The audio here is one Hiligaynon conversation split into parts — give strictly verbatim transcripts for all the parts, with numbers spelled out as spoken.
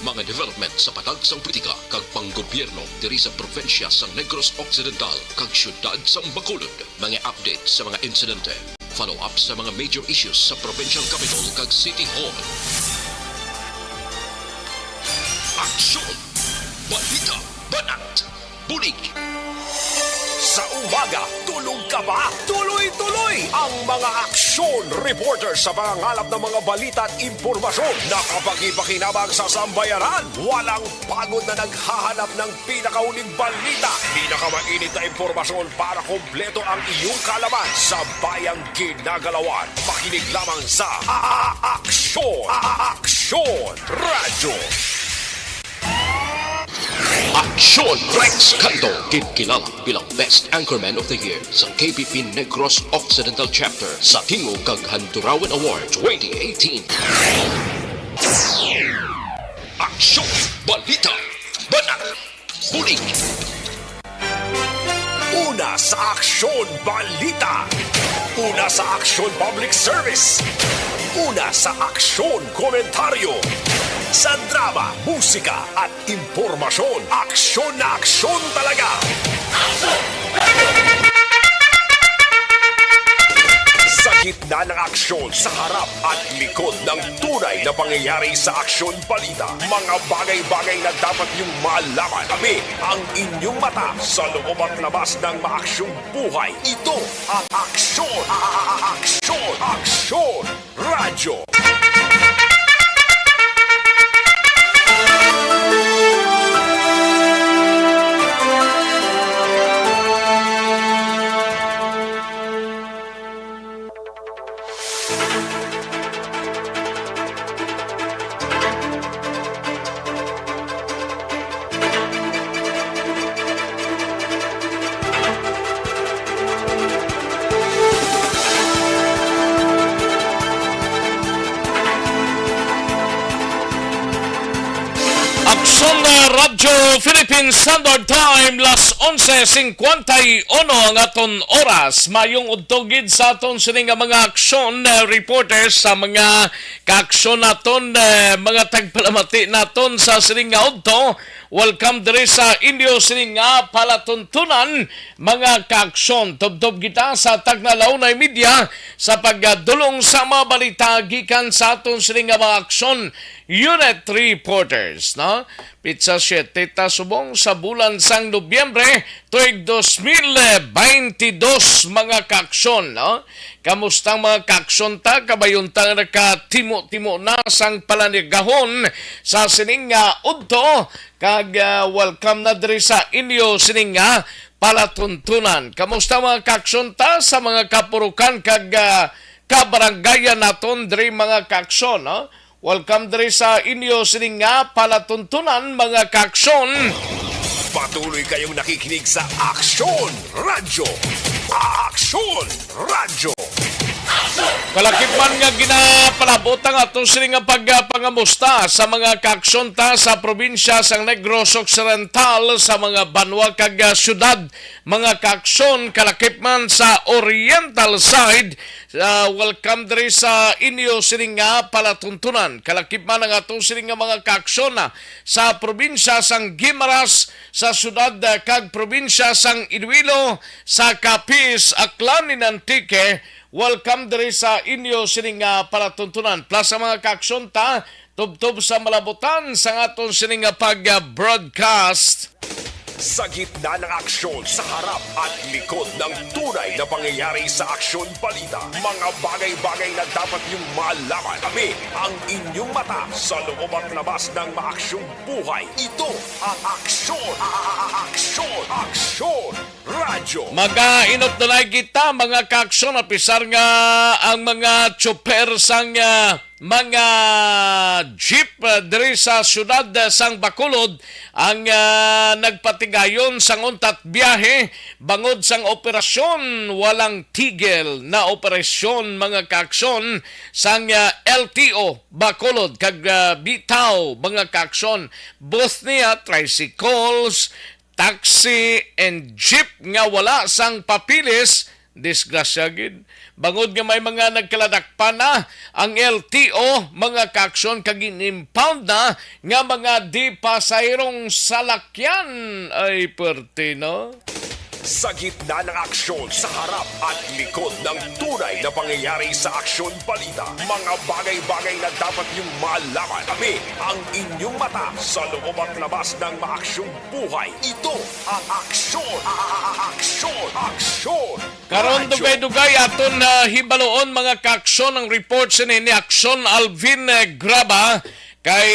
Mga development sa patag sang politika kag panggobyerno diri sa probinsya sang Negros Occidental kag siyudad sang Bacolod. Mga update sa mga insidente. Follow up sa mga major issues sa provincial capital kag city hall. Aksyon! Balita! Banat! Bulig! Sa umaga, tulog ka ba? Tuloy-tuloy ang mga aksyon reporter sa pangangalap ng mga balita at impormasyon na kapakipakinabang sa sambayanan. Walang pagod na naghahanap ng pinakauling balita, pinakamainit na impormasyon para kompleto ang iyong kaalaman sa bayang ginagalawan. Makinig lamang sa A-, A-, Aksyon, A-, A-, Aksyon Radyo. Aksyon Rex Canto, ginkilala bilang Best Anchorman of the Year sa K P P Negros Occidental Chapter sa Tingog kag Handurawan Award twenty eighteen. Aksyon! Balita! Banat! Bulig! Una sa aksyon, balita. Una sa aksyon, public service. Una sa aksyon, komentaryo. Sa drama, musika, at impormasyon, aksyon na aksyon talaga. Sa gitna ng aksyon, sa harap at likod ng tunay na pangyayari sa aksyon balita, mga bagay-bagay na dapat niyong malaman. Kami ang inyong mata sa loob at labas ng maaksyong buhay. Ito ang Aksyon, A-, A-, A-, Aksyon, Aksyon Radyo. Aksyon na Radyo Philippine Standard Time, las onse cincuenta y uno ang aton oras. Mayong udto gid sa aton sini nga mga aksyon, eh, reporters, sa mga kaaksyon naton, eh, mga tagpalamati naton sa sini nga udto. Welcome diri sa inyo sini nga palatuntunan, mga kaaksyon. Tubtob kita sa tagna la una y media sa pagdulong sa mga balita gikan sa aton sini nga mga aksyon unit reporters, no? Pitsa siyete ta subong sa bulan sang Nobyembre, tuig dos mil beintidos, mga kaaksyon, no? Kamusta ang mga kaaksyon ta? Kabayon ta nga nakatimo-timo na sang palanigahon sa sining nga udto, kag, ah, welcome na diri sa inyo sining nga palatuntunan. Kamusta, mga kaaksyon ta, sa mga kapurukan kag, ah, kabarangayan naton diri, mga kaaksyon, no? Welcome diri sa inyo sining nga palatuntunan, mga kaaksyon. Patuloy kayong nakikinig sa Aksyon Radyo. Aksyon Radyo. Kalakip man nga ginapalabot ang aton sini nga pagpangamusta sa mga kaaksyon ta sa probinsya sang Negros Occidental, sa mga banwa kag, ah, syudad, mga kaaksyon, kalakip man sa Oriental side, ah, welcome diri sa inyo sini nga palatuntunan. Kalakip man ang aton sini nga mga kaaksyon, ah, sa probinsya sang Guimaras, sa syudad, ah, kag probinsya sang Iloilo, sa Capiz, Aklan, and Antique. Welcome diri sa inyo sini nga palatuntunan. Plus, ang mga kaaksyon ta, tubtob sa malabutan sang aton sini nga pag-broadcast. Sa gitna ng aksyon, sa harap at likod ng tunay na pangyayari sa aksyon balita, mga bagay-bagay na dapat niyong malaman. Kami ang inyong mata sa loob at labas ng maaksyong buhay. Ito ang Aksyon, A-, A-, A-, Aksyon, Aksyon Radyo. Magainot na lang kita, mga kaaksyon, apisar nga ang mga tsuper sang, ah, mga jeep, ah, diri sa siyudad, ah, sang Bacolod ang, ah, nagpatigayon sang untat biyahe bangod sang operasyon walang tigil na operasyon, mga kaaksyon, sang, ah, L T O Bacolod kag, ah, bitaw, mga kaaksyon, both niya tricycles, taxi, and jeep nga wala sang papeles Disgrasya gid. Bangod nga may mga nagkaladakpan na ang L T O, mga kaaksyon, kag gin-impound na nga mga di-pasaherong salakyan. Ay, perte, no? Sa gitna ng aksyon, sa harap at likod ng tunay na pangyayari sa Aksyon Balita, mga bagay-bagay na dapat niyong malaman. Kami ang inyong mata sa loob at labas ng maaksyong buhay. Ito ang Aksyon! A-, a-, a-, Aksyon! Aksyon! Karon, Radyo. Dugay-dugay aton na hibaloon, mga kaaksyon, ang report sini ni Aksyon Alvin, eh, Graba, kay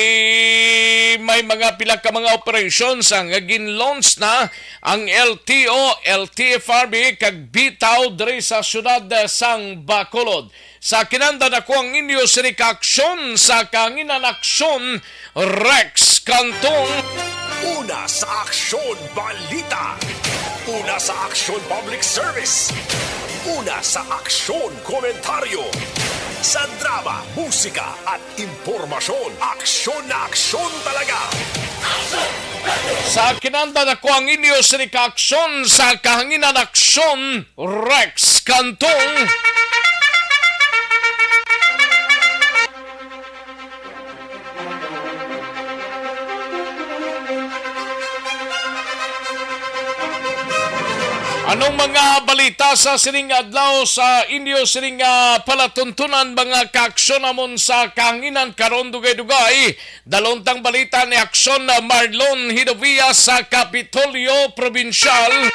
may mga pila ka mga operations ang gin-launch na ang L T O, L T F R B, kag bitaw diri sa siyudad, eh, sang Bacolod. Sa kinahanglan, ako ang inyo sini ka aksyon sa kahanginan, Aksyon Rex Cantong. Una sa Aksyon Balita. Una sa Aksyon Public Service. Una sa Aksyon Komentaryo. Sa drama, musika at impormasyon, aksyon na aksyon talaga. Sa kinahanglan, ako ang inyo sini ka aksyon sa kahanginan, Aksyon Rex Cantong. Anong mga balita sa sining adlaw sa inyo sining, ah, palatuntunan, mga kaaksyon, amon sa kahanginan karon? Dugay-dugay, dalon tang balita ni Aksyon, ah, Marlon Hidovia sa Kapitolyo Probinsyal.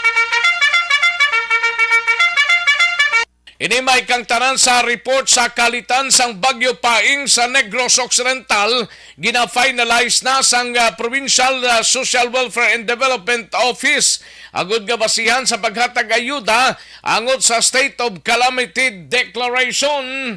Ini may kangtanan sa report sa kalitan sang Bagyo Paeng sa Negros Occidental, gina-finalize na sang, ah, Provincial, ah, Social Welfare and Development Office, agud nga basihan sa paghatag ayuda angot sa state of calamity declaration.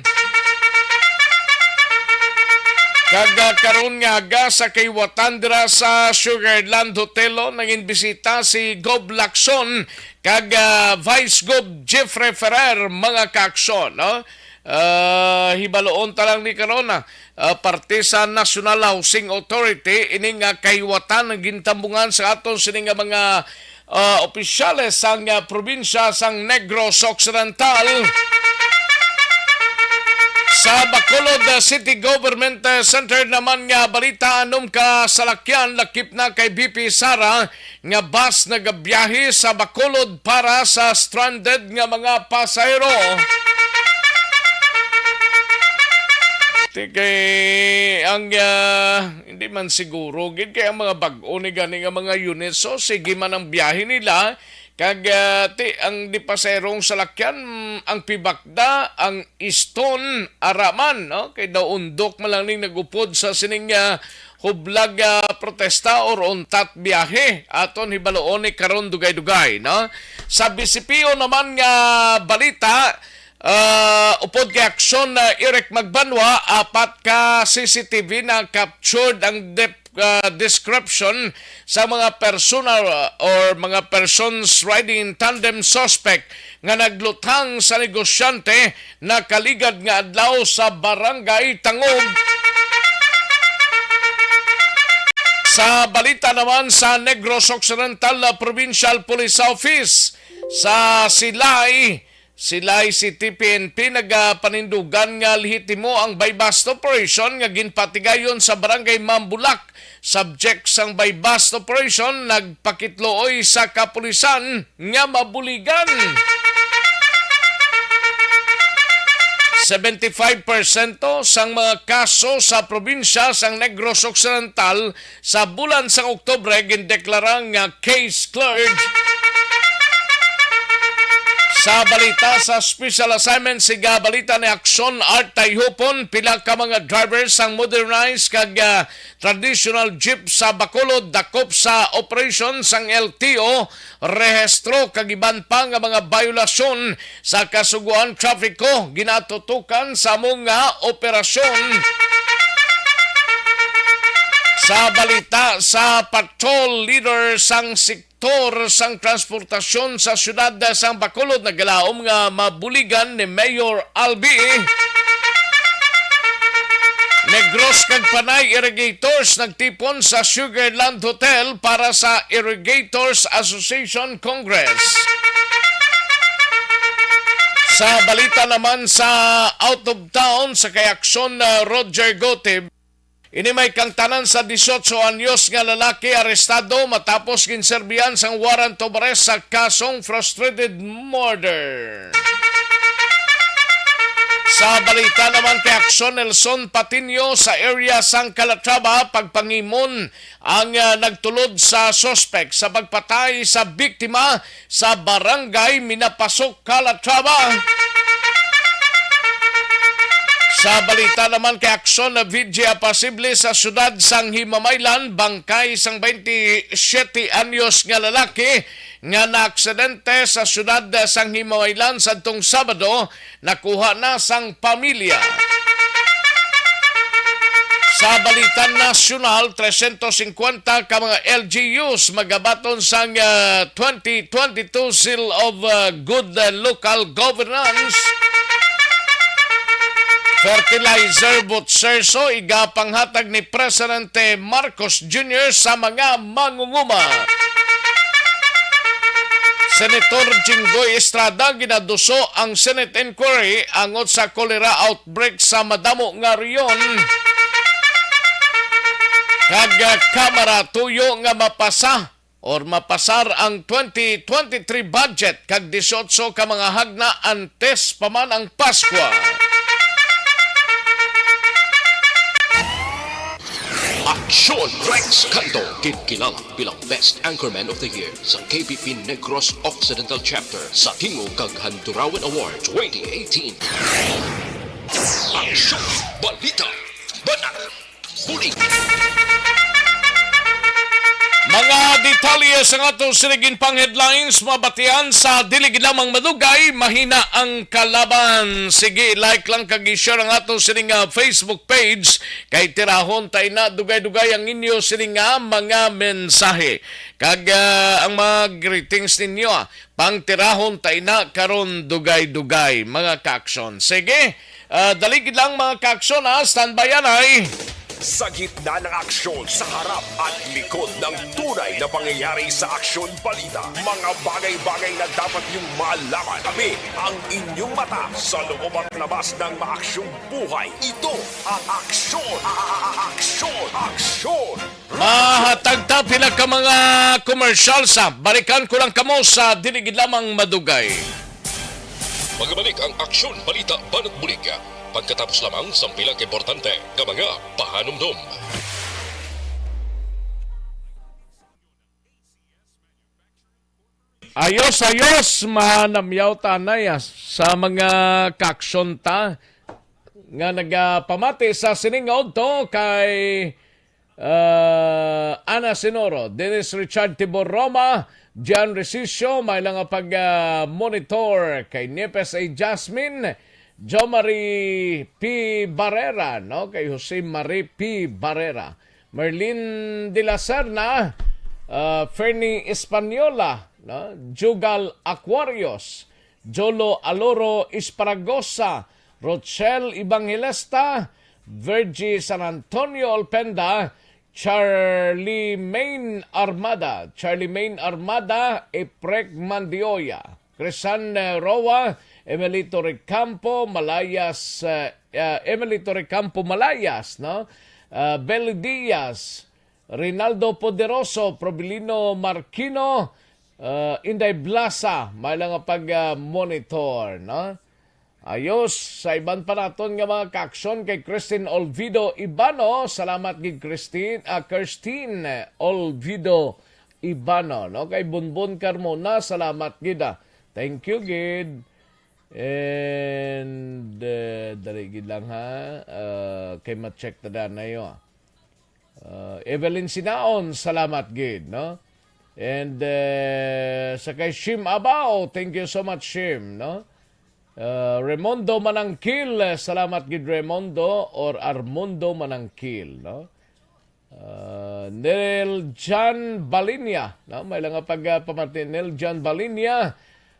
Kag, ah, karon nga aga sa kahiwatan dira sa Sugarland Hotel, oh, nangin bisita si Gov Lacson kag, ah, Vice Gov Jeffrey Ferrer, mga kaaksyon, no? Ah, hibaloon ta lang ni karon, ah, ah, parte sa National Housing Authority, ini nga kahiwatan ang gintambungan sa aton sini nga mga, ah, opisyales sang, ah, probinsya sang Negros Occidental. Sa Bacolod, ah, City Government, ah, Center naman nga balita, anom ka salakyan lakip na kay V P Sara nga bus nagabiyahe sa Bacolod para sa stranded nga mga pasahero. Ti kay ang, ah, hindi man siguro gid kay ang mga bag-o ni gani nga mga units, so sige man ang biyahe nila, kag, ah, ti ang di pasaherong salakyan, ang pibakda, ang iston, ara man, no? Kay daw undok man lang ning nag-upod sa sining, ah, hublag, ah, protesta or untat biyahe. Aton hibaloon ni karon dugay-dugay, no? Sa B C P O naman nga balita, ah, upod kay Aksyon, ah, Eric Magbanwa, apat ka C C T V na captured ang dep-, ah, description sa mga personal, ah, or mga persons riding in tandem suspect nga nagluthang sa negosyante nakaligad nga adlaw sa Barangay Tangub. Sa balita naman sa Negros Occidental, ah, Provincial Police Office sa Silay, Silay City P N P nagapanindugan nga lehitimo ang buy-bust operation nga ginpatigayon sa Barangay Mambulak. Subject sang buy-bust operation, nagpakitlooy sa kapulisan nga mabuligan. Seventy-five porsyento sang mga kaso sa probinsya sang Negros Occidental sa bulan sang Oktubre gindeklara nga case cleared. Sa balita sa special assignment, siga balita ni Aksyon Art Tayhupon, pila ka mga drivers sang modernized kag, ah, traditional jeep sa Bacolod dakop sa operasyon sang L T O, rehistro kag iban pa nga mga bayolasyon sa kasugoan trapiko ginatutukan sa amo nga operasyon. Sa balita sa patrol leader sang sektor sang transportasyon sa siyudad sang Bacolod, nagalaom nga mabuligan ni Mayor Albi. Negros kag Panay Irrigators nagtipon sa Sugarland Hotel para sa Irrigators Association Congress. Sa balita naman sa out of town, sa kay Aksyon, uh, Roger Gotib, ini may kangtanan sa dieciocho anyos nga lalaki arestado matapos ginserbihan sang warrant of arrest sa kasong frustrated murder. Sa balita naman kay Aksyon, Nelson Patiño, sa area sang Calatrava, pagpangimon ang, ah, nagtulod sa suspek sa pagpatay sa biktima sa Barangay Minapasok, Calatrava. Sa balita naman kay Aksyon, na V G apasible sa siyudad sang Himamaylan, bangkay sang twenty-seven anyos nga lalaki nga naaksidente sa siyudad sang Himamaylan sadtong Sabado nakuha na sang pamilya. Sa balita nasyonal, trescientos cincuenta ka mga L G Us magabaton sang, ah, twenty twenty-two Seal of, ah, Good, ah, Local Governance. Fertilizer butserso igapanghatag ni Presidente Marcos Junior sa mga mangunguma. Senator Jinggoy Estrada ginaduso ang Senate inquiry angot sa cholera outbreak sa madamo nga rehiyon. Kag, ah, Kamara tuyo nga mapasa or mapasar ang twenty twenty-three budget kag dieciocho ka mga hagna antes pa man ang Paskwa. Aksyon! Rex Canto, ginkilala bilang Best Anchorman of the Year sa K P P Negros Occidental Chapter sa Tingog kag Handurawan Award twenty eighteen. Aksyon! Balita! Banat! Bulig! Mga detalye sang ato sining pang headlines mabatian sa dili gid lamang madugay, mahina ang kalaban. Sige, like lang kag i-share ang ato sining, ah, Facebook page. Kay tirahon ta ina dugay-dugay ang inyo sini nga mga mensahe. Kag, ah, ang mga greetings ninyo, ah, pangtirahon ta ina karon dugay-dugay, mga kaaksyon. Sige, ah, dali gid lang, mga kaaksyon, ha. Standby anay. Sa gitna ng aksyon, sa harap at likod ng tunay na pangyayari sa Aksyon Balita, mga bagay-bagay na dapat niyong malaman, kami ang inyong mata sa loob at labas ng maaksyong buhay. Ito ang aksyon. A-, a-, a-, aksyon. Aksyon. Mahatag ta pila ka mga commercial sa balikan ko lang kamo sa dili gid lamang madugay. Magabalik ang Aksyon Balita Banat Bulig pagkatapos lamang sang pila ka importante nga mga pahanumdom. Ayos, ayos, manamyaw ta anay, ah, sa mga kaaksyon ta nga nagapamati sa sining nga udto kay, ah, Ana Sinoro, Dennis Richard Tibor Roma, John Resicio, may lang nga pag, ah, monitor kay Nieves A. Jasmine, Jo Marie P. Barrera, no? Kay Jose Marie P. Barrera. Merlin de la Serna, ah, Fernie Española, no? Jugal Aquarios, Jolo Aloro Esparagosa, Rochelle Evangelista, Virgie San Antonio Olpenda, Charlie Main Armada, Charlie Main Armada, Eprek Mandioya, Crisan, eh, Roa, Emelito Recampo, Malayas, eh, eh, Emelito Recampo Malayas, no? Ah, Bel Diaz, Rinaldo Poderoso, Probelino Marquino, ah, Inday Blasa, may lang nga pag, ah, monitor, no? Ayos, sa iban pa naton nga mga kaaksyon kay Christine Olvido Ibano, salamat gid Christine, ah, Christine Olvido Ibano, no? Kay Bonbon Carmona, salamat gid, ah. Thank you gid. And, uh, dali gid lang ha. Uh, kay ma-check ta danay, oh. Uh, Evelyn Sinaon, salamat gid, no? And, uh, sa kay Shim Abao, thank you so much, Shim, no? Uh, Raymondo Manangkil, salamat gid, Raymondo or Armondo Manangkil, no? Uh, Nel John Balinya, no? May lang nga pag, uh, pamati, Nel John Balinya,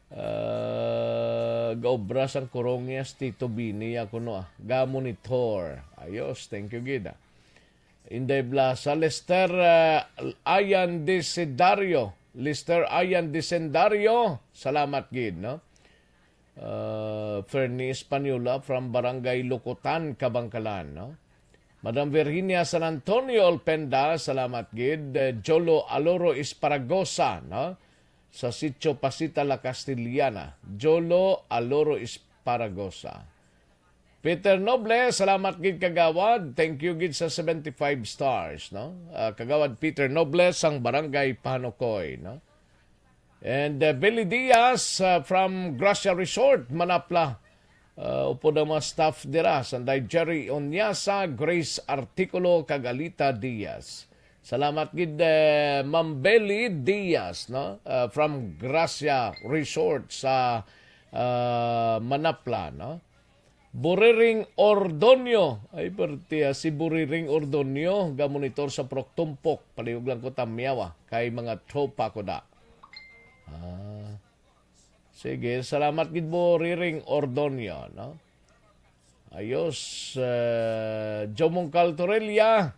uh, gaobra sang kurong niya si Tito Bini, ya kuno, ah. Ga-monitor. Ayos, thank you gid, ah. Inday Blasa, Lester, uh, Ayan Desidario. Lester Ayan Desidario, salamat gid, no? Uh, Fernie Española from Barangay Lukutan, Kabangkalan, no? Madam Virginia San Antonio Olpenda, salamat gid. Eh, Jolo Aloro Esparagosa, no? Sa Sitio Pasita, La Castellana. Jolo Aloro Esparagosa. Peter Noble, salamat gid, kagawad. Thank you gid sa seventy-five stars, no? Ah, Kagawad Peter Noble sang Barangay Panukoy, no? And, uh, Billy Diaz, uh, from Gracia Resort, Manapla. Uh, upod ang mga staff dira, sanday Jerry Onyasa, Grace Articulo, kag Alita Diaz. Salamat gid, eh, Ma'am Belly Diaz, no? Uh, from Gracia Resort sa, uh, Manapla, no? Buriring Ordonio. Ay, perti, ah, si Buriring Ordonio, gamonitor sa Prok Tumpok. Palihog lang ko tamyawa, kay mga tropa ko da. Ah. Sige, salamat gid, Buriring Ordonio, no? Ayos, eh, Jomong Caltorella,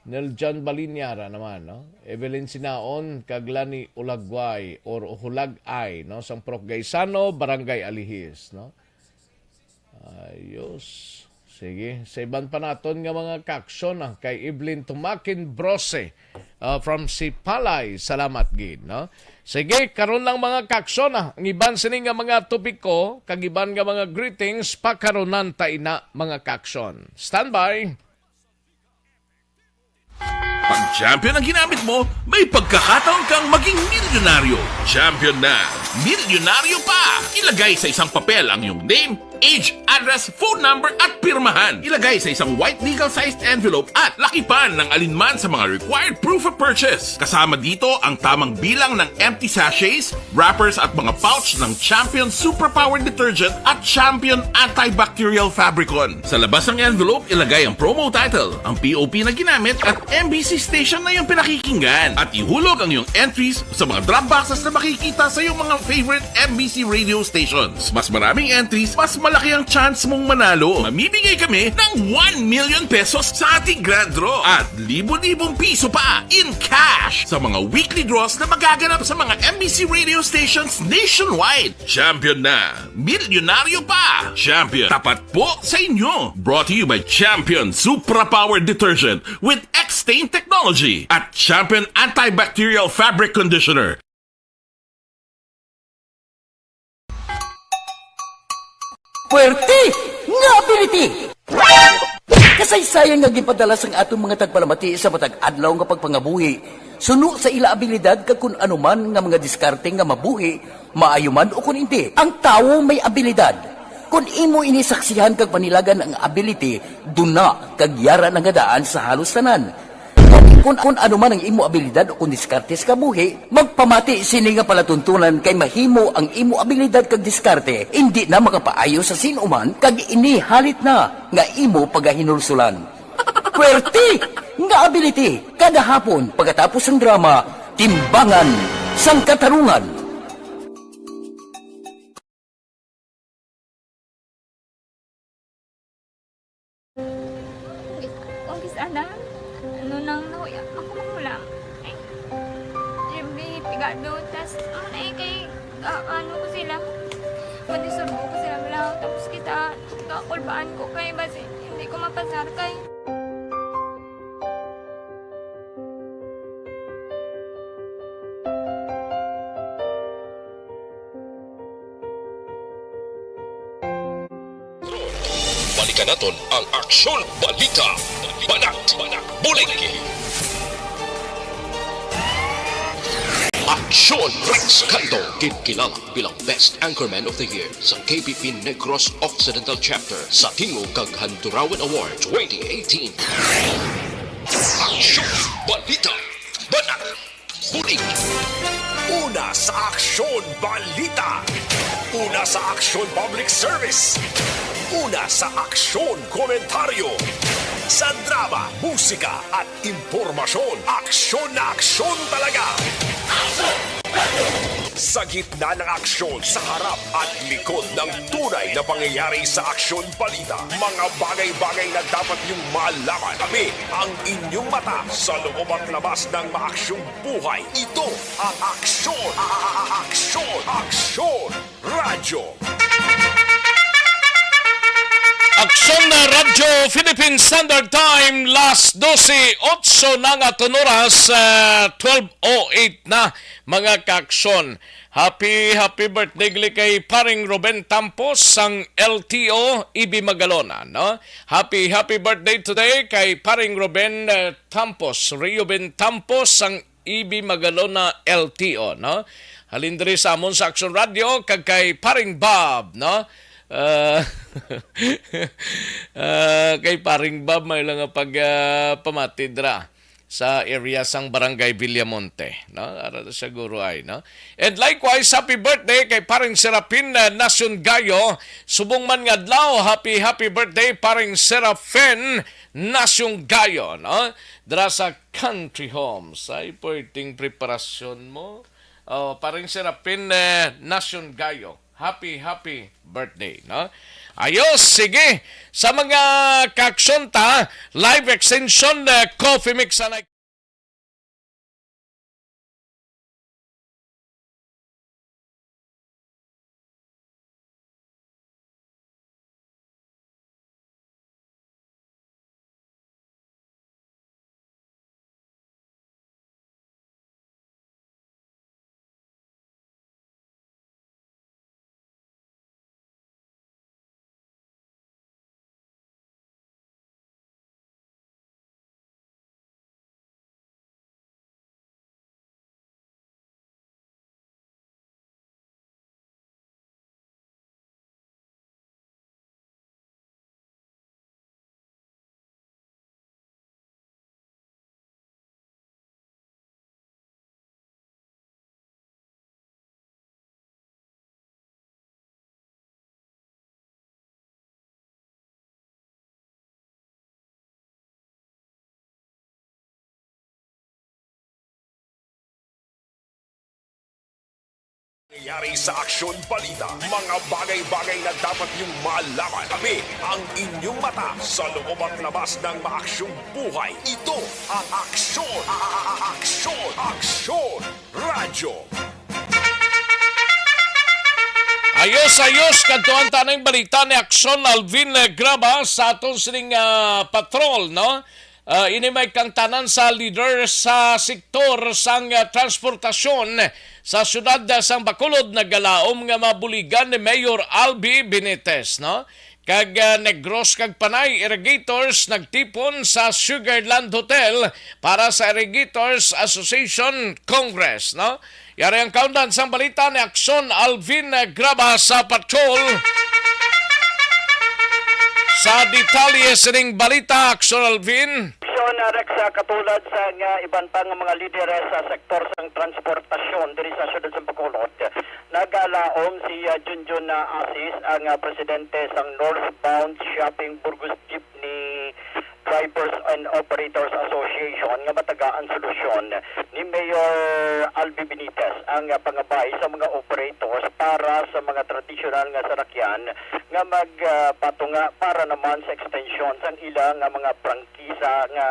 Nel John Balinyara naman, no? Evelyn Sinaon, kag Lani Ulagway or Hulag-ay, no? Sang Prok Gaisano, Barangay Alihis, no? Ayos. Sige. Sa iban pa naton nga mga kaaksyon, ah, kay Evelyn Tumakin Brose, ah, from Sipalay. Salamat gid, no? Sige, karon lang mga kaaksyon, ah, ang iban sini nga mga topiko, kag iban nga mga greetings, pakarunan ta ina, mga kaaksyon. Standby! Pag Champion ang ginamit mo, may pagkakataon kang maging milyonaryo. Champion na, milyonaryo pa! Ilagay sa isang papel ang iyong name, age, address, phone number, at pirmahan. Ilagay sa isang white legal-sized envelope at lakipan ng alinman sa mga required proof of purchase. Kasama dito ang tamang bilang ng empty sachets, wrappers, at mga pouch ng Champion Superpower Detergent at Champion Antibacterial Fabricon. Sa labas ng envelope, ilagay ang promo title, ang P O P na ginamit, at M B C station na iyong pinakikinggan. At ihulog ang iyong entries sa mga drop boxes na makikita sa iyong mga favorite M B C radio stations. Mas maraming entries, mas malaki ang chance mong manalo. Mamimigay kami ng one million pesos sa ating grand draw at libo-libong piso pa in cash sa mga weekly draws na magaganap sa mga M B C radio stations nationwide. Champion na! Milyonaryo pa! Champion, tapat po sa inyo! Brought to you by Champion Supra Power Detergent with X-Stain Technology at Champion Antibacterial Fabric Conditioner. Puwerte nga ability! Kasaysayan nga ginpadala sang aton mga tagpalamati sa matag adlaw nga pagpangabuhi, suno sa ila abilidad kag kun ano man nga mga diskarte nga mabuhi, maayo man o kun indi. Ang tawo may abilidad. Kun imo ini saksihan kag panilagan ang ability, duna kag yara na nga daan sa halos tanan. Kun, kun ano man ang imo abilidad o kun diskarte sa kabuhi, magpamati sini nga palatuntunan kay mahimo ang imo abilidad kag diskarte indi na makapaayo sa sin-o man kag ini halit na nga imo pagahinulsolan. Puwerte nga ability kada hapon pagkatapos sang drama, Timbangan sang Katarungan. Kung kis ana, ano nang nahuya, ako makulang. Ay, Jimmy, pigado, tas, ano na eh, kay, ah, ano ko sila, madisurbo ko sila lang, tapos kita, kakulbaan ko kay, basi, hindi ko mapasar kay. Balikan naton ang Aksyon Balita. Banat, bulig. Aksyon Rex Cando, ginkilala bilang Best Anchorman of the Year sa K P P Negros Occidental Chapter sa Tingog kag Handurawan Award twenty eighteen. Aksyon Balita. Banat. Bulig. Una sa Aksyon Balita. Una sa Aksyon Public Service. Una sa Aksyon Komentaryo. Sa drama, musika, at impormasyon, aksyon na aksyon talaga. Sa gitna ng aksyon, sa harap at likod ng tunay na pangyayari sa Aksyon Balita, mga bagay-bagay na dapat niyong malaman. Kami ang inyong mata sa loob at labas ng maaksyong buhay. Ito ang Aksyon, a-, a-, a-, Aksyon, Aksyon Radyo. Aksyon na Radyo Philippine Standard Time, las dose otso na nga tunuras, ah, twelve oh eight na, mga kaaksyon. Happy, happy birthday gali kay paring Ruben Tampos sang L T O, Ibi Magalona, no? Happy, happy birthday today kay paring Ruben, eh, Tampos, Reuben Tampos sang Ibi Magalona, L T O, no? Halin diri sa amon sa Aksyon Radio, kag kay paring Bob, no? Ah, ah, kay paring Bob, may lang nga pag, ah, pamati dira sa area sang Barangay Villamonte, no? Ara na siguro ay, no? And likewise, happy birthday kay paring Serapin, ah, Nacion Gayo. Subong man nga adlaw, happy, happy birthday, paring Serapin Nacion Gayo, no? Dira sa Country Homes. Ay, pwedeng preparasyon mo. Oh, paring Serapin, eh, Nacion Gayo. Happy, happy birthday, no? Ayos, sige. Sa mga kaaksyon ta, live extension, eh, coffee mix na Nangyayari sa Aksyon Balita, mga bagay-bagay na dapat niyong malaman. Tabi ang inyong mata sa loob at labas ng maaksyong buhay. Ito ang Aksyon, a-, a-, a-, Aksyon, Aksyon Radyo. Ayos, ayos, kadtuan ta ning balita ni Aksyon Alvin, eh, Graba sa aton sining, ah, patrol, no? Ah, ini may kangtanan sa leader sa sektor sang, ah, transportasyon sa siyudad, ah, sang Bacolod nagalaom nga mabuligan ni Mayor Albi Benitez, no? Kag, ah, Negros kag Panay irrigators nagtipon sa Sugarland Hotel para sa Irrigators Association Congress, no? Yari ang kaundan sang balita ni Aksyon Alvin, eh, Graba sa Patrol. Sa detalye sining balita, Aksyon Alvin. Aksyon, ah, Rex, ah, katulad sa nga iban pa nga mga lideres sa sektor sang transportasyon diri sa siyudad sa Bacolod, nagalaom si, ah, Junjun, ah, Asis, ang, ah, presidente sang Northbound Shopping Burgos Jeepney Drivers and Operators Association nga matagaan solusyon ni Mayor Albi Benitez ang, ah, pangabay sa mga operators para sa mga tradisyonal nga salakyan nga mag, ah, patunga para naman sa extension sang ila nga mga prangkisa nga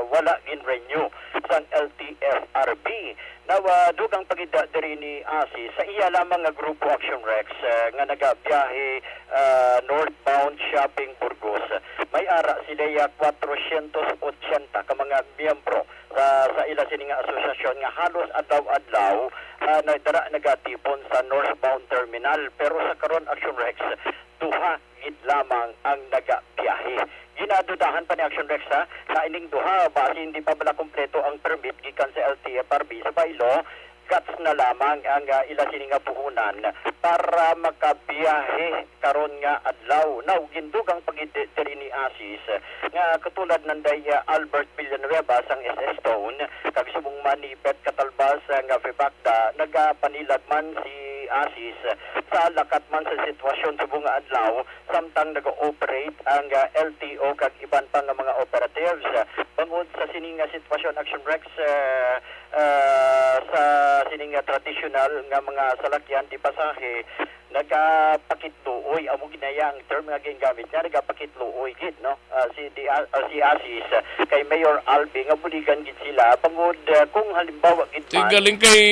wala gin-renew sang L T F R B. Now, ah, dugang pa gid diri ni Asis, sa iya lamang nga grupo, Action Rex, ah, nga nagabiyahe, ah, northbound Shopping Burgos, may ara sila ya kwatrocientos ochenta ka mga miyembro sa, sa ila sini nga asosasyon nga halos adlaw-adlaw, ah, na, dara nagatipon sa northbound terminal. Pero sa karon, Action Rex, duha gid lamang ang nagabiyahe. Ginadudahan pa ni Action Rex, ha, na ining duha, basi hindi pa bala kompleto ang permit gikan sa L T F R B sa baylo, guts na lamang ang, ah, ila sini nga puhunan para makabiyahe karon nga adlaw. Now, gindugang pa gid diri ni Asis nga katulad nanday, ah, Albert Villanueva sang S S Stone kag subong man ni Beth Catalbas, ah, nga Febacda, nagapanilag man si Asis sa lakat man sa sitwasyon subong nga adlaw samtang nag-ooperate ang, ah, L T O kag iban pa nga mga operatives. Bangod sa sini nga sitwasyon, Action Rex, ah, ah, sa sini nga tradisyonal nga mga salakyan di pasahe, nagapakitluoy, amo ginaya ang term nga gingamit niya, nagapakitluoy gid, no? Ah, si di, ah, si Asis, ah, kay Mayor Albi nga buligan gid sila bangod, ah, kung halimbawa gid man. Galing kay,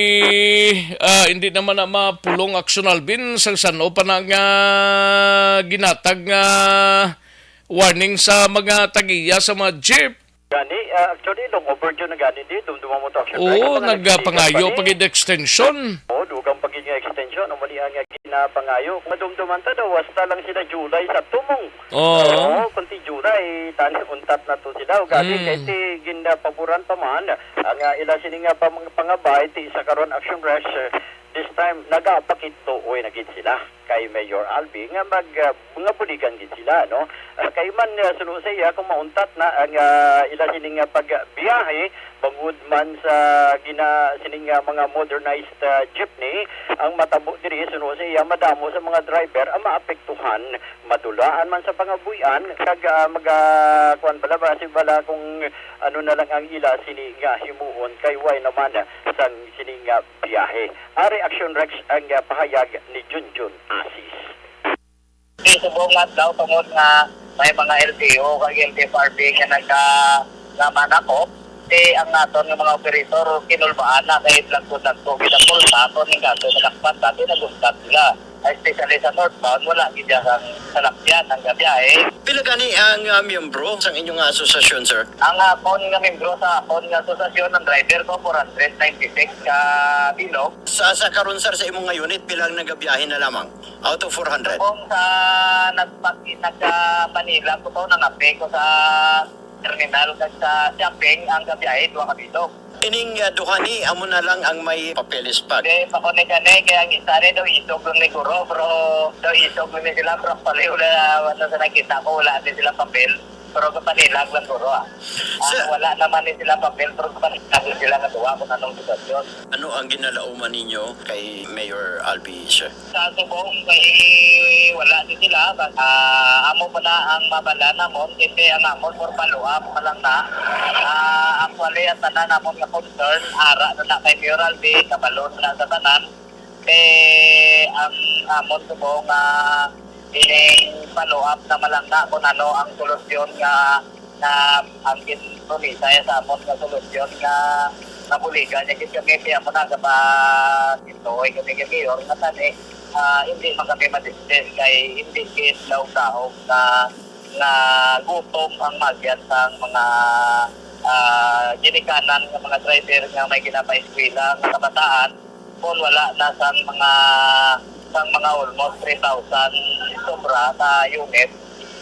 ah, hindi naman na mapulong, Action Alvin, sang san-o pa na nga ginatag nga Warning sa mga tagiya sa mga jeep. Gani, ah, actually, long overdue na gani di. Dumduma mo to, action Oo, tayo. Mga nagpangayo nagsisigig pa gid extension. Oo, dugang pa gid nga extension. Amo ni ang ginapangayo. Kung madumduman ta daw, hasta lang sila July sa tumong. Oo. Oo, kung ti July, tani untat na to sila. Ugali, Mm. kay ti ginapaboran pa man ang, ah, ila sini nga pang-, pangabay, ti isa karon action rush, eh, this time, nagapakituoy na gid sila kay Mayor Albi nga mag, ah, nga buligan gid sila, no? Ah, kay man, ah, suno sa iya, kung mauntat na ang, ah, ila sini nga pagbiyahe, bangod man sa gina-, sini nga mga modernized, ah, jeepney, ang matabo diri, suno sa iya, madamo sa mga driver ang maapektuhan, madulaan man sa pangabuhian, kag, ah, maga-, kuwan bala, basi bala kung ano na lang ang ila sini nga himuon, kay way naman sang sini nga biyahe. Ari, Action Rex, ang, ah, pahayag ni Junjun Asis. Di subong nga adlaw tungod nga may mga L T O kag L T F R B nga naga-, nga manakop, di ang aton nga mga operator kinulbaan na kay lagkod-lagko gid ang multa kon ning kaso madakpan dati nagustat sila. Especially sa northbound, wala gid ang salakyan ang gabiyahe. Pila gani ang, ah, miyembro sang inyo nga asosasyon, sir? Ang akon nga miyembro sa akon nga asosasyon, ang driver ko, four hundred ninety-six ka bilog. Sa, sa karon, sir, sa imong nga unit, pila ang nagabiyahe na lamang out of four hundred? Kung sa nagpag-, nagka-Manila ko to, nangape ko sa terminal kag sa shopping, ang gabiyahe, duha ka bilog. Ining, ah, duha ni, amo na lang ang may papeles pa. Di, pakone ka ni, kaya ang isa ni daw isog lang ni guro, pero daw isog lang ni sila, pero actually, wala, wala sa nakita ko, wala ni sila papel. Pero kapanilag lang guro, ah. Ah, Sa wala naman ni sila papel, pero kapanilag lang sila nga duha kung anong sitwasyon. Ano ang ginalauman ninyo kay Mayor Albi, sir? Sa subong kay wala di sila, bas-, ah, amo pa na ang mabala namon, kasi ang amon for follow up pa lang na. Ah, actually, ang tanan namon nga concern, ara na na kay Mayor Albi, kabalo na na sa tanan. Eh, ang amon subong nga ining follow up na malang na kung ano ang solusyon nga, nga ang ginpromisaya sa amon nga solusyon nga nabuligan niya gid kami, kaya mo na, gapa-, gintuoy kami kay Mayor nga tani, ah, hindi man kami madismiss kay hindi gid daw kaog nga, nga gutom ang magyan sang mga, ah, ginikanan nga mga driver nga may ginapaeskwela nga kabataan. Kon wala na sang mga, sang mga almost three thousand sobra ka unit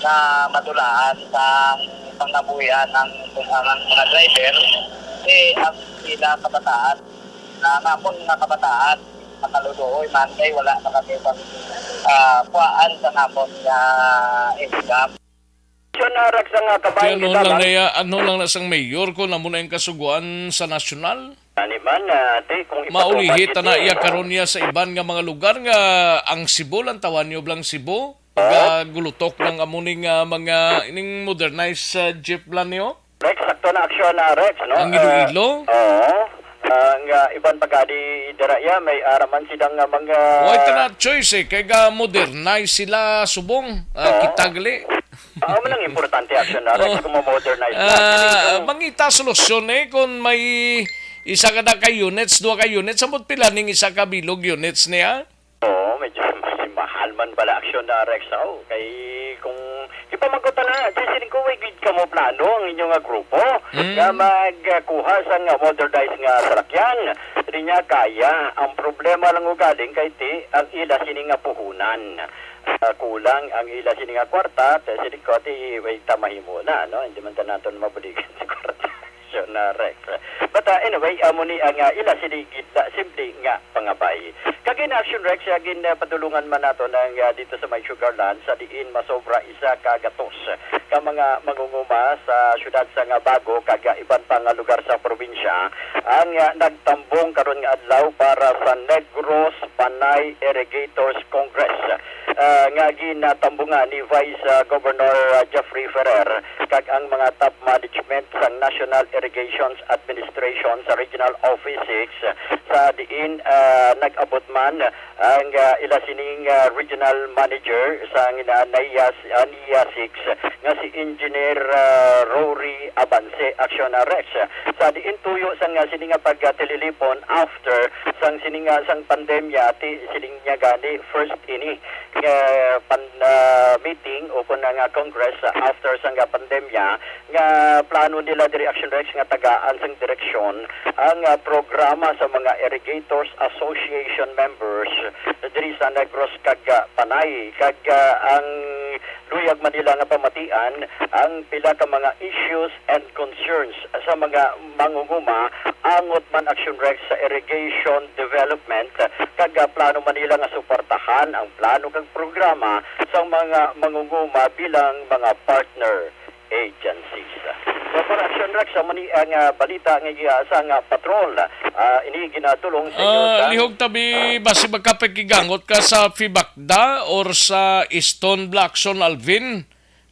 nga madulaan sang pangabuhian ang, ang mga driver, eh, ang sila kabataan, na namon nga kabataan, makaludoy man kay wala na kami pang, ah, kuhaan sa namon nga income. Yun, ah, Rex, ang, ah, kabahin Kaya ano kita lang lang. na ya-, ano lang na sang mayor kung amo na ang kasuguan sa nasyonal? Ani man, ah, di, kung ipatuman Maulihi ta na ito, iya karon niya sa iban nga mga lugar nga ang Cebu lang, tawhan niyo lang Cebu. Oh. Gagulutok lang amo ni nga mga ining modernized, ah, jeep lang niyo. Rex, sakto na aksyon na, Rex, no? Ang Ah, Iloilo? Oo. Ang, ah, iban pa gani dira iya, may ara man silang, ah, mga Why ta na choice eh? Kay ga-modernize sila subong. Ah, Oo. kita gali. Ah, amo lang importante action na, Rex, Oh. kung mo-modernize na. Ah, Actually, mangita solusyon eh kung may isa ka na ka units, duha ka units, ambot pila ning isa ka bilog units niya? Oo, medyo mas mahal man pala action na, Rex, oh. Kay kung ipamangkot na, di siling ko, way gid kamo plano ang inyo nga grupo Mm. nga magkuha sa nga modernized nga salakyan. Di niya kaya. Ang problema lang ugaling kay ti, ang ila sini nga puhunan. Ah, kulang ang ila sini nga kwarta, te, siling ko, ti, way ta mahimo na, no? Hindi man ta naton mabuligan sa kwarta. Action na, Rex. But, uh, anyway, amo ni ang, uh, ila sini gid, uh, simple nga pangabay. Kag in action, Rex, uh, gin, uh, padulungan man nato ng, uh, dito sa may Sugarland, sa diin masobra isa ka gatos ka mga mangunguma sa siyudad sa nga Bago kag, uh, iban pa nga lugar sa probinsya ang, uh, nagtambong karon nga adlaw para sa Negros Panay Irrigators Congress, uh, nga ginatambungan ni Vice, uh, Governor, uh, Jeffrey Ferrer kag ang mga top management sang National Irrigations Administration sa Regional Office six, sa diin, ah, nag-abot man ang, ah, ila sining, ah, Regional Manager sang na-, NAIA, ah, NAIA six nga si Engineer, ah, Rory Abance, Action Rex. Sa diin tuyo sang, ah, sini nga pagtililipon after sang sini nga sang pandemya, ti siling niya gani first ini. eh, pan-, ah, meeting o kun nga congress, ah, after sang, ah, pandemya, nga plano nila diri, Action Rex, nga tagaan sang direksyon ang, ah, programa sa mga Irrigators Association members diri sa Negros kag, ah, Panay. Kag, ah, ang luyag man nila nga pamatian ang pila ka mga issues and concerns sa mga mangunguma angot man, Action Rex, sa irrigation development, kag, ah, plano man nila nga suportahan ang plano kag programa sang mga mangunguma bilang mga partner agencies. So, for Action Rex, amo ni ang, ah, balita nga giya sang, ah, patrol, ah, ini ginadulong sa inyo Ah, sang, lihog tabi, ah, basi magkapakigangot ka sa Fibakda or sa Easton bala, Action Alvin.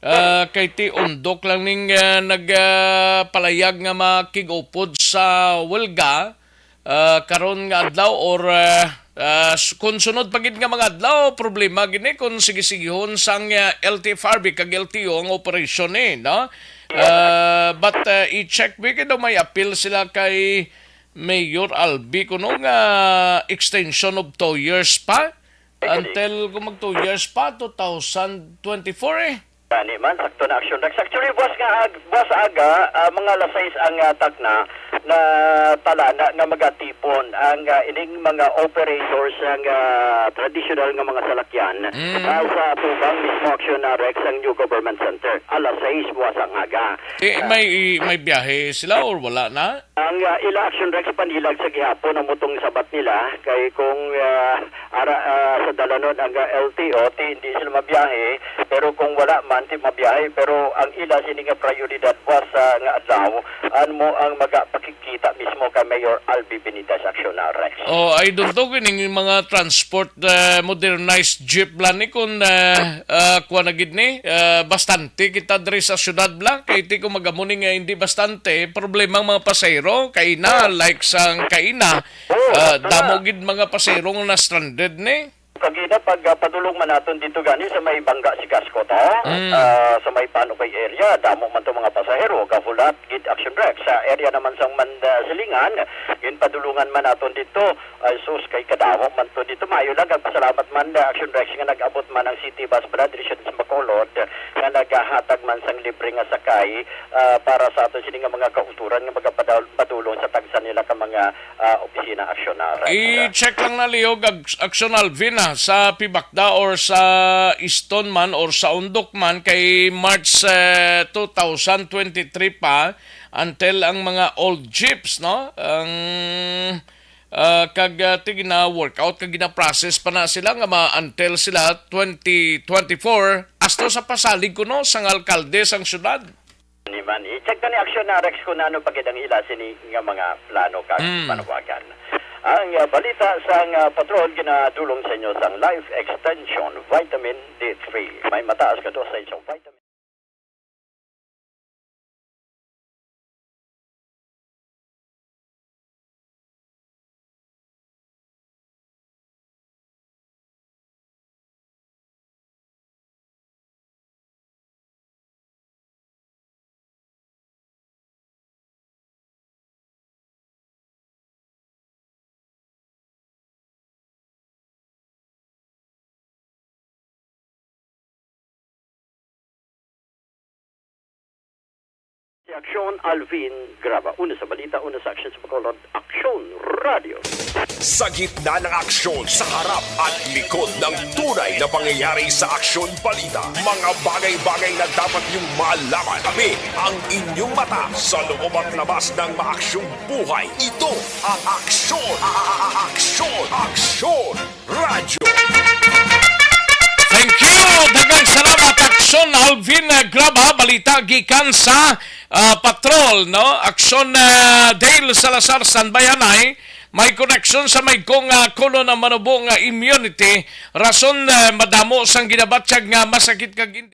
Ah, kay ti undok lang ning, ah, nag, ah, palayag nga makig-upod sa welga, ah, karon nga adlaw or, ah, ah, s-, kon sunod pa gid nga mga adlaw, problema gid ni kon sige-sigihon sang, ah, L T F R B kag L T O ang operasyon ni, no? Ah, but, ah, i-check mi kay daw may appeal sila kay Mayor Albi kuno nga extension of two years pa. Until kung mag two years pa, two thousand twenty-four eh. Gani man, sakto na, Action Rex. Actually, buwas nga ag-, buwas aga, ah, mga alas sais ang, ah, takna, na tala na nga magatipon ang, ah, ining mga operators sang, ah, traditional nga mga salakyan, Mm. ah, sa atubang mismo, Action, ah, Rex, ang New Government Center. Alas sais buwas ang aga. Eh, Ah. may, may biyahe sila or wala na? Ang, ah, ila, Action Rex, panilag sa gihapon ang mutong sabat nila kay kung, ah, ara, ah, sa dalanon ang, ah, L T O, ti hindi sila mabiyahe, pero kung wala man, ti mabiyahe. Pero ang ila sini nga prioridad buwas, ah, nga adlaw, amo ang magapakigkita mismo kay Mayor Albi Benitez, Action, ah, Rex. Oh, I don't know kining mga transport, eh, modernized jeep lang ni kung, eh, ah, kuha na gid ni, eh, bastante kita diri sa syudad lang. Kay ti kung magamo ni nga hindi bastante, problema ang mga pasahero. Kaina, like sang kaina, Oh, ah, sakto damo na. Gid mga pasahero nga na-stranded ni. Kagina pag, ah, padulong man naton dito gani sa may Bangga si Gasco to, Mm. ah, sa may Panokoy area, damo man to mga pasahero, gahulat gid, Action Rex. Sa area naman sang Manda Silingan, ginpadulungan man naton dito. Ay sus, kay kadamo man to dito. Maayo lang, kag pasalamat man, ah, Action Rex, nga nag-abot man ang city bus bala diri sa Bacolod, nga nagahatag man sang libre nga sakay, ah, para sa aton sini nga mga kautoran nga magapadal-, padulong sa tagsa nila ka mga, ah, opisina, Action, ah, Rex. I-check lang na, Leo, gag-, Action Alvin, ah, sa Pibakda or sa Easton man or sa Undok man kay March, eh, two thousand twenty-three pa until ang mga old jeeps, no? Ang Ah, kag, ah, ti gina-workout kag gina-process pa na sila nga ma-, until sila twenty twenty-four, hasta sa pasalig kuno sang alkalde sang syudad. Ni man, i-check na ni Action na Rex kung ano pa gid ang ila sini nga mga plano kag Mm. panawagan. Ang, ah, balita sang, ah, patrol ginadulong sa inyo sang Life Extension Vitamin D three. May mataas nga dosage sa vitamin. Si Aksyon Alvin Graba. Una sa balita, una sa aksyon sa Bacolod, Aksyon Radio. Sa gitna ng aksyon, sa harap at likod ng tunay na pangyayari sa Aksyon Balita, mga bagay-bagay na dapat niyong malaman. Tabi ang inyong mata sa loob at labas ng maaksyong buhay. Ito ang Aksyon, a-, a-, a-, Aksyon, Aksyon Radyo. Thank you. Daghang salamat, Aksyon Alvin, eh, Graba. Balita gikan sa, ah, Patrol, no? Aksyon, ah, Dale Salazar, standby anay. May koneksyon sa may kong, ah, kuno na manubo nga immunity. Rason, ah, madamo sang ginabatyag nga masakit kag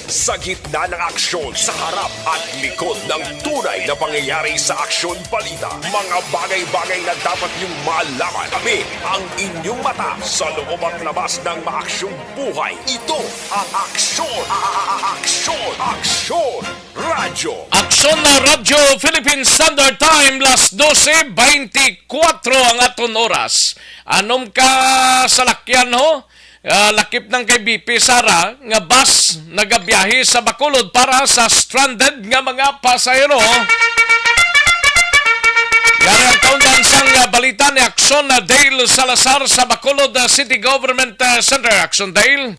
Sa gitna ng aksyon, sa harap at likod ng tunay na pangyayari sa aksyon balita, mga bagay-bagay na dapat niyong malaman. Kami ang inyong mata sa loob at labas ng maaksyong buhay. Ito ang Aksyon, a- a- a- Aksyon, Aksyon Radyo. Aksyon na Radyo Philippine Standard Time, las dose beintikwatro ang aton oras. Anom ka salakyan, ho? Ah, lakip nang kay V P Sara nga bus nagabiyahe sa Bacolod para sa stranded nga mga pasahero. Yari ang kaundan sang, ah, balita ni Aksyon na Dale Salazar sa Bacolod, ah, City Government, ah, Center. Aksyon, Dale.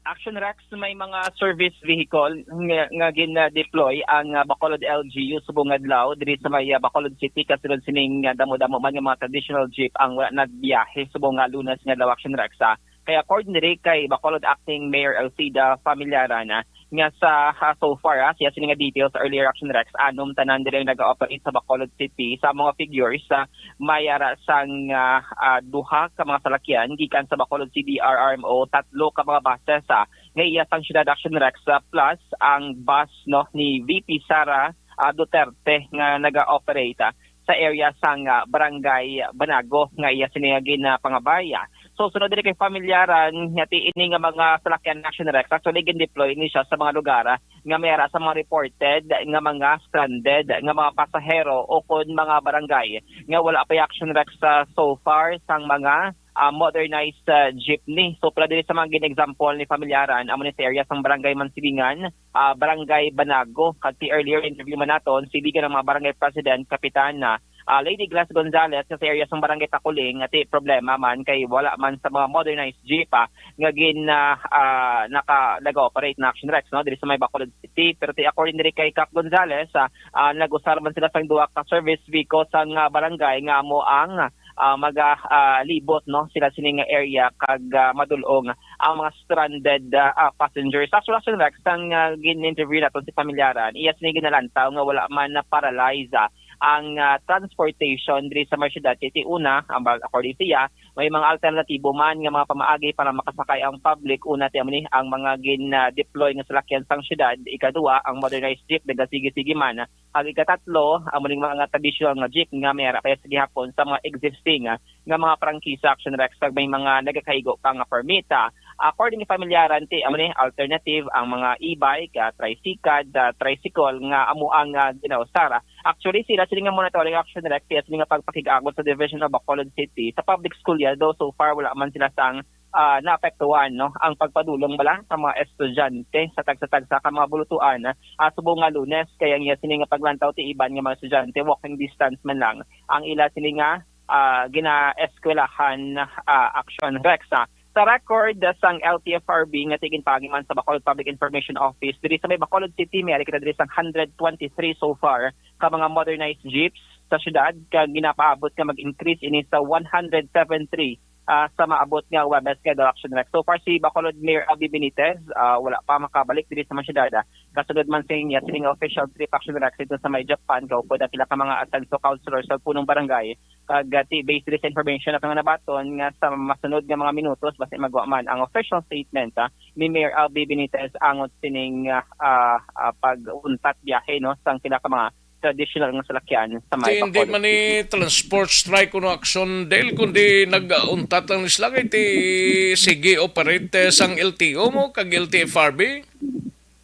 Action Rex, may mga service vehicle nga, nga gin-deploy ang, ah, Bacolod L G U subong adlaw diri sa may, ah, Bacolod City, kasunod sining, ah, damo-damo man nga mga traditional jeep ang wala nagbiyahe subong nga Lunes nga adlaw, Action Rex, ah. Kaya according diri kay Bacolod Acting Mayor Elcida Familiaran, ah, nga sa, ah, so far, ah, siya sini nga details earlier, Action Rex, anom tanan diri ang nag-ooperate sa Bacolod City. Sa mga figures, ah, may ara sang, ah, ah, duha ka mga salakyan gikan sa Bacolod C D R R M O, tatlo ka mga buses, ah, nga iya sang siyudad, Action Rex, ah, plus ang bus, no, ni V P Sara, ah, Duterte nga naga-operate, ah, sa area sang, ah, Barangay Banago nga iya sini nga ginapangabay, ah. So, sunod diri kay Familiaran, nga ti ini nga mga salakyan, Action Rex, actually gin-deploy ni siya sa mga lugar, ah, nga may ara sa mga reported nga mga stranded nga mga pasahero o kon mga barangay nga wala pa, Action Rex, sa so far sang mga, ah, modernized, ah, jeepney. So, pila diri sa mga gin-example ni Familiaran, amo ni sa area sang Barangay Mansilingan, ah, Barangay Banago, kag ti earlier interview man naton, si liga ng mga barangay president, kapitan na, ah, Lady Glass Gonzalez, nga sa area sang Barangay Takuling, nga ti problema man kay wala man sa mga modernized jeep, ah, nga gin, ah, ah, naka, nag-ooperate na, Action Rex, no, diri sa may Bacolod City. Pero ti according diri kay Cap Gonzalez, ah, ah, nag-usar man sila sang duha ka service vehicle sang, ah, barangay nga amo ang, ah, maga, ah, libot, no, sila sining area kag, ah, madul-ong ang mga stranded, ah, ah, passengers. Actually, Action Rex, sang, ah, gin-interview naton si Familiaran, iya sini ginalantaw nga wala man na-paralyze, ah, ang, ah, transportation diri sa may syudad. Kay ti una, ang bag-, according siya, may mga alternatibo man nga mga pamaagi para makasakay ang public. Una, ti amo ni ang mga gin-deploy nga salakyan sang syudad. Ikaduha, ang modernized jeep, nagasigi-sige man. Ang ikatatlo, amo ning mga traditional nga jeep nga may ara pa sa gihapon sa mga existing, ah, nga mga prangkisa, Action Rex, kag may mga nagakaigo pa nga permit, ah. According ni Familiaran, ti amo ni alternative ang mga e-bike, ah, tricycad, ah, tricycle nga amo ang, ah, ginausar. Actually, sila sini nga monitoring, Action Rex, sila sini nga pagpakig-agod sa Division of Bacolod City sa public school ya, though so far wala man sila sang, ah, naapektuhan, no, ang pagpadulong bala sa mga estudyante sa tagsa-tagsa ka mga bulutuan, ah, subong nga Lunes. Kaya ang iya sini nga paglantaw ti iban nga mga estudyante, walking distance man lang ang ila sini nga, ah, ginaeskwelahan, ah, Action Rex, ah. Sa record, ah, sang L T F R B nga ti ginpaagi man sa Bacolod Public Information Office, diri sa may Bacolod City, may ari kita diri sang hundred twenty-three so far ka mga modernized jeeps sa syudad, kag ginapaabot nga mag-increase ini sa one hundred seven three, ah, sa maabot nga Huwebes nga adlaw, Action Rex. So far, si Bacolod Mayor Abby Benitez, ah, wala pa makabalik diri sa mga syudad, ah. Kasunod man sa iya sining official trip, Action Rex, dito sa may Japan, kaupod ang pila ka mga Asenso councilors sa punong barangay. Kag, ah, ti, based diri sa information nato nga nabaton, nga sa masunod nga mga minutos, basi magwa man ang official statement, ah, ni Mayor Albi Benitez angot sining, ah, ah, ah, pag-untat biyahe, no, sang pila ka mga traditional nga salakyan sa may Ti hindi Bacolod man ni City. Transport strike kuno aksyon, Del, kundi nag-untat lang ni sila kay ti sige operate sang L T O mo kag L T F R B.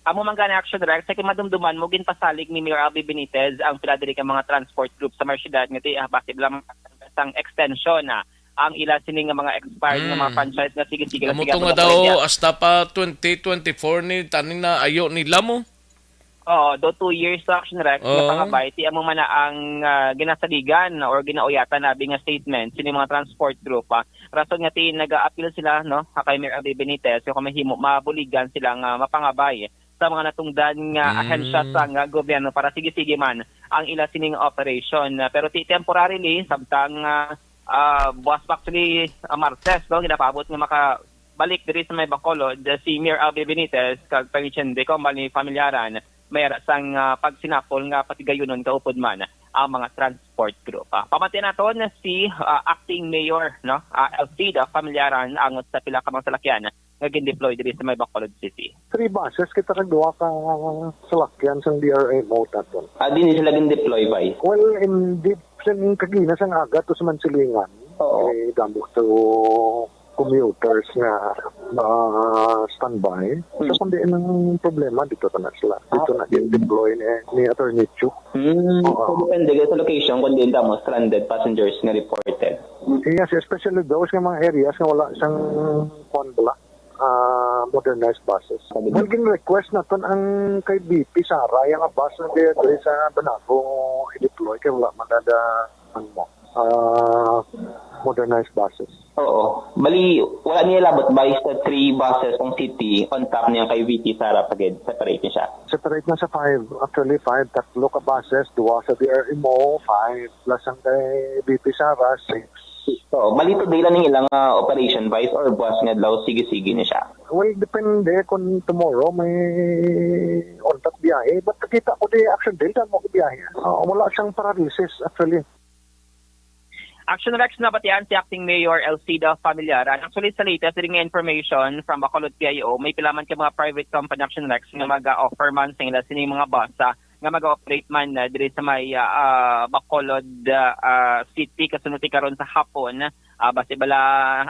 Amo man gani, Action Rex, sa kimadumduman mo, ginpasalig ni Mayor Albi Benitez ang pila diri ka mga transport group sa may syudad nga ti, ah, basi lang sang extension na ang ila sini nga mga expired nga mga Mm. franchise nga sige, sige lang, Amo sige, to ako nga lang daw pala niya. Hasta pa twenty twenty-four ni tanin na ayo nila mo. Oo, do two years sa Action Rex, Oo. Napangabay, ti amo man na ang, ah, ginasaligan or ginauyatan nabi nga statement sini mga transport group, ah. Rason nga ti nag-a-appeal sila, no, ha kay Mayor Albi Benitez, kung mahimo, mabuligan sila nga mapangabay sa mga natungdan nga Mm. ahensya sa nga gobyerno para sige-sige man ang ila sining operation. Ah, pero ti temporarily, samtang, ah, ah, buwas pa actually, ah, Martes, no, ginapaabot nga makabalik diri sa may Bacolod, ah, si Mayor Albi Benitez kag Pangichin de Combal ni Familiaran, may ara sang, ah, pagsinapol nga patigayunon kaupod man ang mga transport group. Ah, pamatian naton si, ah, Acting Mayor, no, ah, Elfrida Familiaran angot sa pila ka mga salakyan nga gin-deploy diri sa may Bacolod City. Three buses kita kag duha ka salakyan sang D R M O naton. Ah, dinhi sila gin-deploy, Vice? Well, in deep, sa kagina sang aga to sa Mansilingan, Oo. eh, damo to commuters nga na standby. Hmm. So, kundi ang problema, dito na sila. Dito Ah, na okay. Gin-deploy ni, ni Attorney Chu. Hmm. Oo. So, depende gyud sa location kung diin damo stranded passengers nga reported. Yes, especially those nga mga areas nga wala sang, kuwan bala, ah, modernized buses. Sabi Well, gin-request naton ang kay V P Sara, yung nga bus na diya diri sa Banago i-deploy kay wala man na, ano mo, ah, modernized buses. Oo. Bali, wala niya labot, Vice, sa three buses ang city, on top niya kay V P Sara pa gid, separate niya siya. Separate na sa five. Actually, five. Tatlo ka buses, duha sa D R M O, five. Plus ang kay V P Sara, six. Oo. Bali, today lang ning ilang, ah, operation, Vice, or buwas nga adlaw, sige-sige ni siya? Well, depende kung tomorrow may on top biyahe. But nakita ko di action din sa mga biyahe. Ah, wala siyang paralysis, actually. Action Rex, nabatian si Acting Mayor Elcida Familiaran. Actually, sa latest diri nga information from Bacolod P I O, may pila man ka mga private company, Action Rex, nga mag-offer man sa ila sining mga bus, ah, nga mag-operate man, ah, diri sa may, ah, ah, Bacolod, ah, ah, City, kasunod ti karon sa hapon. Ah, basi bala,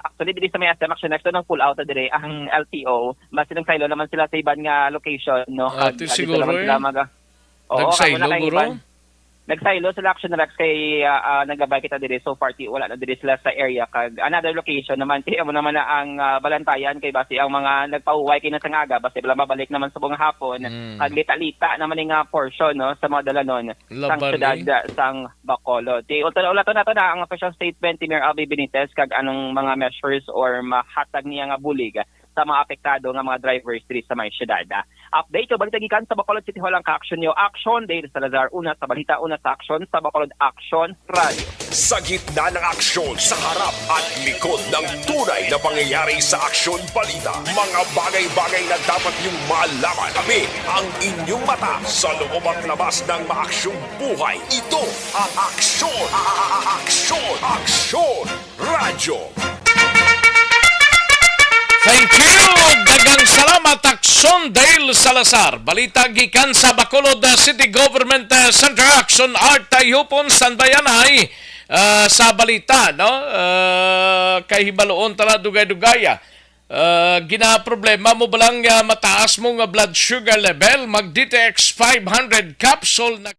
actually, diri sa may S M Action Next, nang pull out na diri ang L T O. Basi nagsaylo naman sila sa iban nga location, no? Ah, Kag, ti ah, dito siguro, naman sila eh. mag-, Oo, Nagsaylo, kamo na kay guro? Iban. Nagsaylo sila, Action Rex, kay, ah, ah, nagabay kita diri. So far, ti, wala na diri sila sa area. Kag another location naman, ti, amo naman na ang, ah, balantayan kay basi ang mga nagpahuway kay na sa ngaga, basi bala mabalik naman sa buong hapon. Mm. Kag lita-lita naman yung, ah, portion, no, sa mga dalanon sang Laban, syudad, eh. ah, sang Bacolod. Ti, ulto-, ulaton nato na ang official statement ni Mayor Albee Benitez kag anong mga measures or mahatag niya nga bulig sa mga apektado nga mga drivers diri sa may syudad. Update o balita gikan sa Bacolod City Hall ang ka-action niyo. Action, Dale Salazar, una sa balita, una sa aksyon, sa Bacolod Action Radio. Sa gitna ng aksyon, sa harap at likod ng tunay na pangyayari sa Aksyon Balita, mga bagay-bagay na dapat niyong malaman. Kami ang inyong mata sa loob at labas ng maaksyong buhay. Ito ang Aksyon, a-, a-, a-, Aksyon, Aksyon Radyo. Thank you! Daghang salamat, Aksyon Dale Salazar. Balita gikan sa Bacolod, uh, City Government, uh, Center. Aksyon Art Tayhupon, standby anay, uh, sa balita, no? Uh, kay hibaloon tala dugay-dugaya. Uh, ginaproblema mo ba lang, uh, mataas mo nga blood sugar level? Mag D T X five hundred capsule na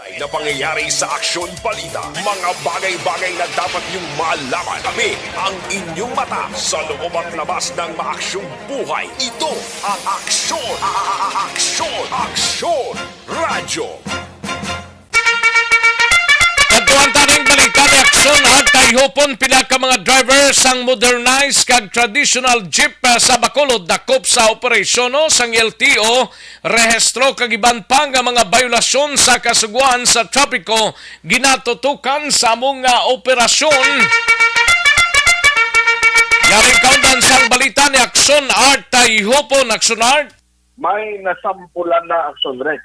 Ay na pangyayari sa Aksyon Balita. Mga bagay-bagay na dapat niyong malaman. Kami ang inyong mata sa loob at labas ng maaksyong buhay. Ito ang Aksyon. A-, a-, a-, Aksyon. Aksyon Radyo. Kadtuan taning balita ni Aksyon Art. Kay hupon pila ka mga driver sang modernized kag traditional jeep, ah, sa Bacolod dakop sa operasyon sang L T O. Rehistro kag iban pa nga mga bayolasyon sa kasugoan sa trapiko ginatutukan sa among nga operasyon. Yaring kaundan sang balita ni Aksyon Art. Tahupon, Aksyon Art. May nasampulan na, Aksyon Rex.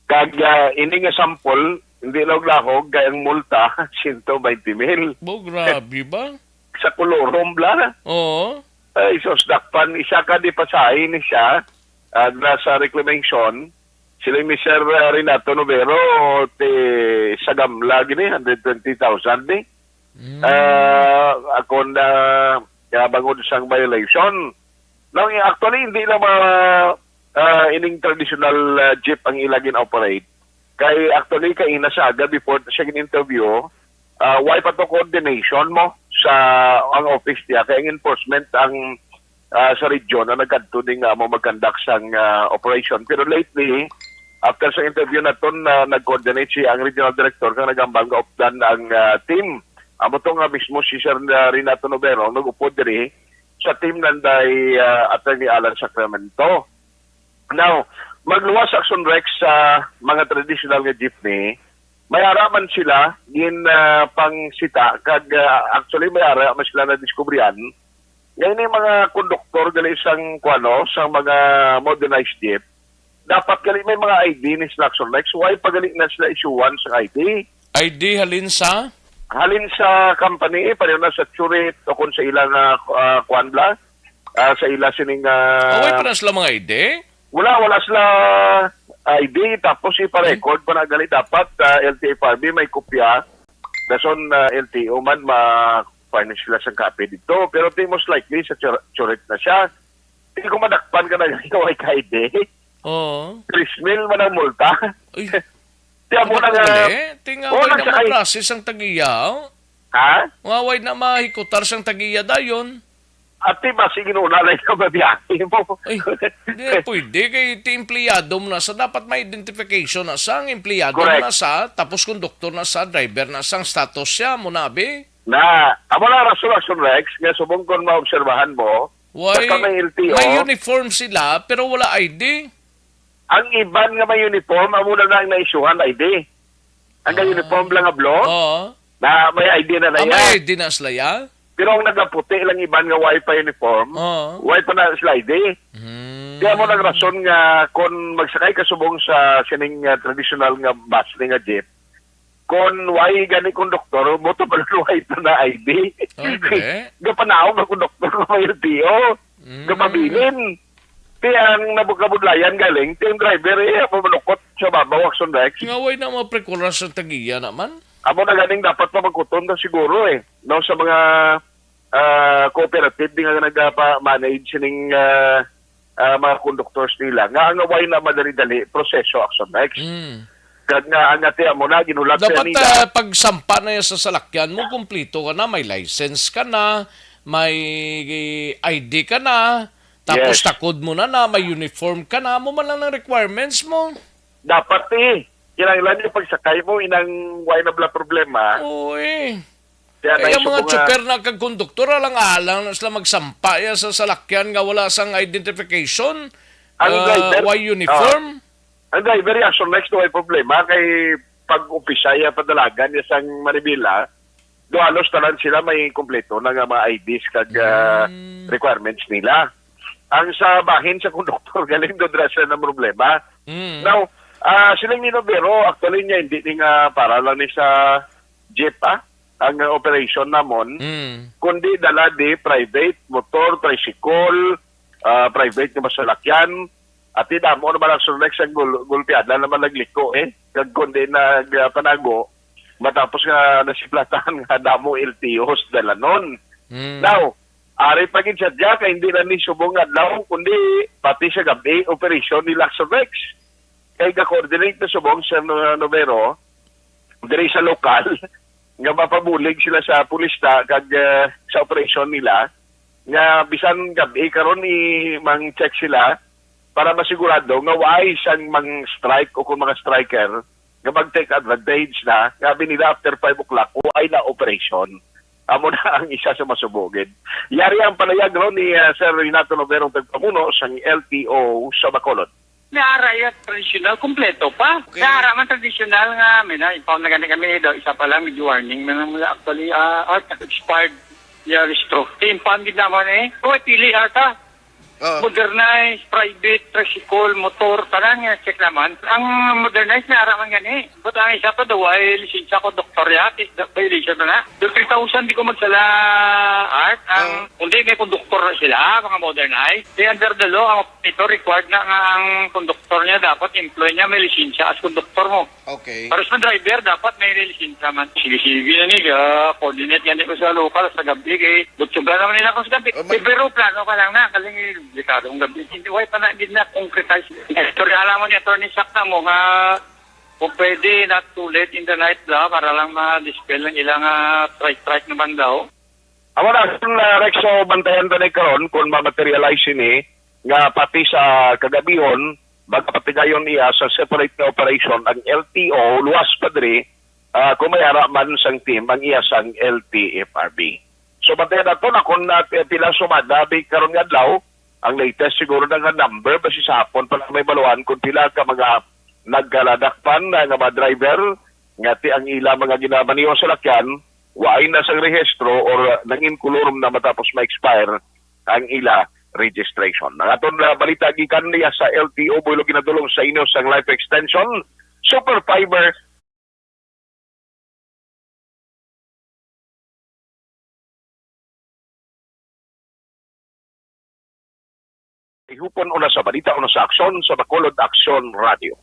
Kag, ah, ini nga sample, hindi lahog-lahog kay ang multa, siyento baynte mil. Bo, grabe ba? Sa kolorom bala. Oo. Ay, sus, dakpan, isa ka di pasahe ni siya, ah, na sa reclamation, sila ni Sir, ah, Renato Novero, ti sa gamla gini, hundred twenty thousand ni. Mm. Ah, akon na, ah, bangod sang violation. Now, actually, hindi lang mga, ah, ining traditional, ah, jeep ang ila gin-operate. Kay actually, kay ina sa aga, before siya gin-interview, ah, way pa to coordination mo sa ang office niya. Kay ang enforcement ang, ah, sa region ang nagkadto din nga mo mag-conduct sang, ah, operation. Pero lately, after sa interview naton, ah, nag-coordinate si ang regional director kang nagambal nga updan ang, ah, team. Amo to nga mismo si Sir, ah, Renato Novero ang nag-upod diri sa team nanday, ah, Attorney Alan Sacramento. Now, magluwas, Aksyon Rex, sa mga traditional nga jeepney, may ara man sila gin, ah, pangsita kag, ah, actually may ara man sila nadiskubrihan nga ini mga konduktor gali sang kuano, sang mga modernized jeep, dapat gali may mga I D ni sila, Aksyon Rex. Why pa gali na sila isyuhan sang I D? I D halin sa? Halin sa company, pareho na sa Churit o kung sa ilang, ah, ah, kuan bala, ah, sa ila sining, ah, Away pa na sila mga I D? Wala, wala sila I D. Tapos ipa-record pa na gali dapat, ah, L T F R B may kopya. Dason, ah, L T O man ma-fine sila sa copy dito. Pero di most likely sa Chur-, Churit na siya. Hindi ko madakpan ka na gali kay I D. Oo. Three mil man ang multa. Uy. Di amo na nga. Tingaway na maprocess ang tag-iya, oh. Ha? Ngaway na mahikutar sang tag-iya dayon. Ati ba, sige, una na yung mabiyahe mo. Ay, hindi pwede. Kay ti empleyado mo na sa, dapat may identification na sa, ang empleyado mo na sa, tapos konduktor na sa, driver na sa, ang status siya mo na, abi? Na, amo na rason, Aksyon Rex, nga subong kon maobserbahan mo, Why? Basta may L T O. May uniform sila, pero wala I D. Ang iban nga may uniform, amo na lang naisyuhan I D. Ang Ah. uniform lang nga blue, Oo. na may I D na na Ah, may yan. I D na sila, ya? Pero ang nagaputi lang iban nga way pa uniform, Oo. way pa na sila I D. Hmm. Kaya mo nang rason nga kung magsakay ka subong sa sining, ah, traditional nga bus ni nga jeep, kung way gani konduktor, mo to paluhay pa na I D. Okay. Gapanaog ang konduktor nga may L T O. Mm. Gapabilin. Ti ang nabukabudlayan galing, ti ang driver, eh, pamanukot sa babaw, Aksyon Rex. Nga way na mga prekular sa tag-iya naman? Amo na ganing dapat pa magkuton na siguro, eh. No, sa mga, ah, cooperative di nga nagapa-manage sining, ah, ah, mga conductors nila. Nga ang way na madali-dali, proseso, Aksyon Rex. Mm. Kag nga ang ati amo na, ginulat siya Dapat, nila. ah, pagsampa na yan sa salakyan mo, kumplito ka na, may license ka na, may I D ka na, tapos Yes. takod mo na na, may uniform ka na, mo man lang ang requirements mo. Dapat eh. Kinahanglan yung pagsakay mo, inang way na bala problema. Oo eh. Kaya Kaya na mga subong nga tsuper na kag konduktor, alang-alang na sila magsampa ya sa salakyan nga wala sang identification, Ang ah, driver, way uniform. ah, ang driver, ya, so next to may problema kay pag umpisa ya padalagan ya sang manibela, do halos tanan sila may kompleto na nga mga I Ds kag, ah, Mm. requirements nila. Ang sa bahin sa konduktor, galing do dira sila ng problema. Mm. Now, ah, siling ni Novero, actually niya, hindi ni nga para lang ni sa jeep, ah, ang operation namon, Mm. kundi dala di private, motor, tricycle, ah, private nga masalakyan. At di damo naman ang Surlex ang gul-, gulpiada naman nagliko, eh. Kag kundi nagpanago, matapos nga nasiplatan nga damo L T Os dalanon. Mm. Now, ari pa gid sadya kay hindi na ni subong adlaw, kundi pati sa gabi, operasyon ni Luxovex. Kay ga-coordinate na subong, Sir No-, Novero, diri sa lokal, nga mapabulig sila sa pulis ta kag, ah, sa operasyon nila, nga bisan gab-i karon i-, mang-check sila para masigurado nga waay sang mang-strike o kung mga striker nga mag-take advantage na, nga abi nila after five o'clock, waay na operasyon. Amo na ang isa sa masubugid. Yari ang panayag, no, ni, ah, Sir Renato Noverong, tagpamuno sang L T O sa Bacolod. May ara iya tradisyonal, kompleto pa. Okay. May ara man tradisyonal nga, may na, impound na gani kami daw, isa pa lang, medyo warning na lang mula. Actually, ah, art, expired, iya rehistro. Impound gid naman eh. Uy, pili art, ah. Oo. Modernized, private, tricycle, motor, tanan nga check naman. Ang modernized may ara man gani. But ang isa pa daw, ay lisensya ko, doktor ya, violation na na. Yung three thousand, di ko magsala, art. Ang, Oo. Kundi may konduktor na sila, mga modernized. Di under the law, ang ito, required na nga ang konduktor niya dapat employee niya may lisensya as konduktor mo. Okay. Para sa driver, dapat may lisensya man. Sige-sige na ni, ah, coordinate gani ko sa lokal, sa gabi, kay butsugan naman nila ko sa gabi. Oh, ma- Eh, pero plano ka lang na, kaling delikado ang gabi. Hindi, way pa na, hindi na concretize. Istorya lang mo ni Attorney Sak na mo nga kung pwede, not too late in the night daw, para lang ma-dispel ang ilang, ah, strike-strike naman daw. Amo na, Sir, uh, Rex, so bantayan ta ni karon kung ma-materialize ini nga pati sa kagabihon, magpatigayon iya sa separate nga operation ang L T O, luwas pa diri, ah, kung may ara man sang team ang iya sang L T F R B. So, bantayan nato na kung, ah, pila sumada di karon nga adlaw, ang latest siguro na nga number, basi sa hapon pa lang may baluhan kung pila ka mga nagkaladakpan na nga mga driver, nga ti ang ila mga ginamaneho sa lakyan, waay na sang rehistro or nangin-kulor na matapos ma-expire ang ila registration. Ang aton, ah, balita gikan niya sa L T O, buhilog ginadulong sa inyo sang Life Extension, Super Fiber, ihupon una sa balita, una sa aksyon sa Bacolod Aksyon Radio.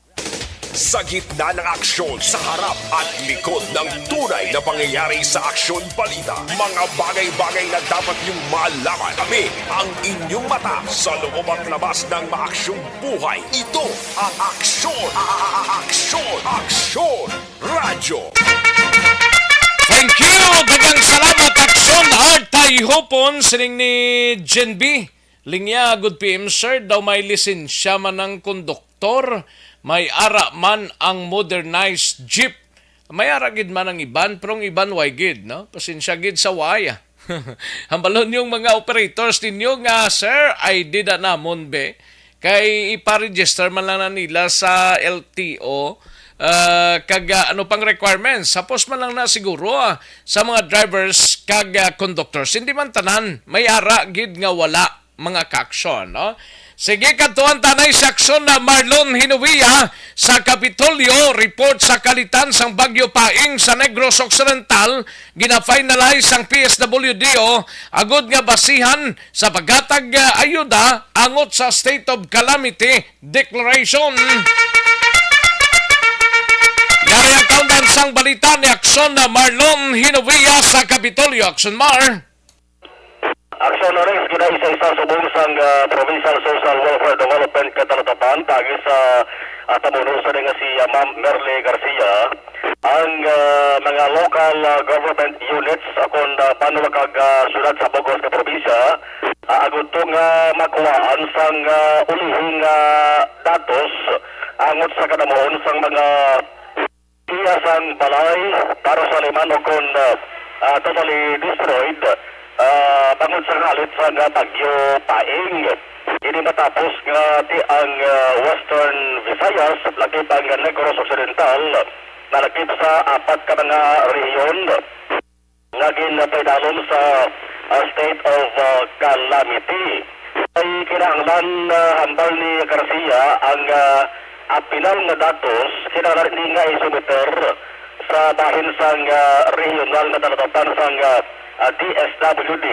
Sa gitna ng aksyon, sa harap at likod ng tunay na pangyayari sa Aksyon Balita, mga bagay-bagay na dapat niyong malaman. Kami ang inyong mata sa loob at labas ng maaksyong buhay. Ito ang Aksyon, a-, a-, a-, Aksyon, Aksyon Radyo. Thank you! Daghang salamat, Aksyon Art Tayhopon, sining ni Jen B. Linya, good P M, sir. Daw may lisensya man ang konduktor, may ara man ang modernized jeep. May ara gid man ang iban, pero ang iban way gid, no? Pasensya gid sa way, ah. Hambalon yung mga operators ninyo nga, "Sir, I did na namon, be." Kay ipa-register man lang na nila sa L T O, ah, kag, ah, ano pang requirements. Hapos man lang na siguro, ah, sa mga drivers kag, ah, conductors. Hindi man tanan, may ara gid nga wala, mga kaaksyon, no? Sige, kadtuan ta na sa aksyon na Marlon Hinovia sa Kapitolyo. Report sa kalitan sang Bagyo Paeng sa Negros Occidental, gina-finalize sang P S W D O agud nga basihan sa paghatag, ah, ayuda angot sa state of calamity declaration. Yari ang kaundan sang balita ni Aksyon na Marlon Hinovia sa Kapitolyo. Aksyon Mar. Aksyon Rex, ginaisa-isa subong sang, ah, Provincial Social Welfare Development Katalatapan, paagi sa, ah, pamuno sa nga si, ah, Ma'am Merle Garcia. Ang, ah, mga local, ah, government units akon, ah, banwa kag, ah, syudad sa bug-os nga probinsya, ah, agud to nga makuhaan sang, ah, ulihing, ah, datos angot sa kadamuon sang mga iya sang balay, daros sa liman o kon, ah, ah, totally destroyed, ah, bangod sa kalit sang, ah, Bagyo Paeng. Ini matapos nga ti ang, ah, Western Visayas, lakip ang Negros Occidental, nalakip sa apat ka mga rehiyon nga ginpaidalom sa, ah, state of, ah, calamity. Ay kinahanglan, ah, hambal ni Garcia, ang, ah, apinal nga datos kinahanglan ini nga isumiter sa bahin sang, ah, regional nga talatapan sang, ah, ah, D S W D.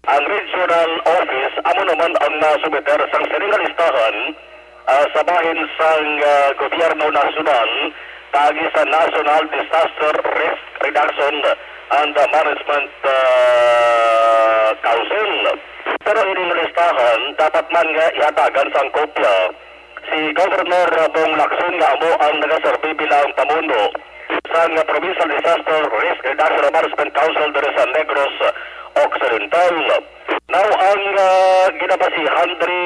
Ang regional office amo naman ang masumiter sang sining nga listahan, ah, sa bahin sang, ah, gobyerno nasyonal paagi sa National Disaster Risk Reduction and Management, ah, Council. Pero ining listahan dapat man nga ihatagan sang kopya Si Governor Bong Lacson nga amo ang nagaserbi bilang pamuno sang Provincial Disaster Risk Reduction and Management Council diri sa Negros Occidental. Now, ang, ah, ginabasihan diri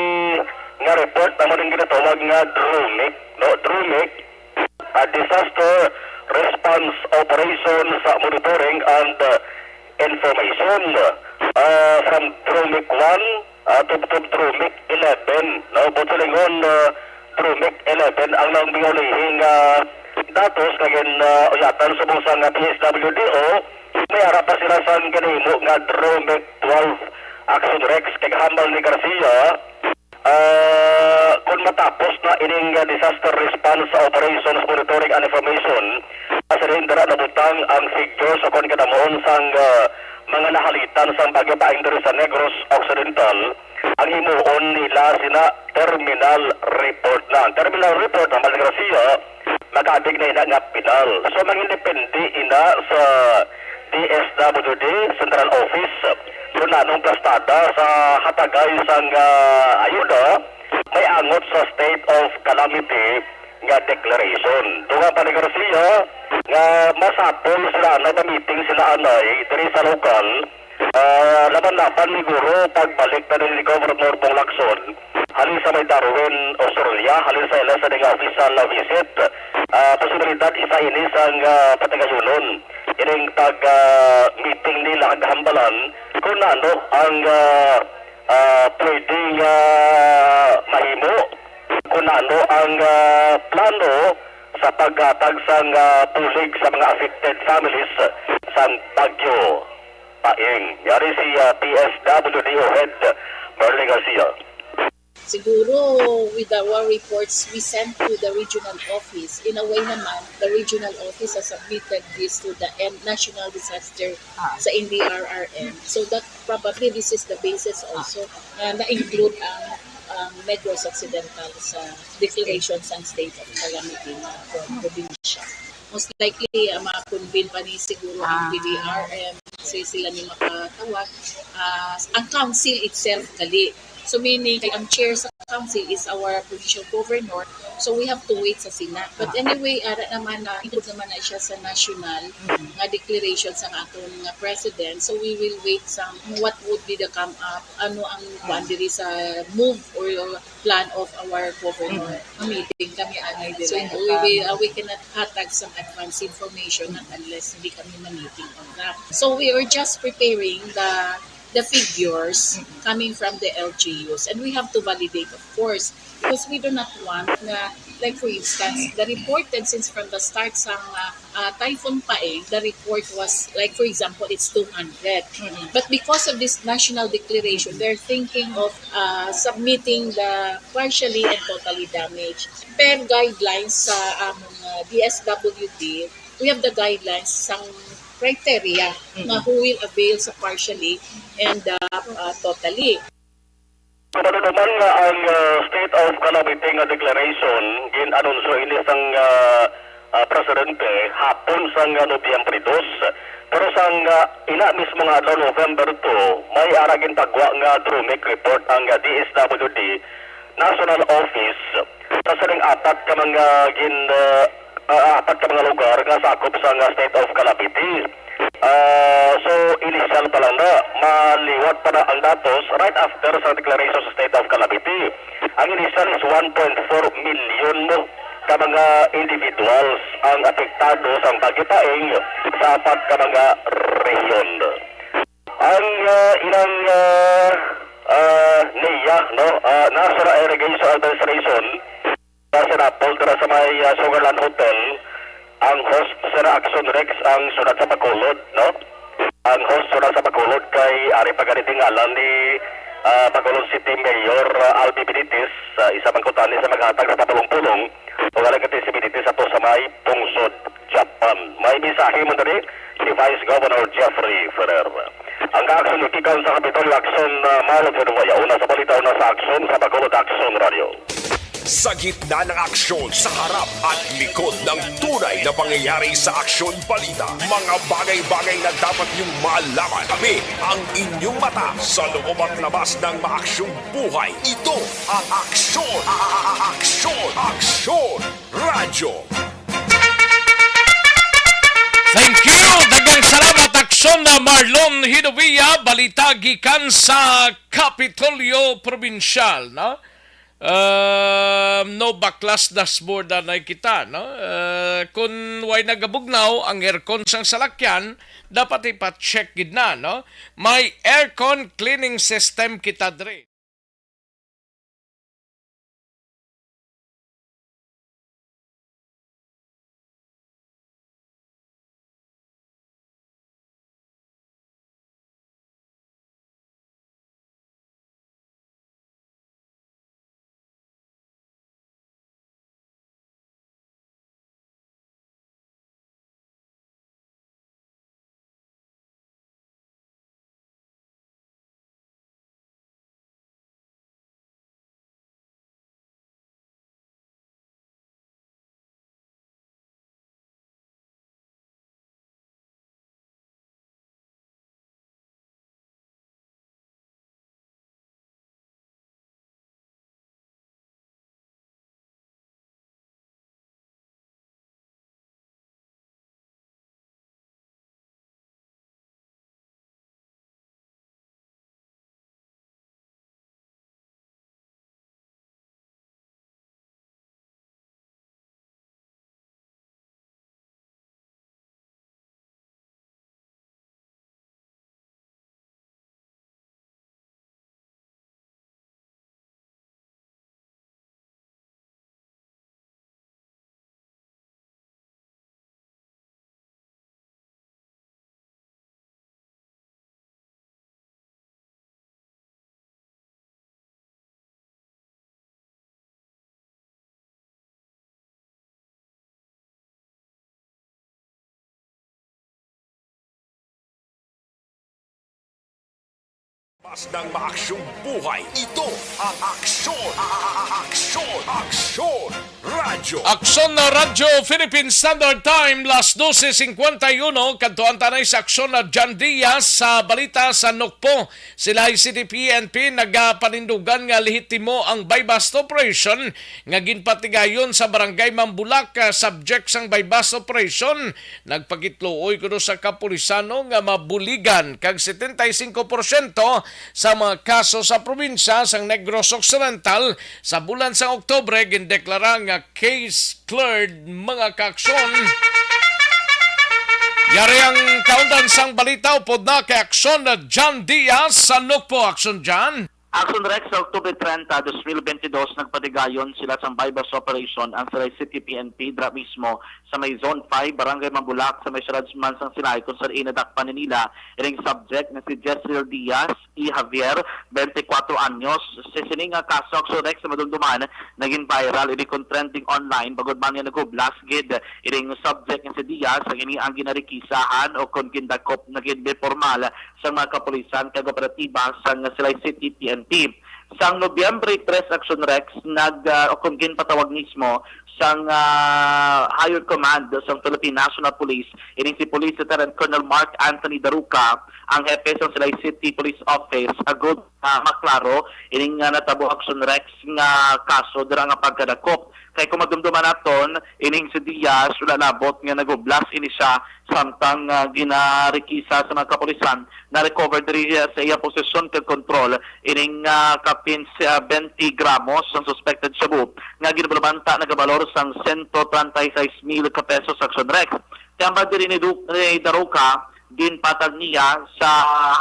nga report amo ning ginatawag nga DRUMIC, no? DRUMIC, ah, Disaster Response Operations Monitoring and, ah, Information, ah, from DRUMIC one, ah, tubtob DRUMIC eleven, no? Buot silingon, ah, DRUMIC eleven ang nang mingulihing, ah, datos nga gin, ah, uyatan subong sang, ah, D S W D O. May ara pa sila sang ginahimo nga DRUMIC twelve Action Rex kay hambal ni Garcia, ah, kung matapos na ining, ah, Disaster Response Operations Monitoring and Information, asa rin dira nabutang ang figures o kon kadamuon sang, ah, mga nahalitan sang Bagyo Paeng diri sa Negros Occidental, ang himuon nila sina terminal report na. Ang terminal report, ang Maldita Garcia, mag-abig na ina nga pinal. So, mangindepende ina sa D S W D Central Office kung nanong plastada sa hatagay sang, ah, ayuda may angot sa state of calamity nga declaration. Dugang pa ni Garcia nga masapol sila na meeting sila anay diri sa lokal, ah, laban-laban ni guro pagbalik na ni Governor Bong Lacson halin sa may Darwin, Australia, halin sa ila sa nga official visit. Ah, posibilidad isa ini sang, ah, patigayunon ining pag, ah, meeting nila ag hambalan kung ano ang, ah, ah, pwedeng, ah, mahimo, kung ano ang, ah, plano sa paghatag sang, ah, bulig sa mga affected families sang Bagyo Paeng. Yari si, ah, P S W D O head Merly Garcia. Siguro, with our reports we sent to the regional office, in a way naman, the regional office has submitted this to the N- National Disaster Ah. sa N D R R M. So that probably this is the basis also na na-include ang, ang Negros Occidental sa declaration sang state of calamity nga pro- probinsya. Most likely, uh, ma-convene pa ni siguro ang Ah. P D R M, kasi sila ni makatawag. Ah, ang council itself gali. So meaning, kay ang chair sa council is our provincial governor. So we have to wait sa Senate. But Ah. Anyway, ara naman na include naman na siya sa national Mhm. nga declaration sa aton nga president. So we will wait sa what would be the come up, ano ang kuan diri sa move or plan of our governor. Mhm. Meeting kami anay So, diri. hindi We pa- will, uh, we cannot hatag some advance information not unless hindi kami ma-meeting on that. So we are just preparing the the figures coming from the L G Us, and we have to validate, of course, because we do not want na, like, for instance, the reported since from the start sang, uh, uh, Typhoon Paeng, the report was, like, for example, it's two hundred. Mhm. But because of this national declaration, they're thinking of, uh, submitting the partially and totally damaged. Per guidelines sa among, uh, D S W D, we have the guidelines sang criteria Mhm. nga who will avail sa partially and, uh, uh, totally. Kabalunuman nga ang, ah, state of calamity nga declaration gin-anunsyo ini sang, ah, ah, presidente hapon sang, ah, Nobyembre dos. Pero sang, ah, ina mismo nga adlaw, November two, may ara gintagwa nga DRUMIC report ang, ah, D S W D National Office sa sining apat ka mga gin-, ah, ah, apat ka mga lugar nga sakop sang, ah, state of calamity. Ah, so, initial pa lang na, maliwat pa na ang datos right after sa declaration sa state of calamity. Ang initial is one point four million mo ka mga individuals ang apektado sa Bagyo Paeng sa apat ka mga rehiyon. Ang, ah, ilang, ah, ah, NEA, no, ah, National Irrigation Administration, sa Sinapol, dira sa may, ah, Sugarland Hotel, ang host sa Action Rex ang sunod sa Bacolod, no? Ang host sunod sa Bacolod kay ari pa gani tingalan ni, ah, Bacolod City Mayor, ah, Albi Benitez, ah, isa man kuntani sa maghatag sa pulong-pulong o galagat si Benitez ato sa may pungsod Japan. May mensahe man diri si Vice Governor Jeffrey Ferrer. Ang kaaksyon gikan sa Kapitolyo Aksyon, ah, Marlon Henuaya, una sa balita, una sa aksyon sa Bacolod Aksyon Radio. Sa gitna ng aksyon, sa harap at likod ng tunay na pangyayari sa Aksyon Balita, mga bagay-bagay na dapat niyong malaman. Kami ang inyong mata sa loob at labas ng maaksyong buhay. Ito ang Aksyon, a- a- a- Aksyon, Aksyon Radyo. Thank you. Daghang salamat, Aksyon na Marlon Hinovia. Balita gikan sa Kapitolyo Probinsyal, no? Um, no, baklas dashboard na kita, no? Uh, kung way nagabugnaw ang aircon sang salakyan, dapat ipa-check gid na, no? May aircon cleaning system kita dre. Mas ng maaksyong buhay. Ito ang Aksyon, a- a- a- Aksyon, Aksyon Radyo. Aksyon na Radyo, Philippine Standard Time, las doce cincuenta y uno. Kadtuan ta na sa Aksyon na John Diaz sa balita sa Nokpo. Silay City P N P nagapanindugan nga lehitimo ang buy-bust operation nga ginpatigayon sa Barangay Mambulak, ah, subject sang buy-bust operation. Nagpakitluoy kuno sa kapulisano nga mabuligan kag setenta y cinco porsyento sa mga kaso sa probinsya sang Negros Occidental sa bulan sang Oktubre gindeklara nga case cleared, mga kaaksyon. Yari ang kaundan sang balita upod na kay Aksyon na John Diaz sa Nokpo. Aksyon, John. Action Rex, sa October treinta, dos mil veintidós, nagpatigayon sila sang buy-bust operation ang Silay City P N P dira mismo sa may Zone five, Barangay Mambulak, sa may siyudad man sang Silay, kung sa diin nadakpan nila ining subject nga si Jezreel Diaz E. Javier, twenty-four anyos. Sa sini nga kaso, Action Rex, sa madumduman, naging viral ini kon trending online, bangod man nga naghublas gid ining subject nga si Diaz, ang ini ang ginarikisahan o kon gindakop na gid formal sa mga kapulisan kag operatiba sang Silay City P N P. Sang Nobyembre tres, Action Rex, nag, ah, o kon ginpatawag mismo sang, ah, Higher Command sang Philippine National Police, ining si Police Lieutenant Colonel Mark Anthony Daruca, ang hepe sang Silay City Police Office, agud, ah, maklaro ining, ah, natabo, Action Rex, nga kaso dira nga pagkadakop. Kay kung madumduman naton, ining si Diaz, wala labot nga naghublas ini siya, samtang, ah, ginarikisa sa mga kapulisan, na-recover diri sa iya posesyon kag kontrol ining, ah, kapin sa twenty gramos ang suspected shabu nga ginbalumanta nagabalor sang sento treinta y seis mil ka pesos, Action Rex. Tambal diri ni Du-, ni Daruca, ginpatag niya sa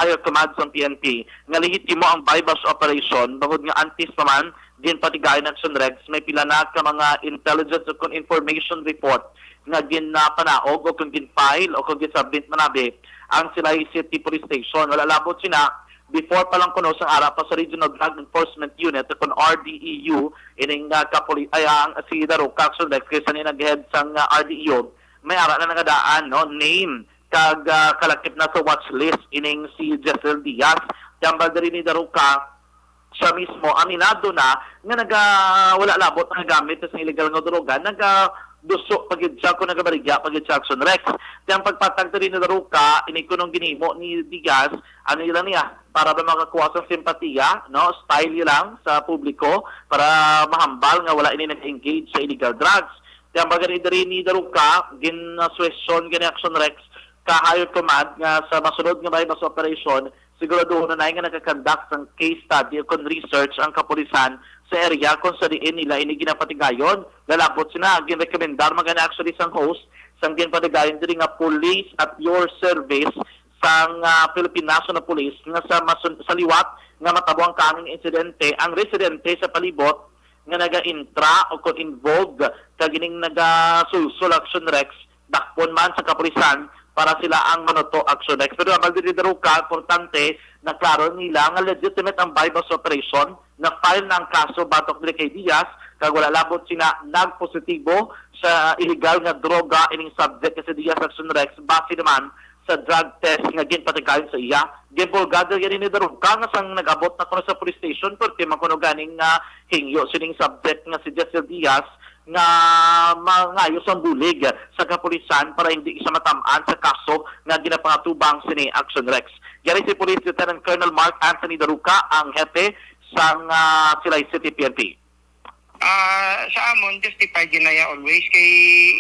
higher command sang P N P nga lehitimo ang buy-bust operation, bangod nga antes pa man, ginpatigayon, Action Rex, may pila na ka mga intelligence o kon information report nga ginpanaog o kon gin-file o kon gin-submit manabi ang Silay City Police Station. Wala labot sina, before pa lang kuno sang ara pa sa Regional Drug Enforcement Unit o kon R D E U, ining, ah, kapuli-, ay, ang si Daruca, Action Rex, kay sa ni nag-head sang, ah, R D E U, may ara na nangadaan, no, name kag, ah, kalakip na sa watch list ining si Jezreel Diaz. Tambal diri ni Daruca, Siya mismo aminado na nga naga, wala labot nga gamit sa illegal nga droga, nagaduso pa gid siya kung nagabaligya pa gid siya, Action Rex. Kaya ang pagpatag diri ni Daruca, ini kunong ginhimo ni Diaz, ano nila niya, para ba makakuha sa simpatiya, no? Style lang sa publiko para mahambal nga wala ini nag-engage sa illegal drugs. Kaya ang pagkari diri ni Daruca, ginaswesyon gani, Action Rex, ka higher command nga sa masunod nga buy-bust operation, siguraduhon na nga nakakonduct sang case study o kon research ang kapulisan sa area kung sa diin nila ini ginapatigayon. Lalabot sina, ginrekomendar man gani actually sang host sang ginpatigayon diri nga Police at Your Service sang, ah, Philippine National Police nga sa masun- sa liwat nga matabo ang kaning insidente, ang residente sa palibot nga naga-intra o kon involved kag ining nagasulsol, Action Rex, dakpon man sa kapulisan para sila ang manuto, Action Rex. Pero ang Valdez Daruca, importante, naklaro nila nga legitimate ang buy-bust operation, na-file na ang kaso batok diri kay Diaz, kag wala labot sina nagpositibo sa illegal nga droga ining subject nga si Diaz, Action Rex, base naman sa drug test nga ginpatigayon sa iya. Ginbulgado gani ni Daruca nga sang nag-abot na kuno sa police station, perti man kuno ganing, ah, hingyo sining subject nga si Jessel Diaz nga mangayo sang bulig sa kapulisan para hindi siya matam-an sa kaso nga ginapangatubang sini, Action Rex. Gani si Police Lieutenant Colonel Mark Anthony Daruca ang hepe sang, ah, Silay City P N P. Ah, sa amon, justified yun na ya always. Kay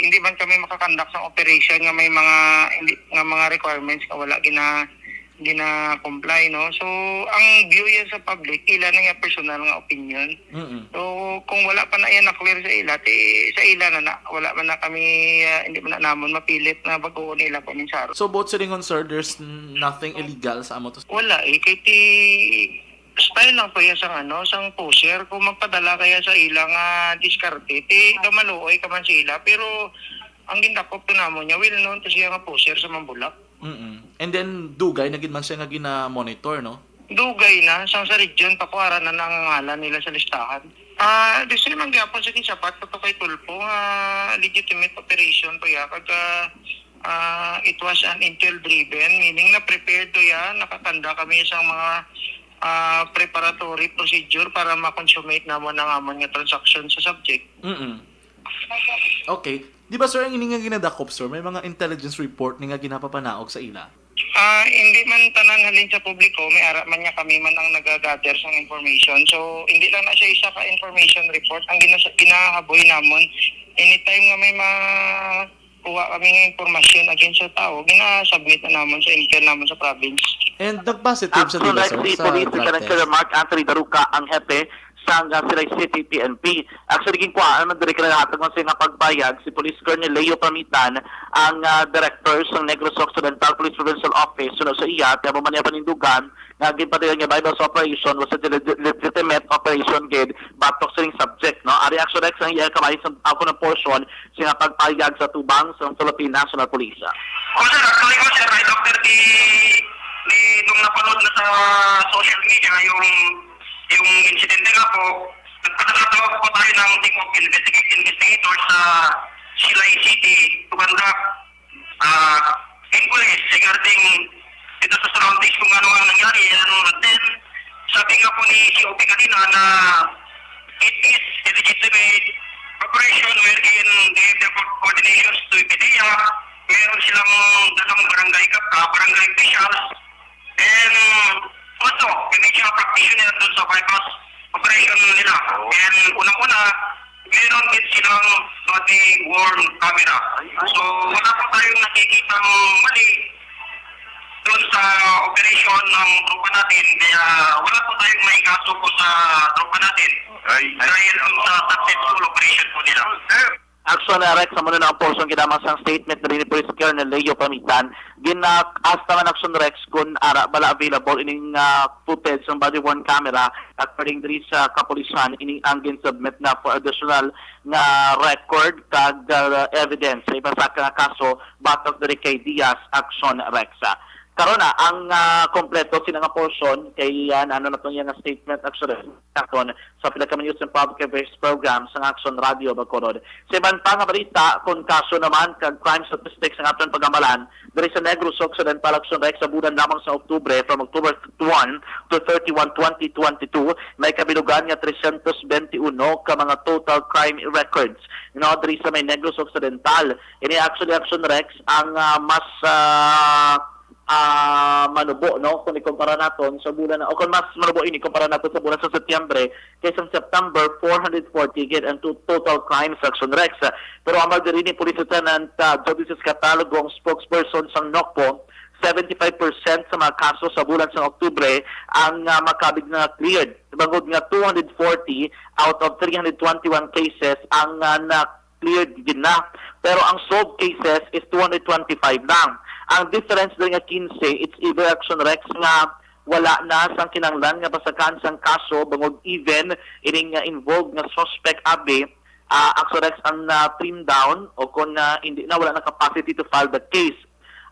hindi man kami makakonduct sa operation nga may mga, hindi, nga mga requirements nga wala gina, gina-comply, no? So, ang view yan sa public, ila na yung personal nga opinion. Mm-mm. So, kung wala pa na yan na-clear sa ila, ti, sa ila na, na, wala man na kami, ah, hindi man na namon mapilit na baguon nila kung anong saro. So, both silingon, sir, there's nothing illegal sa amo to? Wala eh, kay ti, style lang pa iya sang ano, sang pusher. Kung magpadala kaya sa ila nga diskarte, ti gamaluoy ka man sa ila. Pero ang gindakop to namo niya, well known to siya nga pusher sa Mambulak. Mm-mm. And then, dugay na gid man siya nga gina-monitor, no? Dugay na, sang sa region, pakuara na nangangalan nila sa listahan. Ah, the same ang gyapon sa gisabat ko to kay Tulfo nga legitimate operation to ya, kag, ah, ah, it was an intel-driven, meaning na prepared to ya, nakakanda kami sa mga, ah, preparatory procedure para ma-consummate namon ang amon nga transaction sa subject. Mm-mm. Okay. Di ba, sir, ang ini nga ginadakop, sir, may mga intelligence report ni nga ginapapanaog sa ila? Ah, hindi man tanan halin sa publiko, may ara man niya kami man ang nagagather sang information. So, hindi lang na siya isa ka information report ang gina-, ginahaboy namon. Anytime nga may makuha kami nga impormasyon against sa tao, gina-submit na namon sa intel namon sa province. And nag-positive sa Actually, dila, sir, si sa Police drug Lieutenant test? Colonel Mark Anthony Daruca ang hepe sang, ah, Silay City P N P. Actually, ginkuhaan man diri ka naghatag man siya nga pagpayag si Police Colonel Leo Pamitan, ang, ah, director sang Negros Occidental Police Provincial Office. Suno sa iya, ti amo man niya panindugan nga ginpatigayon nga buy-bust operation was a leg-, legitimate operation gid batok sining subject, no? Ari, Action Rex, ang iya kamay sa ako na portion sa nga pagpayag sa tubang sa Philippine National Police. Oh, sir, actually ko, sir, right after the, the, nung napanood na sa social media yung, yung insidente nga po, nagpadala daw po tayo ng team of investiga-, investigators sa Silay City to conduct, ah, inquiries regarding dito sa surroundings kung ano ang nangyari. And then, sabi nga po ni C O P kanina na it is a legitimate operation wherein they have the co-, coordinations to PDEA. Meron silang dalang barangay kap-, ah, barangay officials. And also, kami siya practitioner doon sa buy-bust operation nila. And unang-una, meron din silang body-worn camera. So, wala po tayong nakikitang mali doon sa operation ng tropa natin. Kaya wala po tayong maikaso po sa tropa natin. Ay. Dahil doon sa successful operation po nila. Sir, Action Rex, amo na ang portion gid lamang sang statement ni Police Colonel Leo Pamitan. Gina-ask naman, Action Rex, kung ara bala available ining, ah, footage sang body-worn camera. According diri sa kapulisan, ini ang gin-submit na for additional nga record kag, ah, evidence sa iba sa ka nga kaso batok diri kay Diaz, Action Rex. Karon na ang, ah, kompleto sina nga portion kay, ah, ano na tong iyang statement, actually, naton sa pila ka news and public affairs program sa Action Radio Bacolod. Sa iban pa nga balita, kon kaso naman kag crime statistics ang aton pagamalan, diri sa Negros Occidental, Action Rex, sa bulan lamang sa Oktubre, from October one to thirty-one, twenty twenty-two, may kabilugan nga trescientos benti uno ka mga total crime records, you know, diri sa may Negros Occidental. Ini actually, Action Rex, ang, ah, mas, ah, ah, manubo, no, kung ikumpara naton sa bulan na, o kung mas manubo ini kumpara naton sa bulan sa Setyembre kaysa sa September, four hundred forty gid ang to-, total crimes, Action Rex. Pero ang diri ni Police Lieutenant, ah, Jody Catalogo, ang spokesperson sang NOCPO, seventy-five percent sa mga kaso sa bulan sa Oktubre ang, ah, makabig na cleared. Bangod nga two hundred forty out of three hundred twenty-one cases ang, ah, na cleared gid na. Pero ang solved cases is two hundred twenty-five lang. Ang difference diri nga quince, it's either, Action Rex, nga wala na sang kinahanglan nga basakahan sang kaso, bangod even ining nga involved nga suspect abi, ah, Action Rex, ang na-trim down o kung, ah, hindi na, wala na capacity to file the case.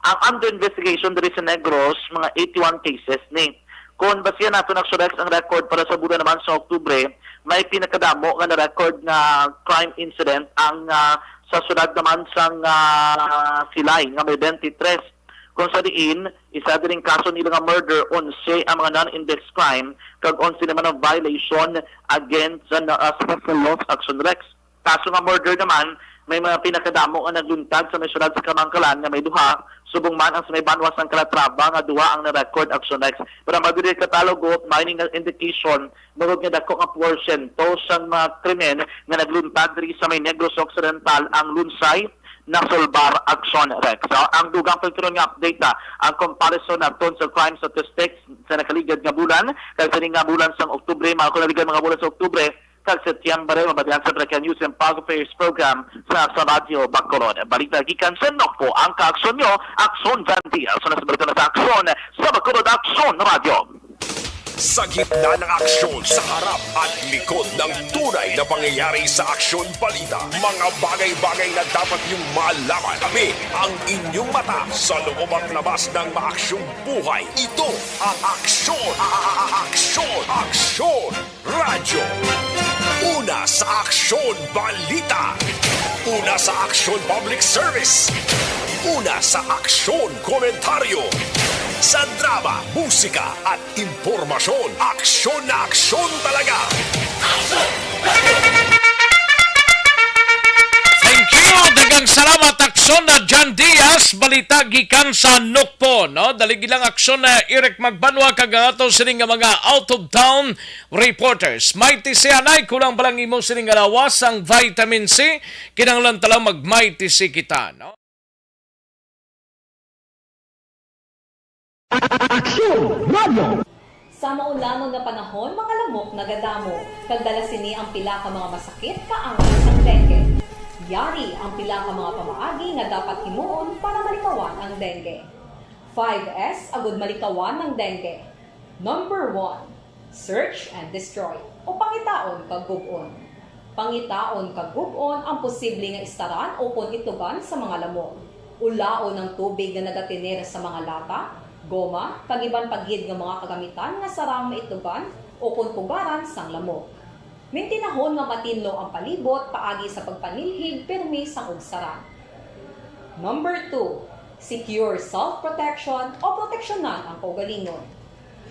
Ang under investigation diri sa Negros, mga eighty-one cases ni. Kung basihan nato, Action Rex, ang record para sa bulan naman sa Oktubre, may pinakadamo nga na-record nga crime incident ang, ah, sa syudad naman sang, ah, Silay, nga may twenty-three. Kung sa diin, isa diring kaso nila nga murder, onse ang mga non-index crime, kag onse naman ang violation against sa, ah, special laws, Action Rex. Kaso nga murder naman, may mga pinakadamo nga nagluntad sa may syudad sa Kamankalan nga may duha, subong man ang sa may banwa sang Calatrava nga duha ang na-record, Action Rex. Pero ang Madrid Catalogo, may nga indication, bangod nga dako nga porsyento sang mga krimen nga nagluntad diri sa may Negros Occidental ang lunsay nasulbar, Action Rex. So, ang dugang pagturon nga update na ang comparison naton sa crime statistics sa nakaligad nga bulan, kag sa nga bulan sang Oktubre, mga kung nakaligad mga bulan sa Oktubre, kag Setyembre, mabatian sa Breaking News and Public Affairs Program sa, sa Radyo Bacolod. Balita gikan sa NOCPO, ang kaaksyon nyo, Aksyon Van Diaz. Sa nasa balita na sa Aksyon, sa Bacolod Aksyon Radyo. Sa gitna ng aksyon, sa harap at likod ng tunay na pangyayari sa Aksyon Balita, mga bagay-bagay na dapat niyong malaman. Tabi ang inyong mata sa loob at labas ng maaksyong buhay. Ito ang Aksyon, a-, a-, a-, Aksyon, Aksyon Radyo. Una sa Aksyon Balita. Una sa Aksyon Public Service. Una sa Aksyon Komentaryo. Sa drama, musika, at impormasyon, aksyon na aksyon talaga. Thank you. Daghang salamat, Aksyon na John Diaz. Balita gikan sa NOCPO, no? Dali lang, Aksyon na Eric Magbanwa, kag ang ato sining nga mga out of town reporters. May tisianay, kulang pa lang imo sining nga lawas ang vitamin C. Kinahanglan ta lang mag-may tisi kita, no? Aksyon Radio. Sa maulamon nga panahon, mga lamok nagadamo, kag dala sini ang pila ka mga masakit kaangay sang dengue. Yari ang pila ka mga pamaagi nga dapat himuon para malikawan ang dengue. Five S agud malikawan ang dengue. Number one, search and destroy, o pangitaon kag gub-on. Pangitaon kag gub-on ang posible nga istaran ukon itlogan sa mga lamok. Ulaon ang tubig nga nagatener sa mga lata, goma, kag iban pa gid nga mga kagamitan nga sarang maitlogan ukon pugaran sang lamok. Mintinahon nga matinlo ang palibot paagi sa pagpanilhig pirmi sang ugsaran. Number two, secure self-protection o proteksyonan ang kaugalingon.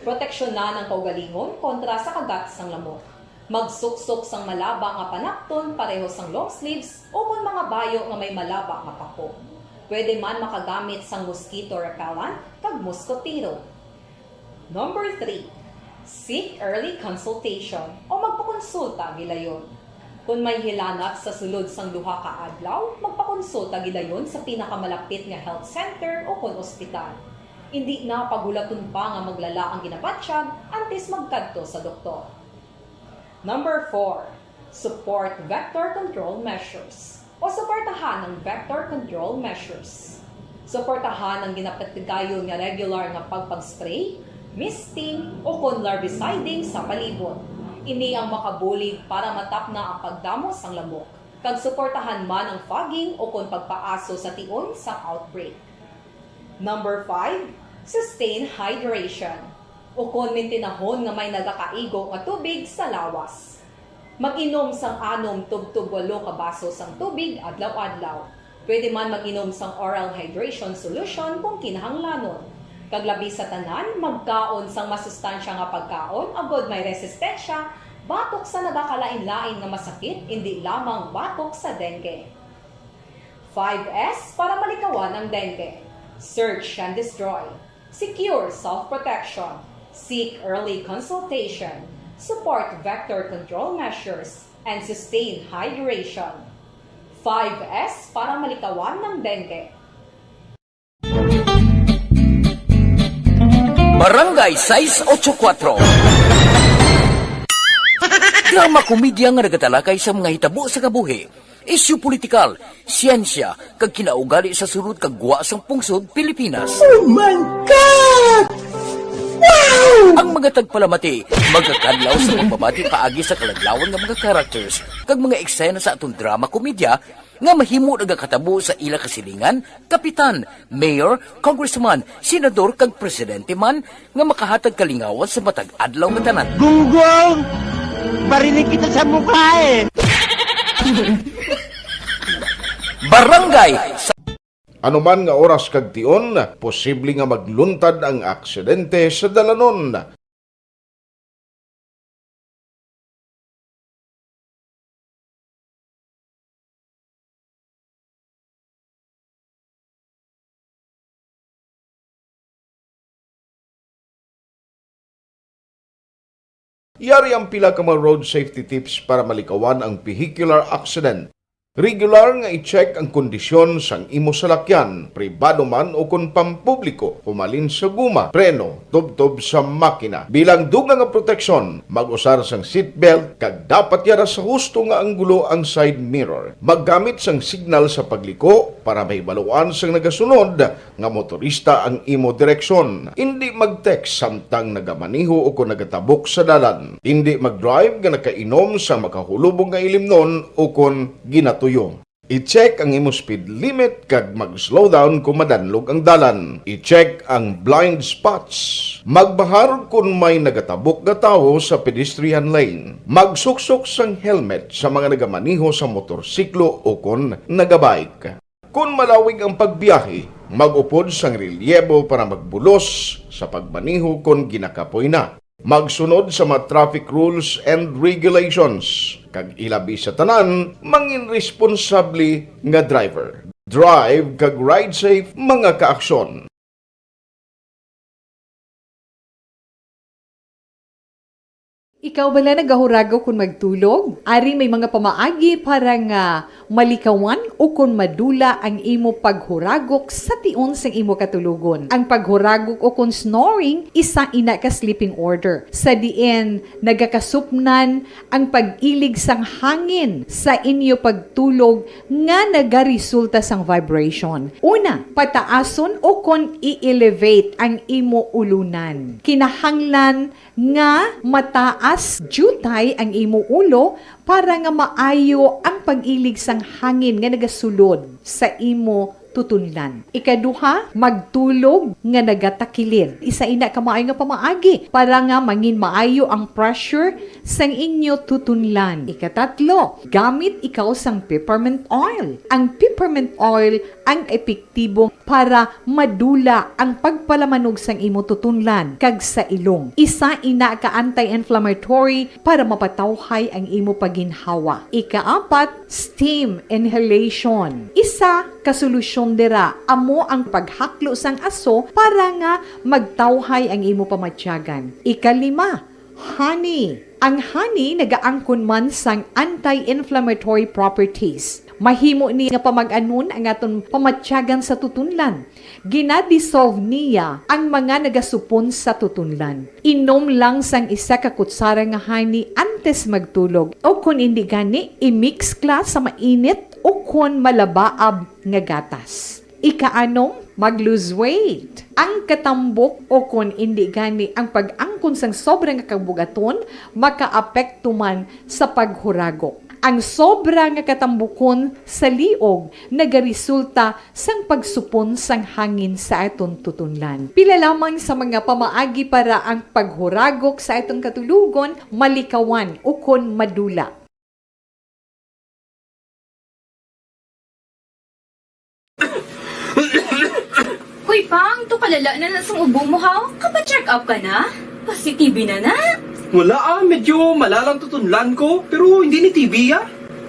Proteksyonan ang kaugalingon kontra sa kagat sang lamok. Magsuksok sang malaba nga panapton pareho sang long sleeves ukon mga bayo nga may malaba nga pako. Pwede man makagamit sang mosquito repellent kag moskotero. Number three, seek early consultation o magpakonsulta gilayon. Kon may hilanat sa sulod sang duha ka adlaw, magpakonsulta gilayon sa pinakamalapit nga health center ukon ospital. Indi na paghulaton pa nga maglala ang ginabatyag antes magkadto sa doktor. Number four, support vector control measures o suportahan ang vector control measures. Suportahan ang ginapatigayon nga regular nga pagpag-spray, misting, ukon larviciding sa palibot. Ini ang makabulig para matapna ang pagdamo sang lamok, kag suportahan man ang fogging ukon pagpaaso sa tion sang outbreak. Number five, Sustain hydration, ukon mintinahon nga may nagakaigo nga tubig sa lawas. Mag-inom sang anom tubtob walo ka baso sang tubig adlaw-adlaw. Pwede man mag-inom sang oral hydration solution kung kinahanglanon. Kag labi sa tanan, magkaon sang masustansya nga pagkaon agod may resistensya batok sa nagakalain-lain nga masakit, indi lamang batok sa dengue. Five S para malikawan ang dengue. Search and destroy. Secure self-protection. Seek early consultation. Support vector control measures and sustain hydration. Five S para malikawan ng dengue. Barangay sais ocho kuatro. Drama komedya nga nagatalakay sa mga hitabo sa kabuhi, isyu politikal, siyensya, kag kinaugali sa sulod kag gwa sang pungsod Pilipinas. Oh my God! Wow! Ang mga tagpalamati magakadlaw sa pagbabati paagi sa kaladlawan nga mga characters kag mga eksena sa aton drama komedya nga mahimo nagakatabo sa ila kasilingan, kapitan, mayor, congressman, senador kag presidente man nga makahatag kalingawan sa matag adlaw nga tanan. Gunggong! Barinig kita sa mukha eh! Barangay sa Ano man nga oras kag tion, posible nga magluntad ang aksidente sa dalanon. Yari ang pila ka mga road safety tips para malikawan ang vehicular accident. Regular nga i-check ang kondisyon sang imo salakyan, pribado man o kon pampubliko, humalin sa guma, preno, tubtob sa makina. Bilang dugang nga proteksyon, mag-usar sang seatbelt kag dapat yara sa husto nga anggulo ang side mirror. Maggamit sang signal sa pagliko para mahibaluan sang nagasunod nga motorista ang imo direksyon. Indi mag-text samtang nagamaneho o kon nagatabok sa dalan. Indi mag-drive nga nakainom sa makahulubong nga ilimnon o kon ginatuyo. I-check ang imo speed limit kag mag-slow down kon madanlog ang dalan. I-check ang blind spots. Magbahar kon may nagatabok nga tawo sa pedestrian lane. Magsuksok sang helmet sa mga nagamaneho sa motorsiklo o kon nagabike. Kon malawig ang pagbiyahe, mag-upod sang relyebo para magbulos sa pagmaneho kon ginakapoy na. Magsunod sa mga traffic rules and regulations, kag ilabi sa tanan, mangin responsable nga driver. Drive kag ride safe, mga kaaksyon. Ikaw bala nagahuragok kon magtulog? Ari may mga pamaagi para nga malikawan ukon madula ang imo paghuragok sa tion sang imo katulogon. Ang paghuragok ukon snoring isa ina ka sleeping order, sa diin nagakasupnan ang pag-ilig sang hangin sa inyo pagtulog nga nagaresulta sang vibration. Una, pataason ukon i-elevate ang imo ulunan. Kinahanglan nga mataas diutay ang imo ulo para nga maayo ang pag-ilig sang hangin nga nagasulod sa imo tutunlan. Ikaduha, magtulog nga nagatakilid. Isa ina ka maayo nga pamaagi para nga mangin maayo ang pressure sang inyo tutunlan. Ikatatlo, gamit ikaw sang peppermint oil. Ang peppermint oil ang epektibo para madula ang pagpalamanog sang imo tutunlan kag sa ilong. Isa ina ka anti-inflammatory para mapatawhay ang imo pagginhawa. Ikaapat, steam inhalation. Isa ka solusyon dira amo ang paghaklo sang aso para nga magtawhay ang imo pamatyagan. Ikalima, honey. Ang honey nagaangkon man sang anti-inflammatory properties. Mahimo ni nga pamag-anon ang aton pamatyagan sa tutunlan. Gina-dissolve niya ang mga nagasupon sa tutunlan. Inom lang sang isa ka kutsara nga honey antes magtulog, o kon indi gani, i-mix kla sa mainit o kon malabaab nga gatas. Ikaanom, mag-lose weight. Ang katambok o kon indi gani ang pag-angkon sang sobra nga kabugaton makaapekto man sa paghuragok. Ang sobra nga katambukon sa liog nagaresulta sang pagsupon sang hangin sa aton tutunlan. Pila lamang sa mga pamaagi para ang paghuragok sa aton katulogon malikawan ukon madula. Hoy, Pang, to kalala na na sang ubo mo, ha? Kapa-check up ka na? Pasi-T B na na? Wala, ah, medyo malalang tutunlan ko, pero hindi ni T B, ah.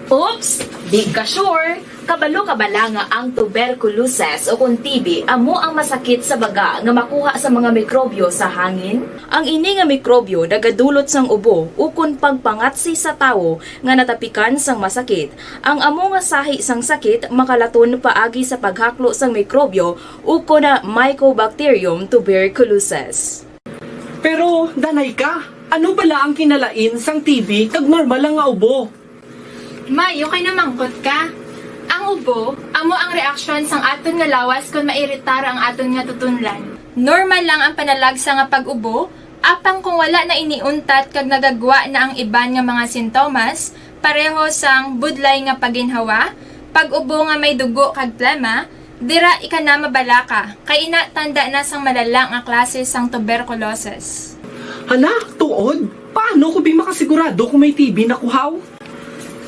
Oops! Di ka sure? Kabalo ka bala nga ang tuberculosis o kon T B amo ang masakit sa baga nga makuha sa mga mikrobyo sa hangin? Ang ini nga mikrobyo nagadulot sang ubo ukon pagpangatsi sa tawo nga natapikan sang masakit. Ang amo nga sahi sang sakit makalaton paagi sa paghaklo sang mikrobyo ukon na Mycobacterium tuberculosis. Pero, danay ka, ano bala ang kinalain sang T B kag normal lang nga ubo? May, okay na mangkot ka. Ang ubo, amo ang reaksyon sang aton nga lawas kon mairitar ang aton nga tutunlan. Normal lang ang panalagsa nga pag-ubo, apang kung wala na ini untat kag nagagwa na ang iban nga mga sintomas, pareho sang budlay nga paginhawa, pag-ubo nga may dugo kag plema, dira ika na mabalaka, kay ina tanda na sang malala nga klase sang tuberculosis. Hala, tuod? Paano ko bi makasigurado kung may T B na ko, haw?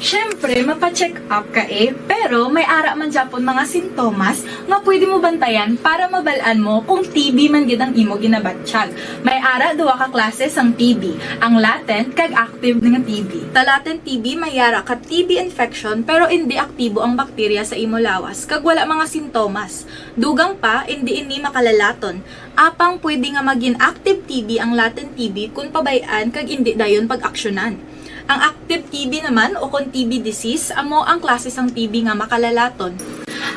Siyempre, mapa-check up ka, eh, pero may ara man gyapon mga sintomas nga pwede mo bantayan para mabal-an mo kung T B man gid ang imo ginabatyag. May ara duha ka klase sang T B, ang latent kag active nga T B. Sa latent T B, may ara ka T B infection pero indi aktibo ang bakterya sa imo lawas kag wala mga sintomas. Dugang pa, indi ini makalalaton. Apang pwede nga magin active T B ang latent T B kon pabay-an kag indi dayon pag-aksyonan. Ang active T B naman, o kon T B disease, amo ang klase sang T B nga makalalaton.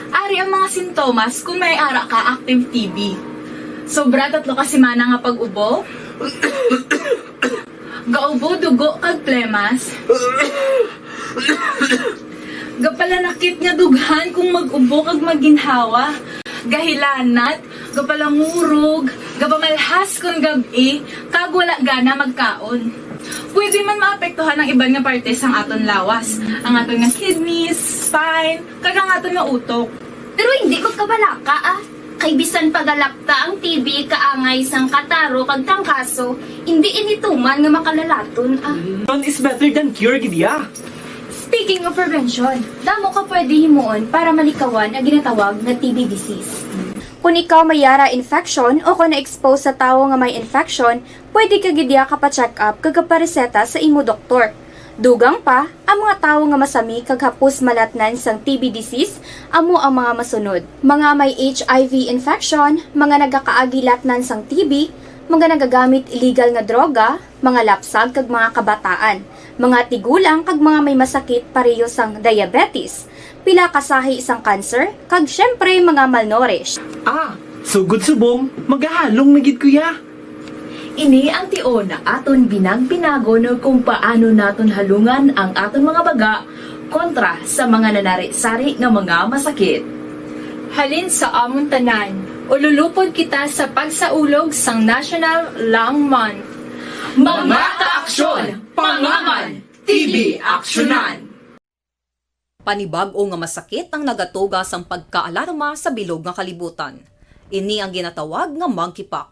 Ari ang mga sintomas kon may ara ka active T B. Sobra tatlo ka semana nga pag-ubo, gaubo dugo kag plemas, gapalanakit nga dughan kung mag-ubo kag maginhawa, gahilanat, gapalangurog, gapamalhas kon gab-i, kag wala gana magkaon. Pwede man maapektuhan ang iban nga parte sang aton lawas, ang aton nga kidneys, spine, kag ang aton nga utok. Pero hindi magkabalaka, ah. Kay bisan pa galapta ang T B kaangay sang kataro kag trangkaso, hindi ini tuman nga makalalaton, ah. Prevention is better than cure, gid ya. Speaking of prevention, damo ka pwede himuon para malikawan ang ginatawag nga T B disease. Kung ikaw may ara infection o kung na-expose sa tawo nga may infection, pwede ka gid ya kapa-check up kag kapareseta sa imo doktor. Dugang pa, ang mga tawo nga masami kag hapos malatnan sang T B disease amo ang mga masunod: mga may H I V infection, mga nagakaagi latnan sang T B, mga nagagamit illegal nga droga, mga lapsag kag mga kabataan, mga tigulang kag mga may masakit pareho sang diabetes, pila ka sahi sang cancer, kag siyempre mga malnourished. Ah, sugod subong, magahalong na gid ko ya. Ini ang tion nga aton binag-binagon kung paano naton halungan ang aton mga baga kontra sa mga nanari-sari nga mga masakit. Halin sa amon tanan, ululupod kita sa pagsaulog sang National Lung Month. Mga kaaksyon, pangaman, T B aksyonan. Panibag-o nga masakit ang nagatuga sang pagkaalarma sa bilog nga kalibutan. Ini ang ginatawag nga monkeypox.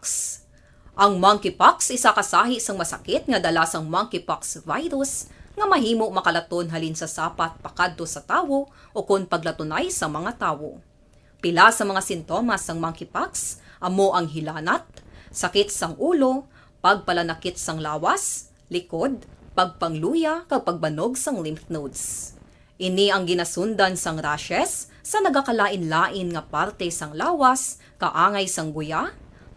Ang monkeypox isa ka sahi sang masakit nga dala sang monkeypox virus nga mahimo makalaton halin sa sapat pakadto sa tawo ukon paglatunay sa mga tawo. Pila sa mga sintomas sang monkeypox amo ang hilanat, sakit sang ulo, pagpalanakit sang lawas, likod, pagpangluya, kag pagbanog sang lymph nodes. Ini ang ginasundan sang rashes sa nagakalain-lain nga parte sang lawas, kaangay sang guya,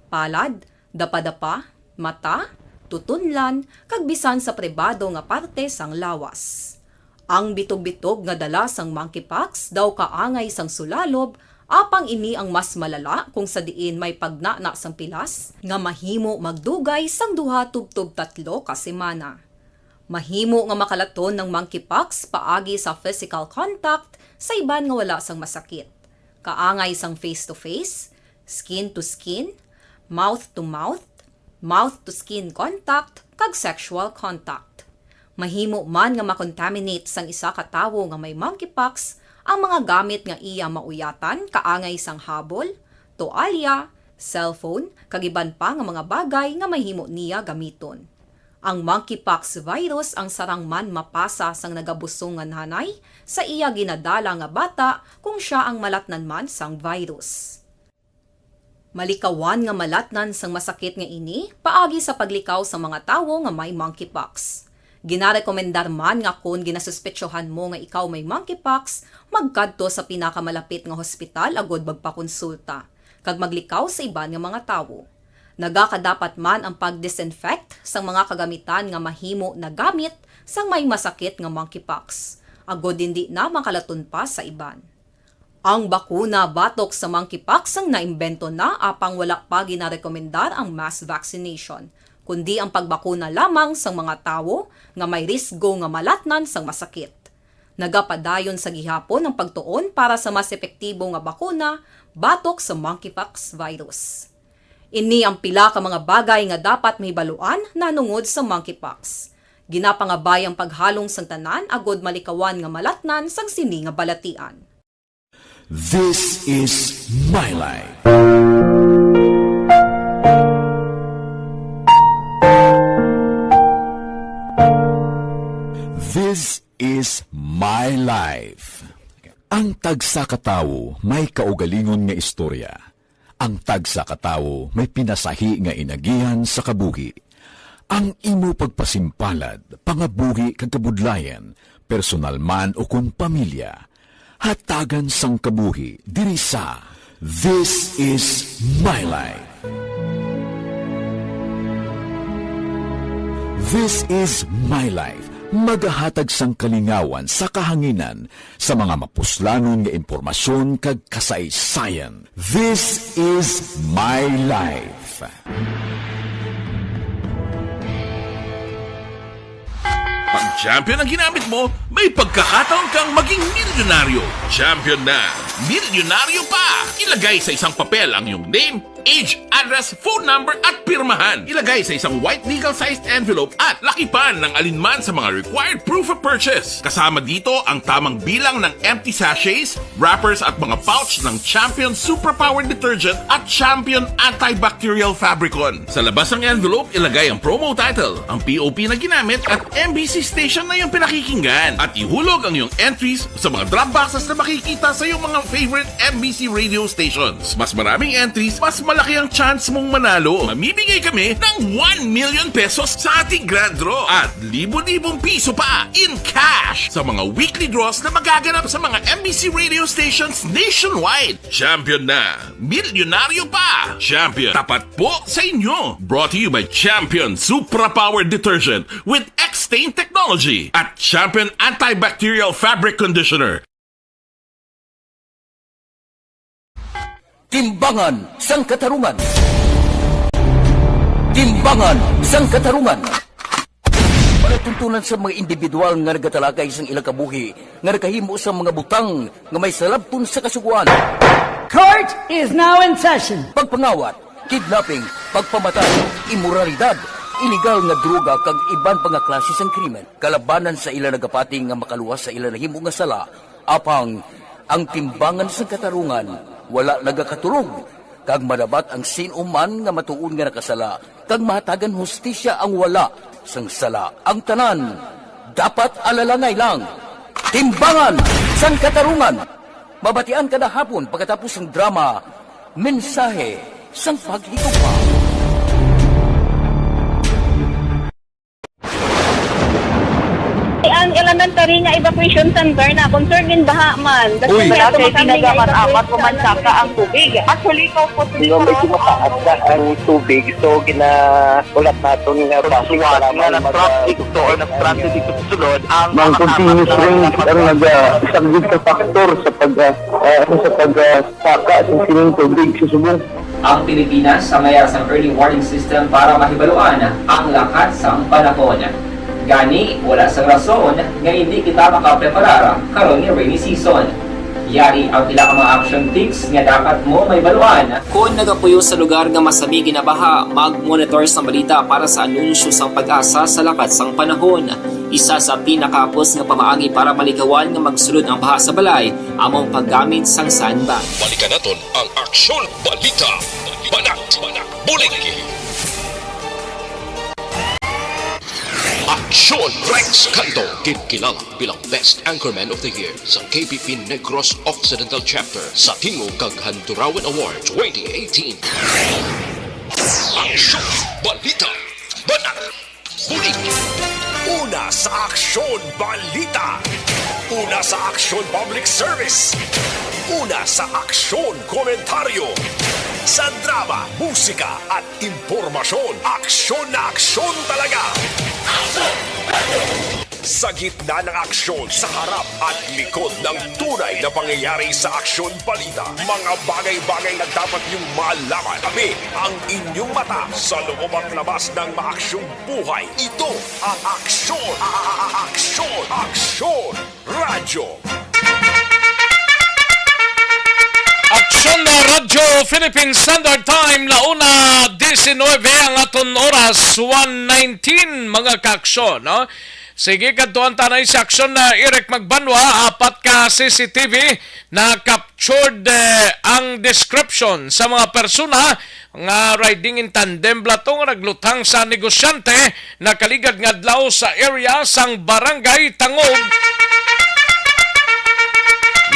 palad, dapadapa, mata, tutunlan, kag bisan sa pribado nga parte sang lawas. Ang bitog-bitog nga dala sang monkeypox daw kaangay sang sulalob, apang ini ang mas malala kung sa diin may pagnana sang pilas nga mahimo magdugay sang duha tubtob tatlo ka semana. Mahimo nga makalaton ang monkeypox paagi sa physical contact sa iban nga wala sang masakit, kaangay sang face-to-face, skin-to-skin, mouth-to-mouth, mouth-to-skin contact, kag sexual contact. Mahimo man nga makontaminate sang isa ka tawo nga may monkeypox ang mga gamit nga iya mauyatan, kaangay sang habol, toalya, cellphone, kag iban pa nga mga bagay nga mahimo niya gamiton. Ang monkeypox virus ang sarang man mapasa sang nagabusong nga nanay sa iya ginadala nga bata kung sia ang malatnan man sang virus. Malikawan nga malatnan sang masakit nga ini paagi sa paglikaw sa mga tawo nga may monkeypox. Ginarekomendar man nga kon ginasuspetsohan mo nga ikaw may monkeypox, magkadto sa pinakamalapit nga hospital agud magpakonsulta kag maglikaw sa iban nga mga tawo. Nagakadapat man ang pag-disinfect sang mga kagamitan nga mahimo nagamit sang may masakit nga monkeypox, agud indi na makalaton pa sa iban. Ang bakuna batok sa monkeypox ang naimbento na, apang wala pa ginarekomendar ang mass vaccination, kundi ang pagbakuna lamang sang mga tawo nga may risgo nga malatnan sang masakit. Nagapadayon sa gihapon ang pagtuon para sa mas epektibo nga bakuna batok sa monkeypox virus. Ini ang pila ka mga bagay nga dapat mahibaluan nahanungod sa monkeypox. Ginapangabay ang paghalong sang tanan agud malikawan nga malatnan sang sini nga balatian. This is my life. This is my life. Ang tagsa ka tawo may kaugalingon nga istorya. Ang tagsa ka tawo may pinasahi nga inagihan sa kabuhi. Ang imo pagpasimpalad, pangabuhi kag kabudlayan, personal man ukon pamilya, hatagan sang kabuhi diri sa This Is My Life. This Is My Life, magahatag sang kalingawan sa kahanginan sa mga mapuslanon nga impormasyon kag kasaysayan. This is my life. Pag champion ang ginamit mo, may pagkakataon kang maging milyonaryo. Champion na! Milyonaryo pa! Ilagay sa isang papel ang iyong name, age, address, phone number at pirmahan. Ilagay sa isang white legal-sized envelope at lakipan ng alinman sa mga required proof of purchase. Kasama dito ang tamang bilang ng empty sachets, wrappers at mga pouch ng Champion Superpower Detergent at Champion Antibacterial Fabricon. Sa labas ng envelope, ilagay ang promo title, ang P O P na ginamit at M B C station na iyong pinakikinggan. At ihulog ang iyong entries sa mga drop boxes na makikita sa iyong mga favorite M B C radio stations. Mas maraming entries, mas malaki ang chance mong manalo. Mamimigay kami ng one million pesos sa ating grand draw at libo-libong piso pa in cash sa mga weekly draws na magaganap sa mga M B C radio stations nationwide. Champion na! Milyonaryo pa! Champion, tapat po sa inyo! Brought to you by Champion Supra Power Detergent with X-Stain Technology at Champion Antibacterial Fabric Conditioner. Timbangan sang Katarungan. Timbangan sang Katarungan. Palatuntunan sa mga individual nga nagatalakay sang ilang kabuhi nga nakahimo sa mga butang nga may salabton sa kasugoan. Court is now in session. Pagpangawat, kidnapping, pagpamatay, imoralidad, iligal nga droga kag iban pa nga klase sang krimen kalabanan sa ila nagapati nga makaluwas sa ila nahimo nga sala. Apang ang timbangan sang katarungan wala nagakatulog, kag madabat ang sin-o man nga matuod nga nakasala, kag mahatagan hustisya ang wala sang sala. Ang tanan dapat alalangay lang. Timbangan sang katarungan. Mabatian kada hapon pagkatapos sang drama, Mensahe sang Paghigugma. Ang elementary nga evacuation center na concerned in baha man. Uy, wala kay pinagaman amat ko man saka ang tubig. Actually, ko po. Di ba may kumakaat na ang tubig, so ginakulat naton nga traffic para nga na-traffic to or na-stranded dito sa sulod ang mga continuous rain ang nag-isang sa factor sa pag uh, sa pag uh, saka sa sining tubig sa subong. Ang Pilipinas sa mayar sang early warning system para mahibaluan ang lakat sang panahon. Gani, wala sang rason nga hindi kita makapreparar karon nga rainy season. Yari ang pila ka mga action tips nga dapat mo mahibaluan. Kon nagapuyo sa lugar nga masami ginabaha, mag-monitor sang balita para sa anunsyo sang PAGASA sa lakat sang panahon. Isa sa pinakahapos nga pamaagi para malikawan nga magsulod ang baha sa balay amo ang paggamit sang sandbag. Balikan naton ang Aksyon Balita. Banat, bulig. Aksyon Rex Canto, ginkilala bilang Best Anchorman of the Year sa K P P Negros Occidental Chapter sa Tingog kag Handurawan Award twenty eighteen. Aksyon Balita. Banat. Bulig. Una sa Aksyon Balita. Una sa Aksyon Public Service. Una sa Aksyon Komentaryo. Sa drama, musika at impormasyon, aksyon na aksyon talaga. Sa gitna ng aksyon, sa harap at likod ng tunay na pangyayari sa Aksyon Balita, mga bagay-bagay na dapat niyong malaman. Kami ang inyong mata sa loob at labas ng maaksyong buhay. Ito ang Aksyon, a-, a-, a-, Aksyon, Aksyon Radyo. Aksyon na Radyo Philippine Standard Time, la una diecinuebe ang aton oras, one nineteen, mga kaaksyon, no? Sige, kadtuan ta na si Aksyon na Eric Magbanwa, apat ka C C T V na captured, eh, ang description sa mga persona nga riding in tandem bala to nga nagluthang sa negosyante nakaligad nga adlaw sa area sang Barangay Tangub.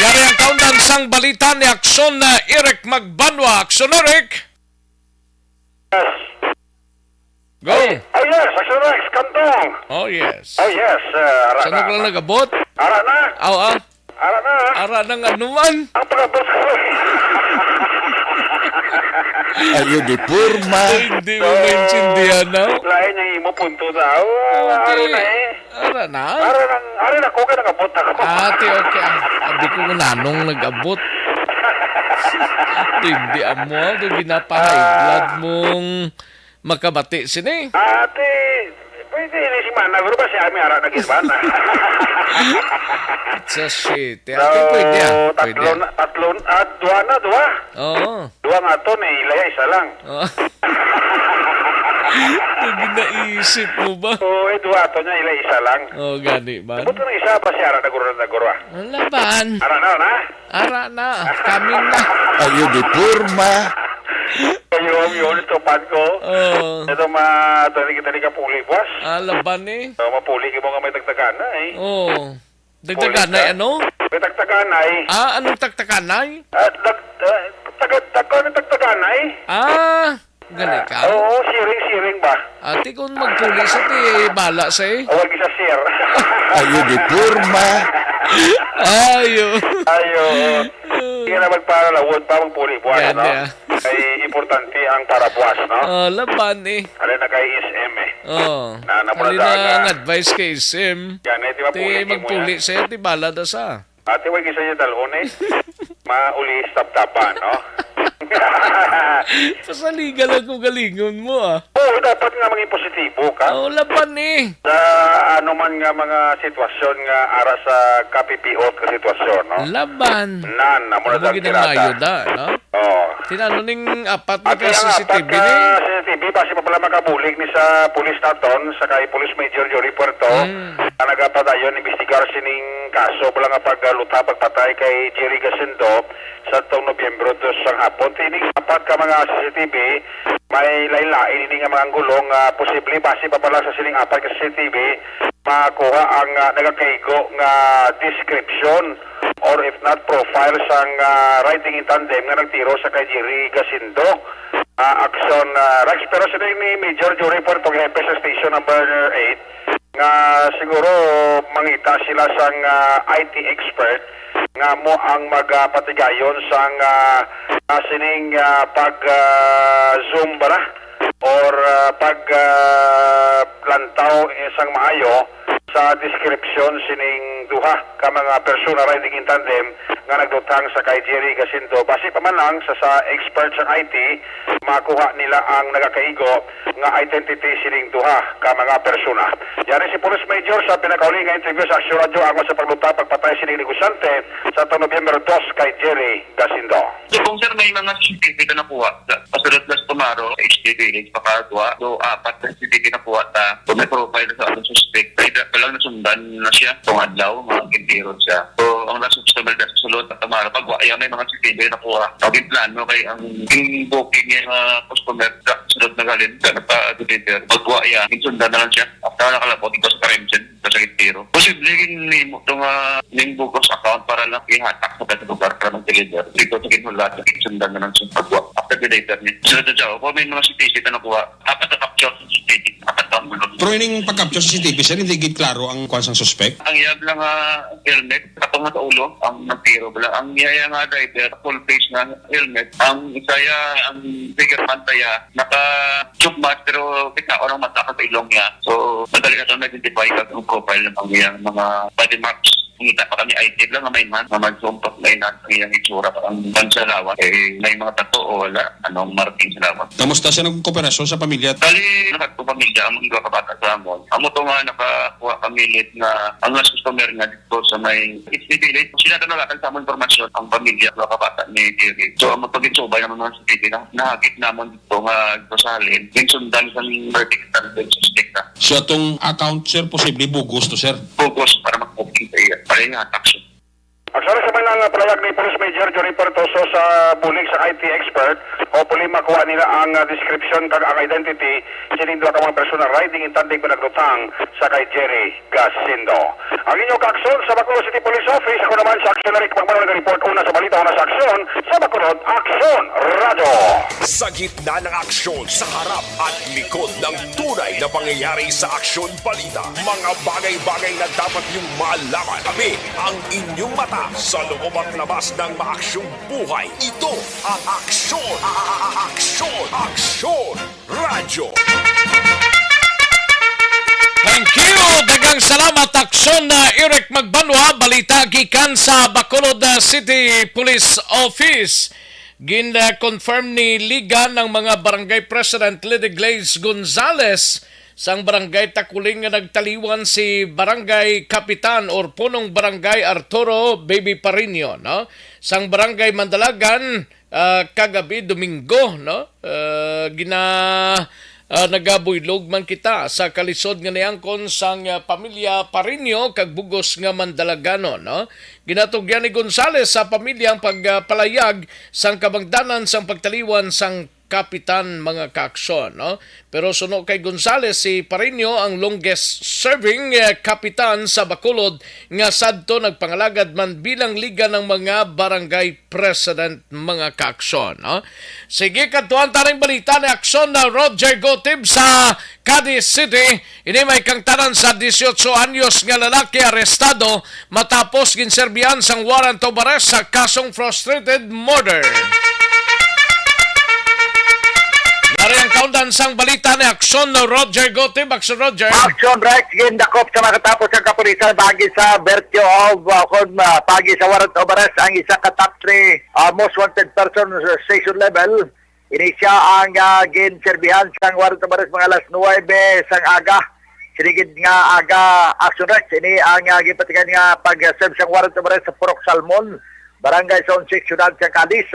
Yari ang kaundan sang balita ni Aksyon na Eric Magbanwa. Aksyon, Eric! Yes. Go! Ay, ay, yes, Aksyon Rex, Kantong. Oh, yes. Oh, yes, uh, ara Saan na. Ko lang nag-abot? Ara na. Aw, ah. Ara na. Ara na nga naman. Ang pagkabot ko. Ayo di porma. Ay, hindi mo So, maintindihan, no? Lain ang imo punto na. Oh, Okay. Ari na eh. Ara na? Ara na, ari na ko kay nag-abot ako. Ah, ti, okay. Abi ko kung nanong nag-abot. Hindi amo, ito ginapahay blood mong makabati sini. Ate, pwede ini si Mana, pero ba si Ami ara na gid ba na? Sa shit. So, Ate, pwede ah. Pwede tatlo ah. Na, tatlo, ah, duha na, duha. Oo. Duha nga ato, ni ila isa lang. Oo. Yung ginaisip mo ba? Oo, eh, duha ato niya, ila isa lang. Oo, gani ba? Buto na isa pa si ara na guro na guro ah. Ang laban. Ara na, na? Ara na. Coming na. Ayo di porma. Kayo, yun, ito, pan ko. Oo. Ito, ma, ito, kita ni kapuli, buwas. Ah, laban eh. So, mapuli, mo nga may tagtagan na eh. Oo. Dagdaganay, Puli ka? Ano? May tagtaganay. Ah, anong tagtaganay? Ah, tag-, ah, taga-, taga-, ano tagtaganay? Ah, gali ka? Oo, siring-siring ba? Ate, kung magpuli sa ti, bala sa eh. Huwag isa, sir. Ayo, di porma. Ayo. Ayo. Sige na, magparalawon pa, magpuli buwan, Gani, no? Ah. Kay importante ang parabuas, no? Oh, laban eh. Alin na kay S M eh. Oh. Na, na muna Alin na daga. Ang advice kay S M? Yan, eh, di ba Ti puli mo magpuli yan? Siya, ti bala da sa. Ate, way gisa niya dalhon eh. Mauli stop-stopan, no? Pasaliga lang ko galingon mo, ah. Oo, dapat nga maging positibo ka. Oh, laban eh. Sa ano man nga mga sitwasyon nga ara sa kapipiot nga sitwasyon, no? Laban. Nan, amo na Amo lang gid ang tirada. Mayuda, no? Oo. Tinano ning apat na Ate, ka ang apat C C T V ka ni? C C T V, basi pa pala makabulig ni sa pulis naton, sa kay Police Major Jory Puerto, Mm. nga nagapadayon imbestigar sining kaso pala nga pagluta, pagpatay kay Jerry Gasindo sa tong Nobyembre dos sang hapon. Tining apat ka mga C C T V, may lain-lain ini nga mga anggulo nga posible basi pa pala sa sining apat ka C C T V, makuha ang, ah, nagakaigo nga description or if not, profile sang, ah, riding in tandem nga nagtiro sa kay Jerry Gasindo. Ah, action, ah, Rex, pero sila ni Major Jory Puerto, hepe sa station number eight, nga siguro mangita sila sang, ah, I T expert nga mo ang magapatigayon sang, ah, ah, sining, ah, pag, ah, zoom ba na? Or, ah, pag, ah, lantaw, eh, sang maayo sa description sining duha ka mga persona riding in tandem nga nagdutang sa kay Jerry Gasindo. Basi pa man lang sa, sa expert sa I T, makuha nila ang nagakaigo nga identity sining duha ka mga persona. Yari si Police Major sa pinakauli nga interview sa Aksyon Radyo angon sa pagluta pagpatay sining negosyante sa taon Nobyembre dos kay Jerry Gasindo. So, kung, sir, may mga C C T V na nakuha sa pasulod na sa Tumaro, H D Village, Pacagua, so, apat na C C T V nakuha ta. So, may profile sa atong suspect. Either Kalang nasundan na siya tong adlaw, mga kintiro siya. So, ang last customer na sa sulod, sa Tamara, pag wa, yan may mga C C T V na kuha. Pag plano kay ang, yung booking niya, mga customer sa sulod na galing, sa nagpa-deliver. Pag wa, yan, yung sundan na lang siya. After nakalabot, ito sa Karimsen, sa Sagitiro. Posible, yung nimo, ito nga, yung bogus account para lang ihatak sa pwede lugar para mag-deliver. Dito sa Ginhulat, sundan na lang siya pag wa. After deliver niya. Sunod na siya, kung may mga C C T V na nakuha, apat na capture sa C C T V. Apat na mulot. Pero ining pag-capture sa C C T V, sir, hindi gid klaro ang kuwan sang suspect? Ang iyab lang nga helmet, katong sa ulo, ang nagtiro bala. Ang iya nga driver, full face nga helmet. Ang isa ya, ang bigger man taya, naka-tube mask, pero kita ko ng mata sa ilong niya. So, madali na ito na-identify kag ang profile ng iyang mga body marks. Ngita pa kami item lang nga may man, nga magsumpot na inan ang iyang itsura, ang, ang sa lawas, eh, may mga tato o wala, anong marking sa lawas. Kamusta siya nagkooperasyon sa pamilya? Bali, nakadto pamilya ang mga kabata sa amon. Amo to nga nakakuha kami lead nga ang last customer nga dito sa may H D village. Sila na nalatag sa amon impormasyon ang pamilya, mga kabata ni Jerry. So, ang magpagitsubay naman mga C C T V na nahagit namon dito nga dito sa halin. Yung sundan sa verdict and suspect na. So, atong account, sir, posible bogus to, sir? Bogus para mag-booking sa iya. Para yung action. Actually, sa mga nga palayag ni Police Major Johnny Pertoso sa bulig sa I T expert, hopefully makuha nila ang, ah, description kag ang identity sining duha ka mga persona riding in tandem nga naglutang sa kay Jerry Gasindo. Ang inyong kaaksyon sa Bacolod City Police Office, ako naman sa Aksyon Eric Magmano nag-report una sa balita, una sa aksyon sa Bacolod Aksyon Radyo. Sa gitna ng aksyon, sa harap at likod ng tunay na pangyayari sa aksyon balita, mga bagay-bagay na dapat niyong malaman. Kami ang inyong mata sa loob at labas ng maaksyong buhay. Ito ang aksyon, a-, a-, a-, aksyon, aksyon, radyo. Thank you! Daghang salamat, Aksyon na Eric Magbanwa. Balita gikan sa Bacolod, uh, City Police Office. Gin-confirm ni Liga ng mga Barangay President Lady Glaze Gonzales sang Barangay Takuling nga nagtaliwan si Barangay Kapitan or Punong Barangay Arturo Baby Parinio, no? Sang Barangay Mandalagan, ah, kagabi, Domingo, no? Ah, gina-, ah, nagabuylog man kita sa kalisod nga niangkon sang, ah, pamilya Parinio kag bugos nga Mandalagano, no? Ginatugyan ni Gonzales sa pamilya ang pagpalayag sang kabangdanan sang pagtaliwan sang kapitan, mga kaaksyon, no? Pero suno kay Gonzales, si Parinio ang longest serving, eh, kapitan sa Bacolod nga sadto nagpangalagad man bilang Liga ng mga Barangay President, mga kaaksyon, no? Sige, kadtuan ta ning balita ni Aksyon na Roger Gotib sa Cadiz City. Ini may kangtanan sa dieciocho anyos nga lalaki arestado matapos ginserbihan sang warrant of arrest sa kasong frustrated murder. Yari ang kaundan sang balita ni Aksyon Roger Gotib. Aksyon Roger. Action Rex, gindakop sa makatapos ang kapulisan pagi sa virtue of, uh, kon, uh, pagi sa warrant of arrest ang isa ka top three, uh, most wanted person sa station level. Ini siya ang, ah, ginserbihan sang warrant of arrest mga alas nuwebe sang aga. Sinigid nga aga, Action Rex, ini ang, ah, ginpatigan nga pag-serve sang warrant of arrest sa Purok Salmon, Barangay Zone six, Siyudad sa Cadiz.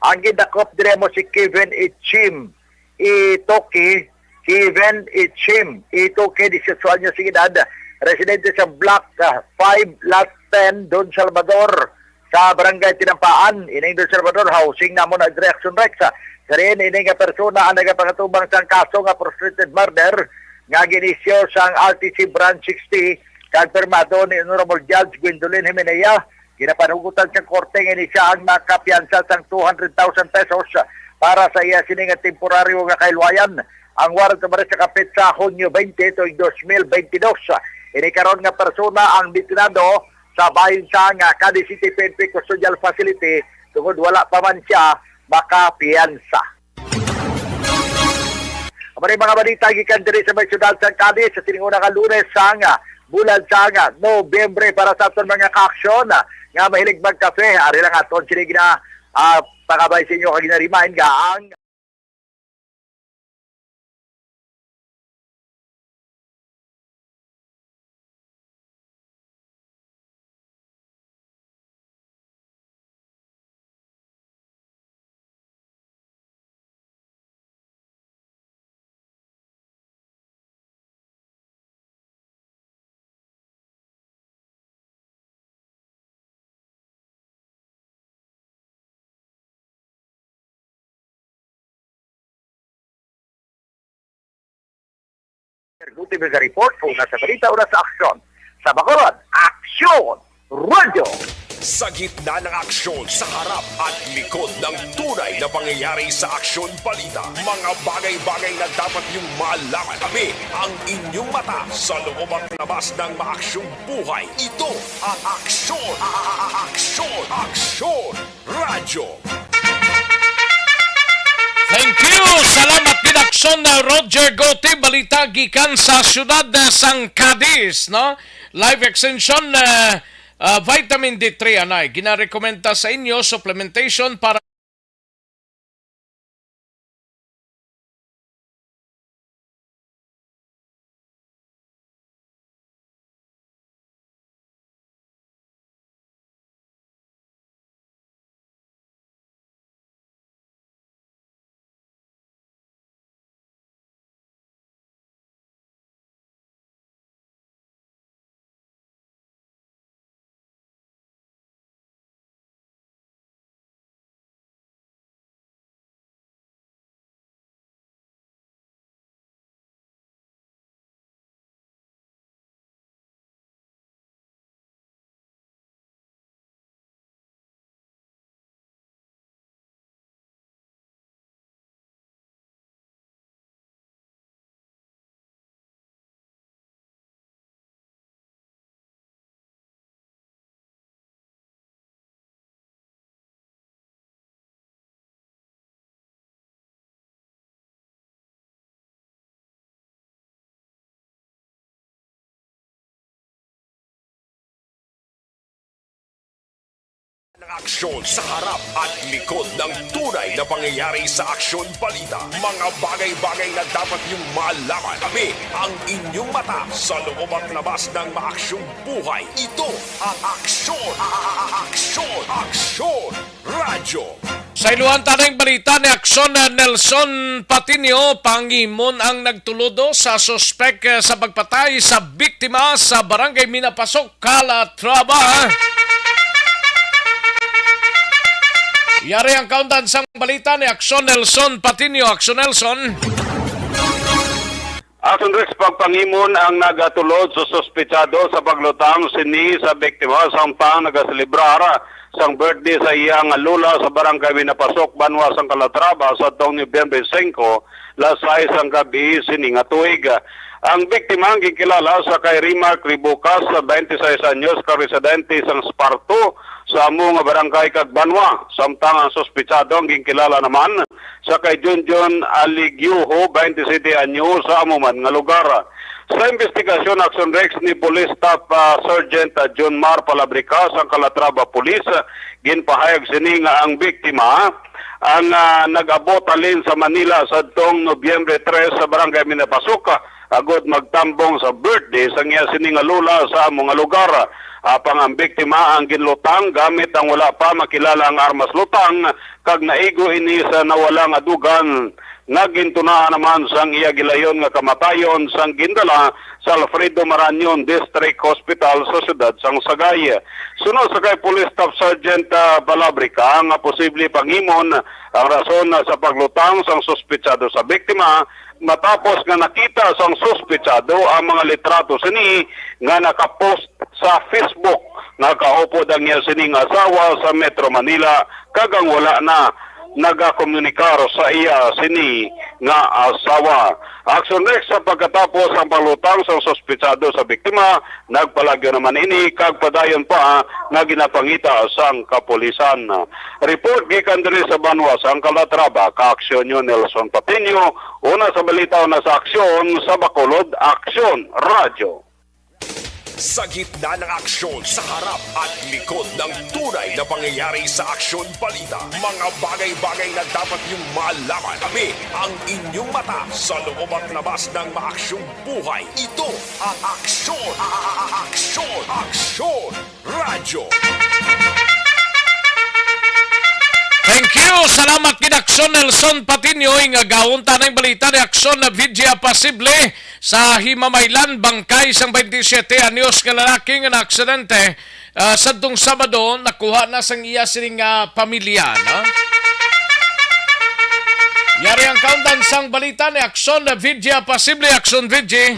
Ang gindakop diri mo si Kevin Ichim, Itoki, Kevin Ichim, Itoki, dieciocho anyos ang edad, residente sa Block, ah, five, Lot ten, Don Salvador, sa Barangay Tinampaan, ining Don Salvador, housing namon na Action Rex. Sa rin, ini nga persona ang nagapangatubang sang kaso nga frustrated murder nga ginisyo sang R T C Branch sixty, kag pirmado ni Honorable Judge Gwendolyn Jimenea. Ginapanhugutan sa korte nga ini siya ang makapiyansa sang two hundred thousand pesos para sa iya sini nga temporaryo nga kahilwayan. Ang warrant of arrest nakapit sa Hunyo twenty tuig dos mil bentidós. Ini karon nga persona ang detenado sa bahin sa nga Cadiz City P N P Custodial Facility tungod wala pa man siya makapiyansa. Amo ni mga balita gikan diri sa may siyudad sa Cadiz sa sining una nga Lunes sang, ah, bulan sang, ah, Nobyembre. Para sa aton mga kaaksyon, ah, nga mahilig magkape, ari lang aton sini gina, ah, pakabay sa inyo kag gina-remind nga ang Guti nga report, una sa balita, una sa aksyon. Sa Bacolod, Aksyon Radyo. Sa gitna ng aksyon, sa harap at likod ng tunay na pangyayari sa Aksyon Balita, mga bagay-bagay na dapat niyong malaman. Kami ang inyong mata sa loob at labas ng maaksyong buhay. Ito ang Aksyon, a-, a-, a-, Aksyon, Aksyon Radyo. Thank you. Salamat gid, Aksyon na Roger Gote. Balita gikan sa siyudad, eh, sang Cadiz, no? Life Extension, eh, ah, Vitamin D three anay ginarekomenda sa inyo, supplementation para Ng aksyon sa harap at likod ng tunay na pangyayari sa Aksyon Balita. Mga bagay-bagay na dapat niyong malaman. Kami ang inyong mata sa loob at labas ng maaksyong buhay. Ito ang Aksyon, a-, a-, a-, Aksyon, Aksyon Radyo. Sa iluhan tanang balita ni Aksyon, eh, Nelson Patino, pangimon ang nagtuludo sa suspek, eh, sa pagpatay sa biktima sa Barangay Minapasok, Calatrava. Yari ang kaundan sang balita ni Aksyon Nelson Patino. Aksyon Nelson. Action Rex, pagpangimon ang nagatulod sa suspetsado sa paglutang sini sa biktima samtang nagaselebrar sang birthday sa iya nga lola sa Barangay Minapasok, banwa sang Calatrava, sa adtong Nobyembre singko, las sais sang gabi sini nga tuig. Ang biktima ang ginkilala sa kay Rimark Ribucas, twenty-six anyos, ka residente sang Esparto sa amo nga barangay kag banwa, samtang ang suspetsado ang ginkilala naman sa kay Junjun Aligioho, twenty-sete anyo, sa amo man nga lugar. Sa investigasyon, Action Rex, ni Police Staff, ah, Sergeant, ah, John Mar Palabrica sang Calatrava Police, ah, ginpahayag sini nga ang biktima ang, ah, nag-abot halin sa Manila sa adtong Nobyembre tres sa Barangay Minapasok, ah, agod magtambong sa birthday sang iya sini nga lola sa amo nga lugar. Apang ang biktima ang ginlutang gamit ang wala pa makilala nga armas lutang, kag naigo ini sa nawala nga dugan nga gintunahan naman sang iya gilayon nga kamatayon sang gindala sa Alfredo Marañon District Hospital sa siyudad sang Sagay. Suno sa kay Police Staff Sergeant, ah, Balabrica, nga posible pangimon ang rason na sa paglutang sang suspetsado sa biktima, matapos nga nakita sang suspetsado ang mga litrato sini nga nakapost sa Facebook nga kaupod ang iya sining asawa sa Metro Manila, kag ang wala na nagakomunikar sa iya sini nga asawa. Action Rex, sa pagkatapos ang paglutang sang suspetsado sa biktima, nagpalagyo naman ini kag padayon pa nga ginapangita sang kapulisan. Report gikan diri sa banwa sang Calatrava, ka-aksyon niyo Nelson Patino, una sa balita, una sa aksyon, sa Bacolod, Aksyon Radyo. Sa gitna ng aksyon, sa harap at likod ng tunay na pangyayari sa Aksyon Balita, mga bagay-bagay na dapat niyong malaman. Kami ang inyong mata sa loob at labas ng maaksyong buhay. Ito ang Aksyon, a-, a-, a-, Aksyon, Aksyon Radyo. Thank you. Salamat gid, Aksyon Nelson Patino. Ingagahon ta na ang balita ni Aksyon na Vidya Pasible. Sa Himamaylan, bangkay sang twenty-sete anyos nga lalaki nga naaksidente, ah, sadtong Sabado, nakuha na sang iya sining, ah, pamilya, no? Yari ang kaundan sang balita ni Aksyon na Vidya, Pasible Aksyon Vidya.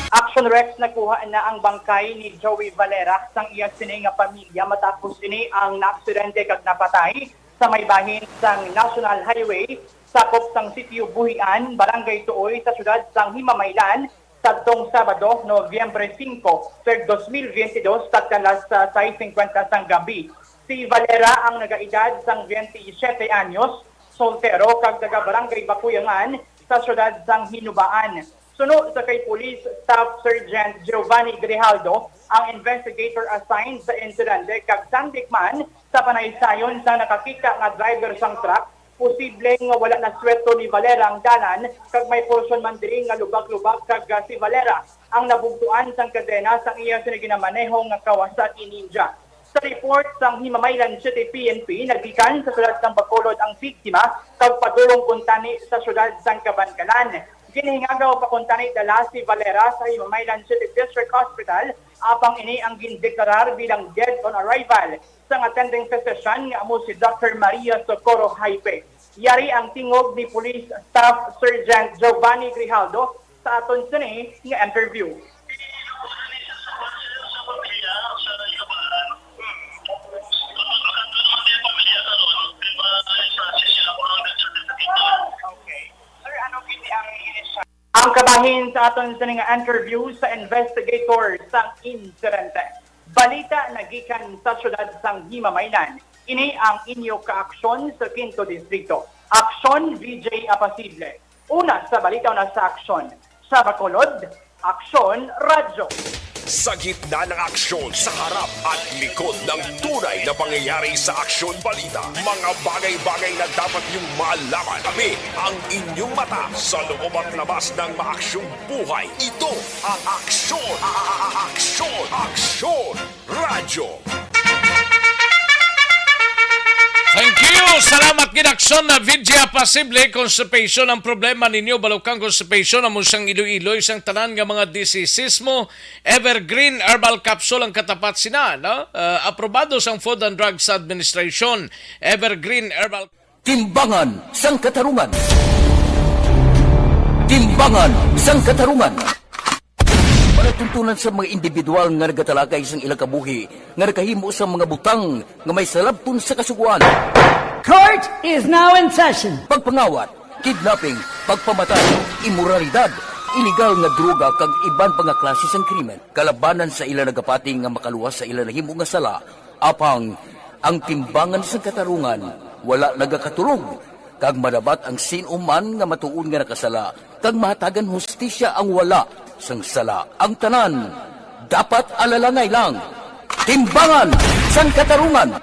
Action Rex, nakuha na ang bangkay ni Joey Valera sang iya sini nga pamilya matapos ini ang naaksidente kag napatay sa may bahin sang National Highway, sakop sang Sitio Buhian, Barangay Tuoy, sa siyudad sang Himamaylan, sadtong Sabado, Nobyembre singko, tuig dos mil biyente dos, tagkalas sa sais singkwenta sang gabi. Si Valera ang nagaedad sang biyente y siyete anyos, soltero kag taga Barangay Bakuyangan sa siyudad sang Hinubaan. Suno sa kay Police Staff Sergeant Giovanni Grijaldo, ang investigator assigned sa insidente, kag sandig man sa panaysayon sa nakakita nga driver sang truck, posible nga wala naswerto ni Valera ang dalan kag may porsyon man diri nga lubak-lubak kag, ah, si Valera ang nabugtuan sang kadena sang iya sini ginamaneho nga Kawasaki Ninja. Sa report sang Himamaylan City P N P, nagikan sa siyudad sang Bacolod ang biktima kag padulong kuntani sa siyudad sang Kabankalan. Ginhingagaw pa kuntani dala si Valera sa Himamaylan City District Hospital, apang ini ang gindeklarar bilang dead on arrival sang attending physician nga amo si Doctor Maria Socorro Jaipe. Yari ang tingog ni Police Staff Sergeant Giovanni Grijaldo sa aton sini nga interview. Ang kabahin sa aton sini nga interview sa investigator sang insidente. Balita nagikan sa siyudad sang Himamaylan. Ini ang inyo kaaksyon sa Quinto Distrito. Aksyon, V J Apasible. Una sa balita, una sa aksyon. Sa Bacolod, Aksyon Radyo. Sa gitna ng aksyon, sa harap at likod ng tunay na pangyayari sa Aksyon Balita, mga bagay-bagay na dapat niyong malaman. Kami ang inyong mata sa loob at labas ng maaksyong buhay. Ito ang Aksyon, a-, a-, a-, Aksyon, Aksyon Radyo. Thank you. Salamat gid, Aksyon na Vidya Pasible. Constipation ang problema ninyo, balukang constipation, amo sang Iloilo, sang tanan nga mga diseases mo. Evergreen Herbal Capsule ang katapat sina, no? Ah, aprobado sang Food and Drugs Administration. Evergreen Herbal Timbangan sang Katarungan. Timbangan sang Katarungan. Palatuntunan sa mga individual nga nagatalakay sang ilang kabuhi nga nakahimo sa mga butang nga may salabton sa Kasugoan. Court is now in session. Pagpangawat, kidnapping, pagpamatay, imoralidad, iligal nga droga kag iban pa nga klase sang krimen kalabanan sa ila nagapati nga makaluwas sa ila nahimo nga sala. Apang ang timbangan sang katarungan wala nagakatulog, kag madabat ang sin-o man nga matuod nga nakasala, kag mahatagan hustisya ang wala sang sala. Ang tanan dapat alalangay lang. Timbangan sang Katarungan,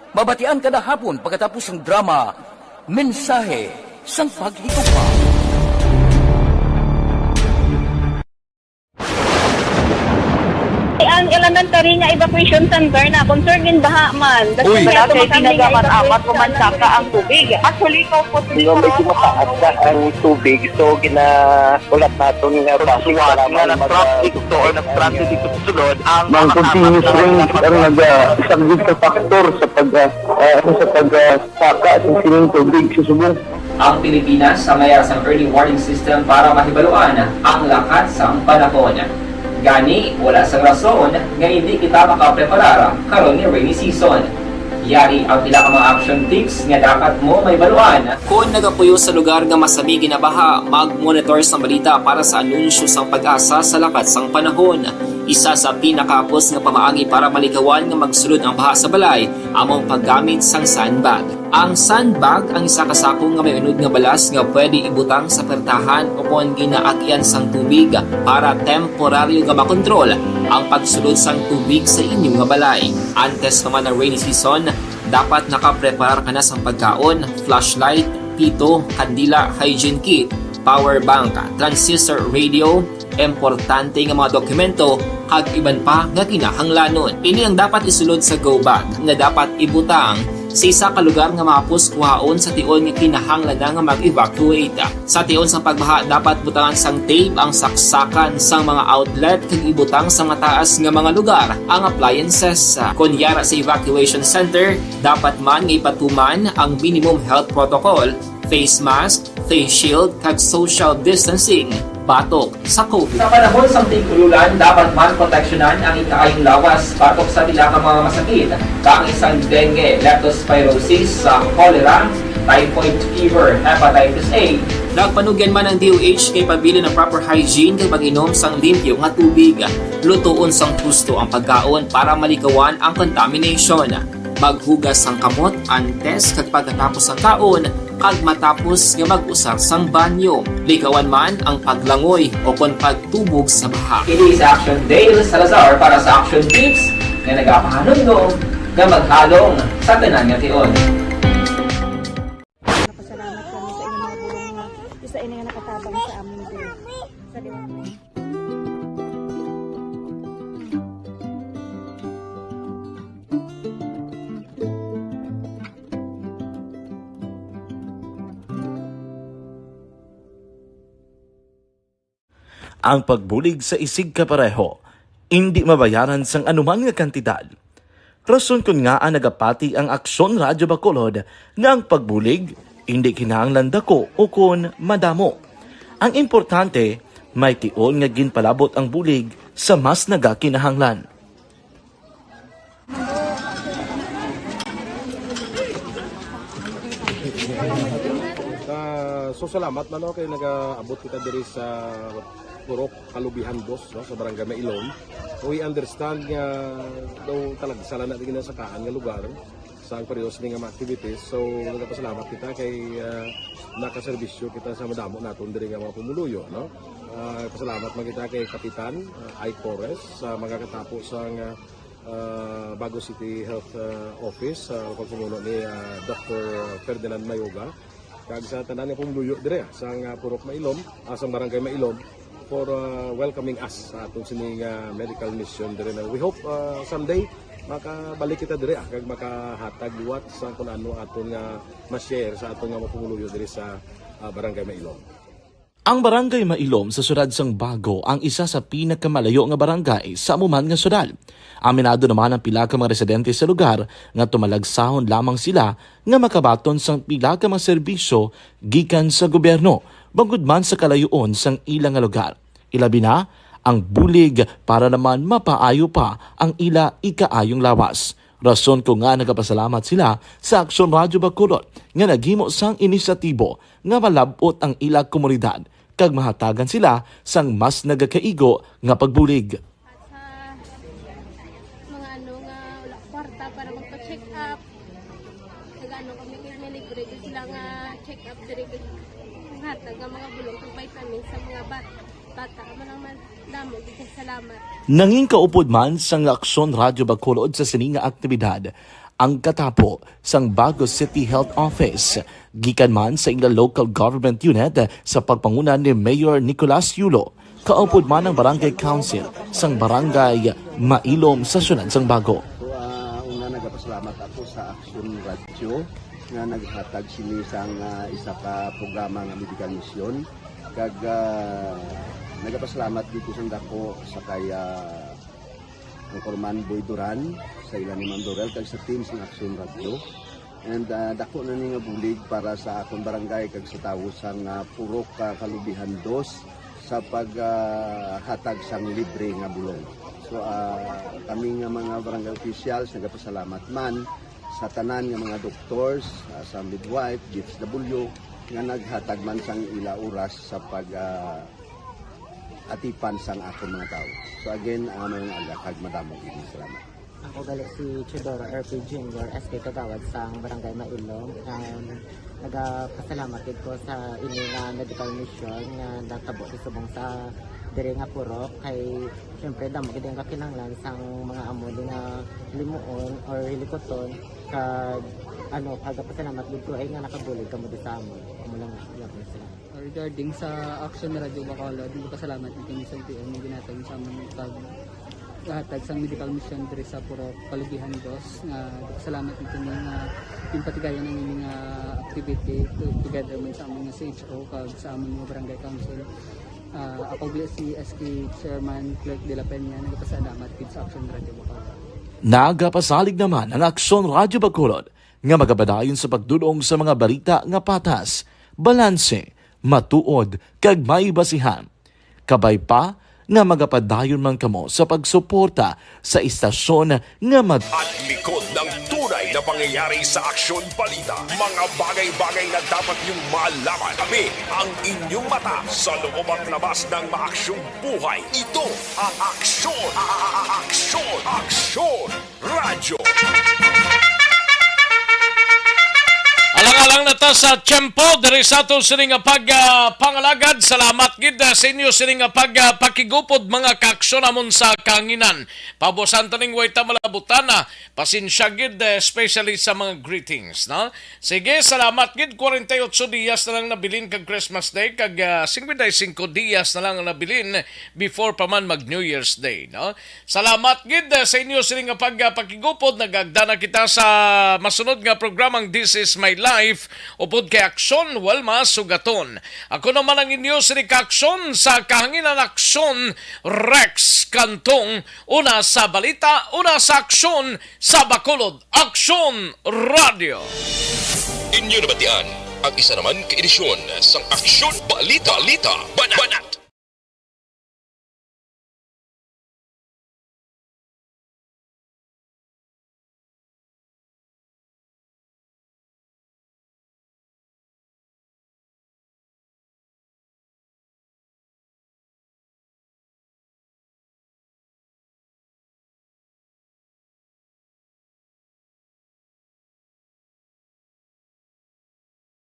mabatian kada hapon pagkatapos sang drama, Mensahe sang Paghigugma. Ang elementary nga evacuation center na concern gid baha man. Uy. Wala kay tinaga man amat human saka ang tubig. Actually, ikaw po, di ba, medyo mataas na ang tubig, so ginahulat naton nga basi nga nag-traffic to or nag-transit dito sa sulod ang mga continuous rain ang nagasaglit sa factor sa pag, ah, ah, ano, sa pag, ah, saka sa sining tubig sa subong. Ang Pilipinas sa mayar sang early warning system para mahibaluan ang lakat sang panahon. Gani, wala sang rason nga hindi kita makapreparar karon nga rainy season. Yari ang pila ka mga action tips nga dapat mo mahibaluan. Kon nagapuyo sa lugar nga masami ginabaha, mag-monitor sang balita para sa anunsyo sang PAGASA sa lakat sang panahon. Isa sa pinakahapos nga pamaagi para malikawan nga magsulod ang baha sa balay amo ang paggamit sang sandbag. Ang sandbag ang isa ka sako nga may unod nga balas nga pwede ibutang sa pertahan o kon ginaagyan sang tubig para temporaryo nga makontrol ang pagsulod sang tubig sa inyo nga balay. Antes pa man ang rainy season, dapat nakapreparar ka na sang pagkaon, flashlight, pito, kandila, hygiene kit, power bank, transistor radio, importante nga mga dokumento, kag iban pa nga kinahanglanon. Ini ang dapat isulod sa go bag nga dapat ibutang sa isa ka lugar nga mahapos kuhaon sa tion nga kinahanglan na nga mag-evacuate. Sa tion sang pagbaha, dapat butangan sang tape ang saksakan sang mga outlet kag ibutang sa mataas nga mga lugar ang appliances. Kon yara sa evacuation center, dapat man nga ipatuman ang minimum health protocol Face mask, face shield, kag social distancing batok sa COVID. Sa panahon sang tig-ululan, dapat man proteksyonan ang ikaayong lawas batok sa pila ka mga masakit, kaangay sang dengue, leptospirosis, sa cholera, typhoid fever, hepatitis A. Nagpanugyan man ang D O H kay pabilin ang proper hygiene kag pag-inom sang limpyo nga tubig. Lutoon sang husto ang pagkaon para malikawan ang contamination. Maghugas sang kamot antes kag pagkatapos sang kaon, kag matapos nga mag-usar sang banyo. Likawan man ang paglangoy o kon pagtubog sa baha. Ini sa Action Dale Salazar para sa Action Tips nga nagapahanumdom nga maghalong sa tanan nga tion. Nagapasalamat kami sa inyong mga bulong nga isa ini nga nakatabang sa amin diri sa liwanag. Ang pagbulig sa isigkapareho indi mabayaran sang anuman nga kantidad. Rason kon ngaa nagapati ang Aksyon Radyo Bacolod nga ang pagbulig indi kinahanglan dako ukon madamo. Ang importante, may tion nga ginpalabot ang bulig sa mas nagakinahanglan. Ah, so salamat man, no, kay nagaabot kita diri sa Purok Kalubihan Dos, no, sa Barangay Mailom. We understand nga daw talagsa lang na di ginasakaan nga lugar sa ang pareho sini nga mga activities. So nagapasalamat kita kay, ah, nakaserbisyo kita sa madamo naton diri nga mga pumuluyo, no. Ah, pasalamat man kita kay Kapitan, ah, Ike Torres, sa magakatapo sa nga, ah, Bago City Health, ah, Office, sa pagpamuno ni, ah, Doctor Ferdinand Mayoga, kag sa tanan nga pumuluyo dire, ah, sa nga Purok Mailom, ah, sa Barangay Mailom, for, ah, welcoming us sa aton sini nga medical mission dire na. We hope, ah, someday makabalik kita dire, ah, kag makahatag liwat sa kung ano aton nga ma-share sa aton nga mga pumuluyo dire sa, ah, Barangay Mailom. Ang Barangay Mailom sa siyudad sang Bago ang isa sa pinakamalayo nga barangay sa amo man nga siyudad. Aminado naman ang pila ka mga residente sa lugar nga tumalagsahon lamang sila nga makabaton sang pila ka mga serbisyo gikan sa gobyerno, bangod man sa kalayoon sang ila nga lugar. Ilabi na ang bulig para naman mapaayo pa ang ila ikaayong lawas. Rason kon ngaa nagapasalamat sila sa Aksyon Radyo Bacolod nga naghimo sang inisyatibo nga malab-ot ang ila komunidad kag mahatagan sila sang mas nagakaigo nga pagbulig. At sa mga ano nga wala kwarta para magpa-check up, nag-ano kami kay may libre gyud sila nga check up diri kay hatag nga mga bulong kag vitamins sa mga bat-, bata. Amo lang man, damo gyud kay salamat. Nangin kaupod man sang Aksyon Radyo Bacolod sa sini nga aktibidad ang katapo sang Bago City Health Office, gikan man sa ila local government unit sa pagpanguna ni Mayor Nicolas Yulo. Kaupod man ang Barangay Council sang Barangay Mailom sa siyudad sang Bago. So, ah, una, nagapasalamat ako sa Action Radio nga naghatag sini sang, ah, isa ka programa nga medical mission. Kag, ah, nagapasalamat dito sang dako sa kay, ah, Anchorman Boy Duran, sa ila ni Ma'am Dorel, kag sa team sang Action Radio. And, ah, dako na ni nga bulig para sa akon barangay kag sa tawo sang, ah, Purok, ah, Kalubihan Dos sa pag, ah, hatag sang libre nga bulong. So, ah, kami nga mga barangay officials nagapasalamat man sa tanan nga mga doctors, ah, sa midwife, D S W, nga naghatag man sang ila oras sa pag, ah, atipan sang akon mga tawo. So again, ah, maayong aga kag madamo gid nga salamat. Ako gali si Teodoro R P Junior, S K Kagawad sang Barangay Mailom. Um, nagapasalamat gid ko sa ini nga medical mission nga natabo sa subong sa diri nga purok. Kay syempre, damo gid ang kakinahanglan sang mga amo ni nga limuon or hilikuton, kag ano, nagapasalamat gid ko ay nga nakabulig kamo di sa amon. Amo lang, salamat. Regarding sa Action Radio Bacolod, nagpasalamat gid kami sa L T O nga ginhatag sa amon pag hatag sang medical mission diri sa Purok Kalubihan Dos, nga nagpasalamat gid kami nga ginpatigayon ang ini nga activity to-, together man sa amon nga C H O kag sa amon nga barangay council. Ah, ako gali si S K Chairman Clerk de la Peña, nagpasalamat gid sa Action Radio Bacolod. Nagapasalig naman ang Action Radio Bacolod nga magapadayon sa pagdul-ong sa mga balita nga patas, balanse, matuod, kag may basihan. Kabay pa nga magapadayon man kamo sa pagsuporta sa istasyon nga mag- At likod ng tunay na pangyayari sa Aksyon Balita, mga bagay-bagay na dapat niyong malaman. Kami ang inyong mata sa loob at labas ng maaksyong buhay. Ito ang Aksyon, a- a- a- Aksyon, Aksyon Radyo. Alang-alang na ta sa tiyempo diri sa ato sini nga pag, ah, pangalagad. Salamat gid, ah, sa inyo sini nga pag, ah, pakigupod, mga kaaksyon namon sa kahanginan. Pabusan ta ning way ta malabutana. Pasensya gid, eh, especially sa mga greetings, no? Sige, salamat gid. Kwarenta y otso dias na lang nabilin kag Christmas Day, kag, ah, singkwenta y singko dias na lang ang nabilin before pa man mag New Year's Day, no? Salamat gid, eh, sa inyo sini nga pag, ah, pakigupod. Nagagda na kita sa masunod nga programang This Is My Life, upod kay Aksyon Walma Sugaton. Ako naman ang inyo sini ka Aksyon sa kahanginan, Aksyon Rex Cantong. Una sa balita, una sa aksyon, sa Bacolod, Aksyon Radio. Inyo nabatian ang isa naman ka edisyon sang Aksyon Balita, Balita, Banat.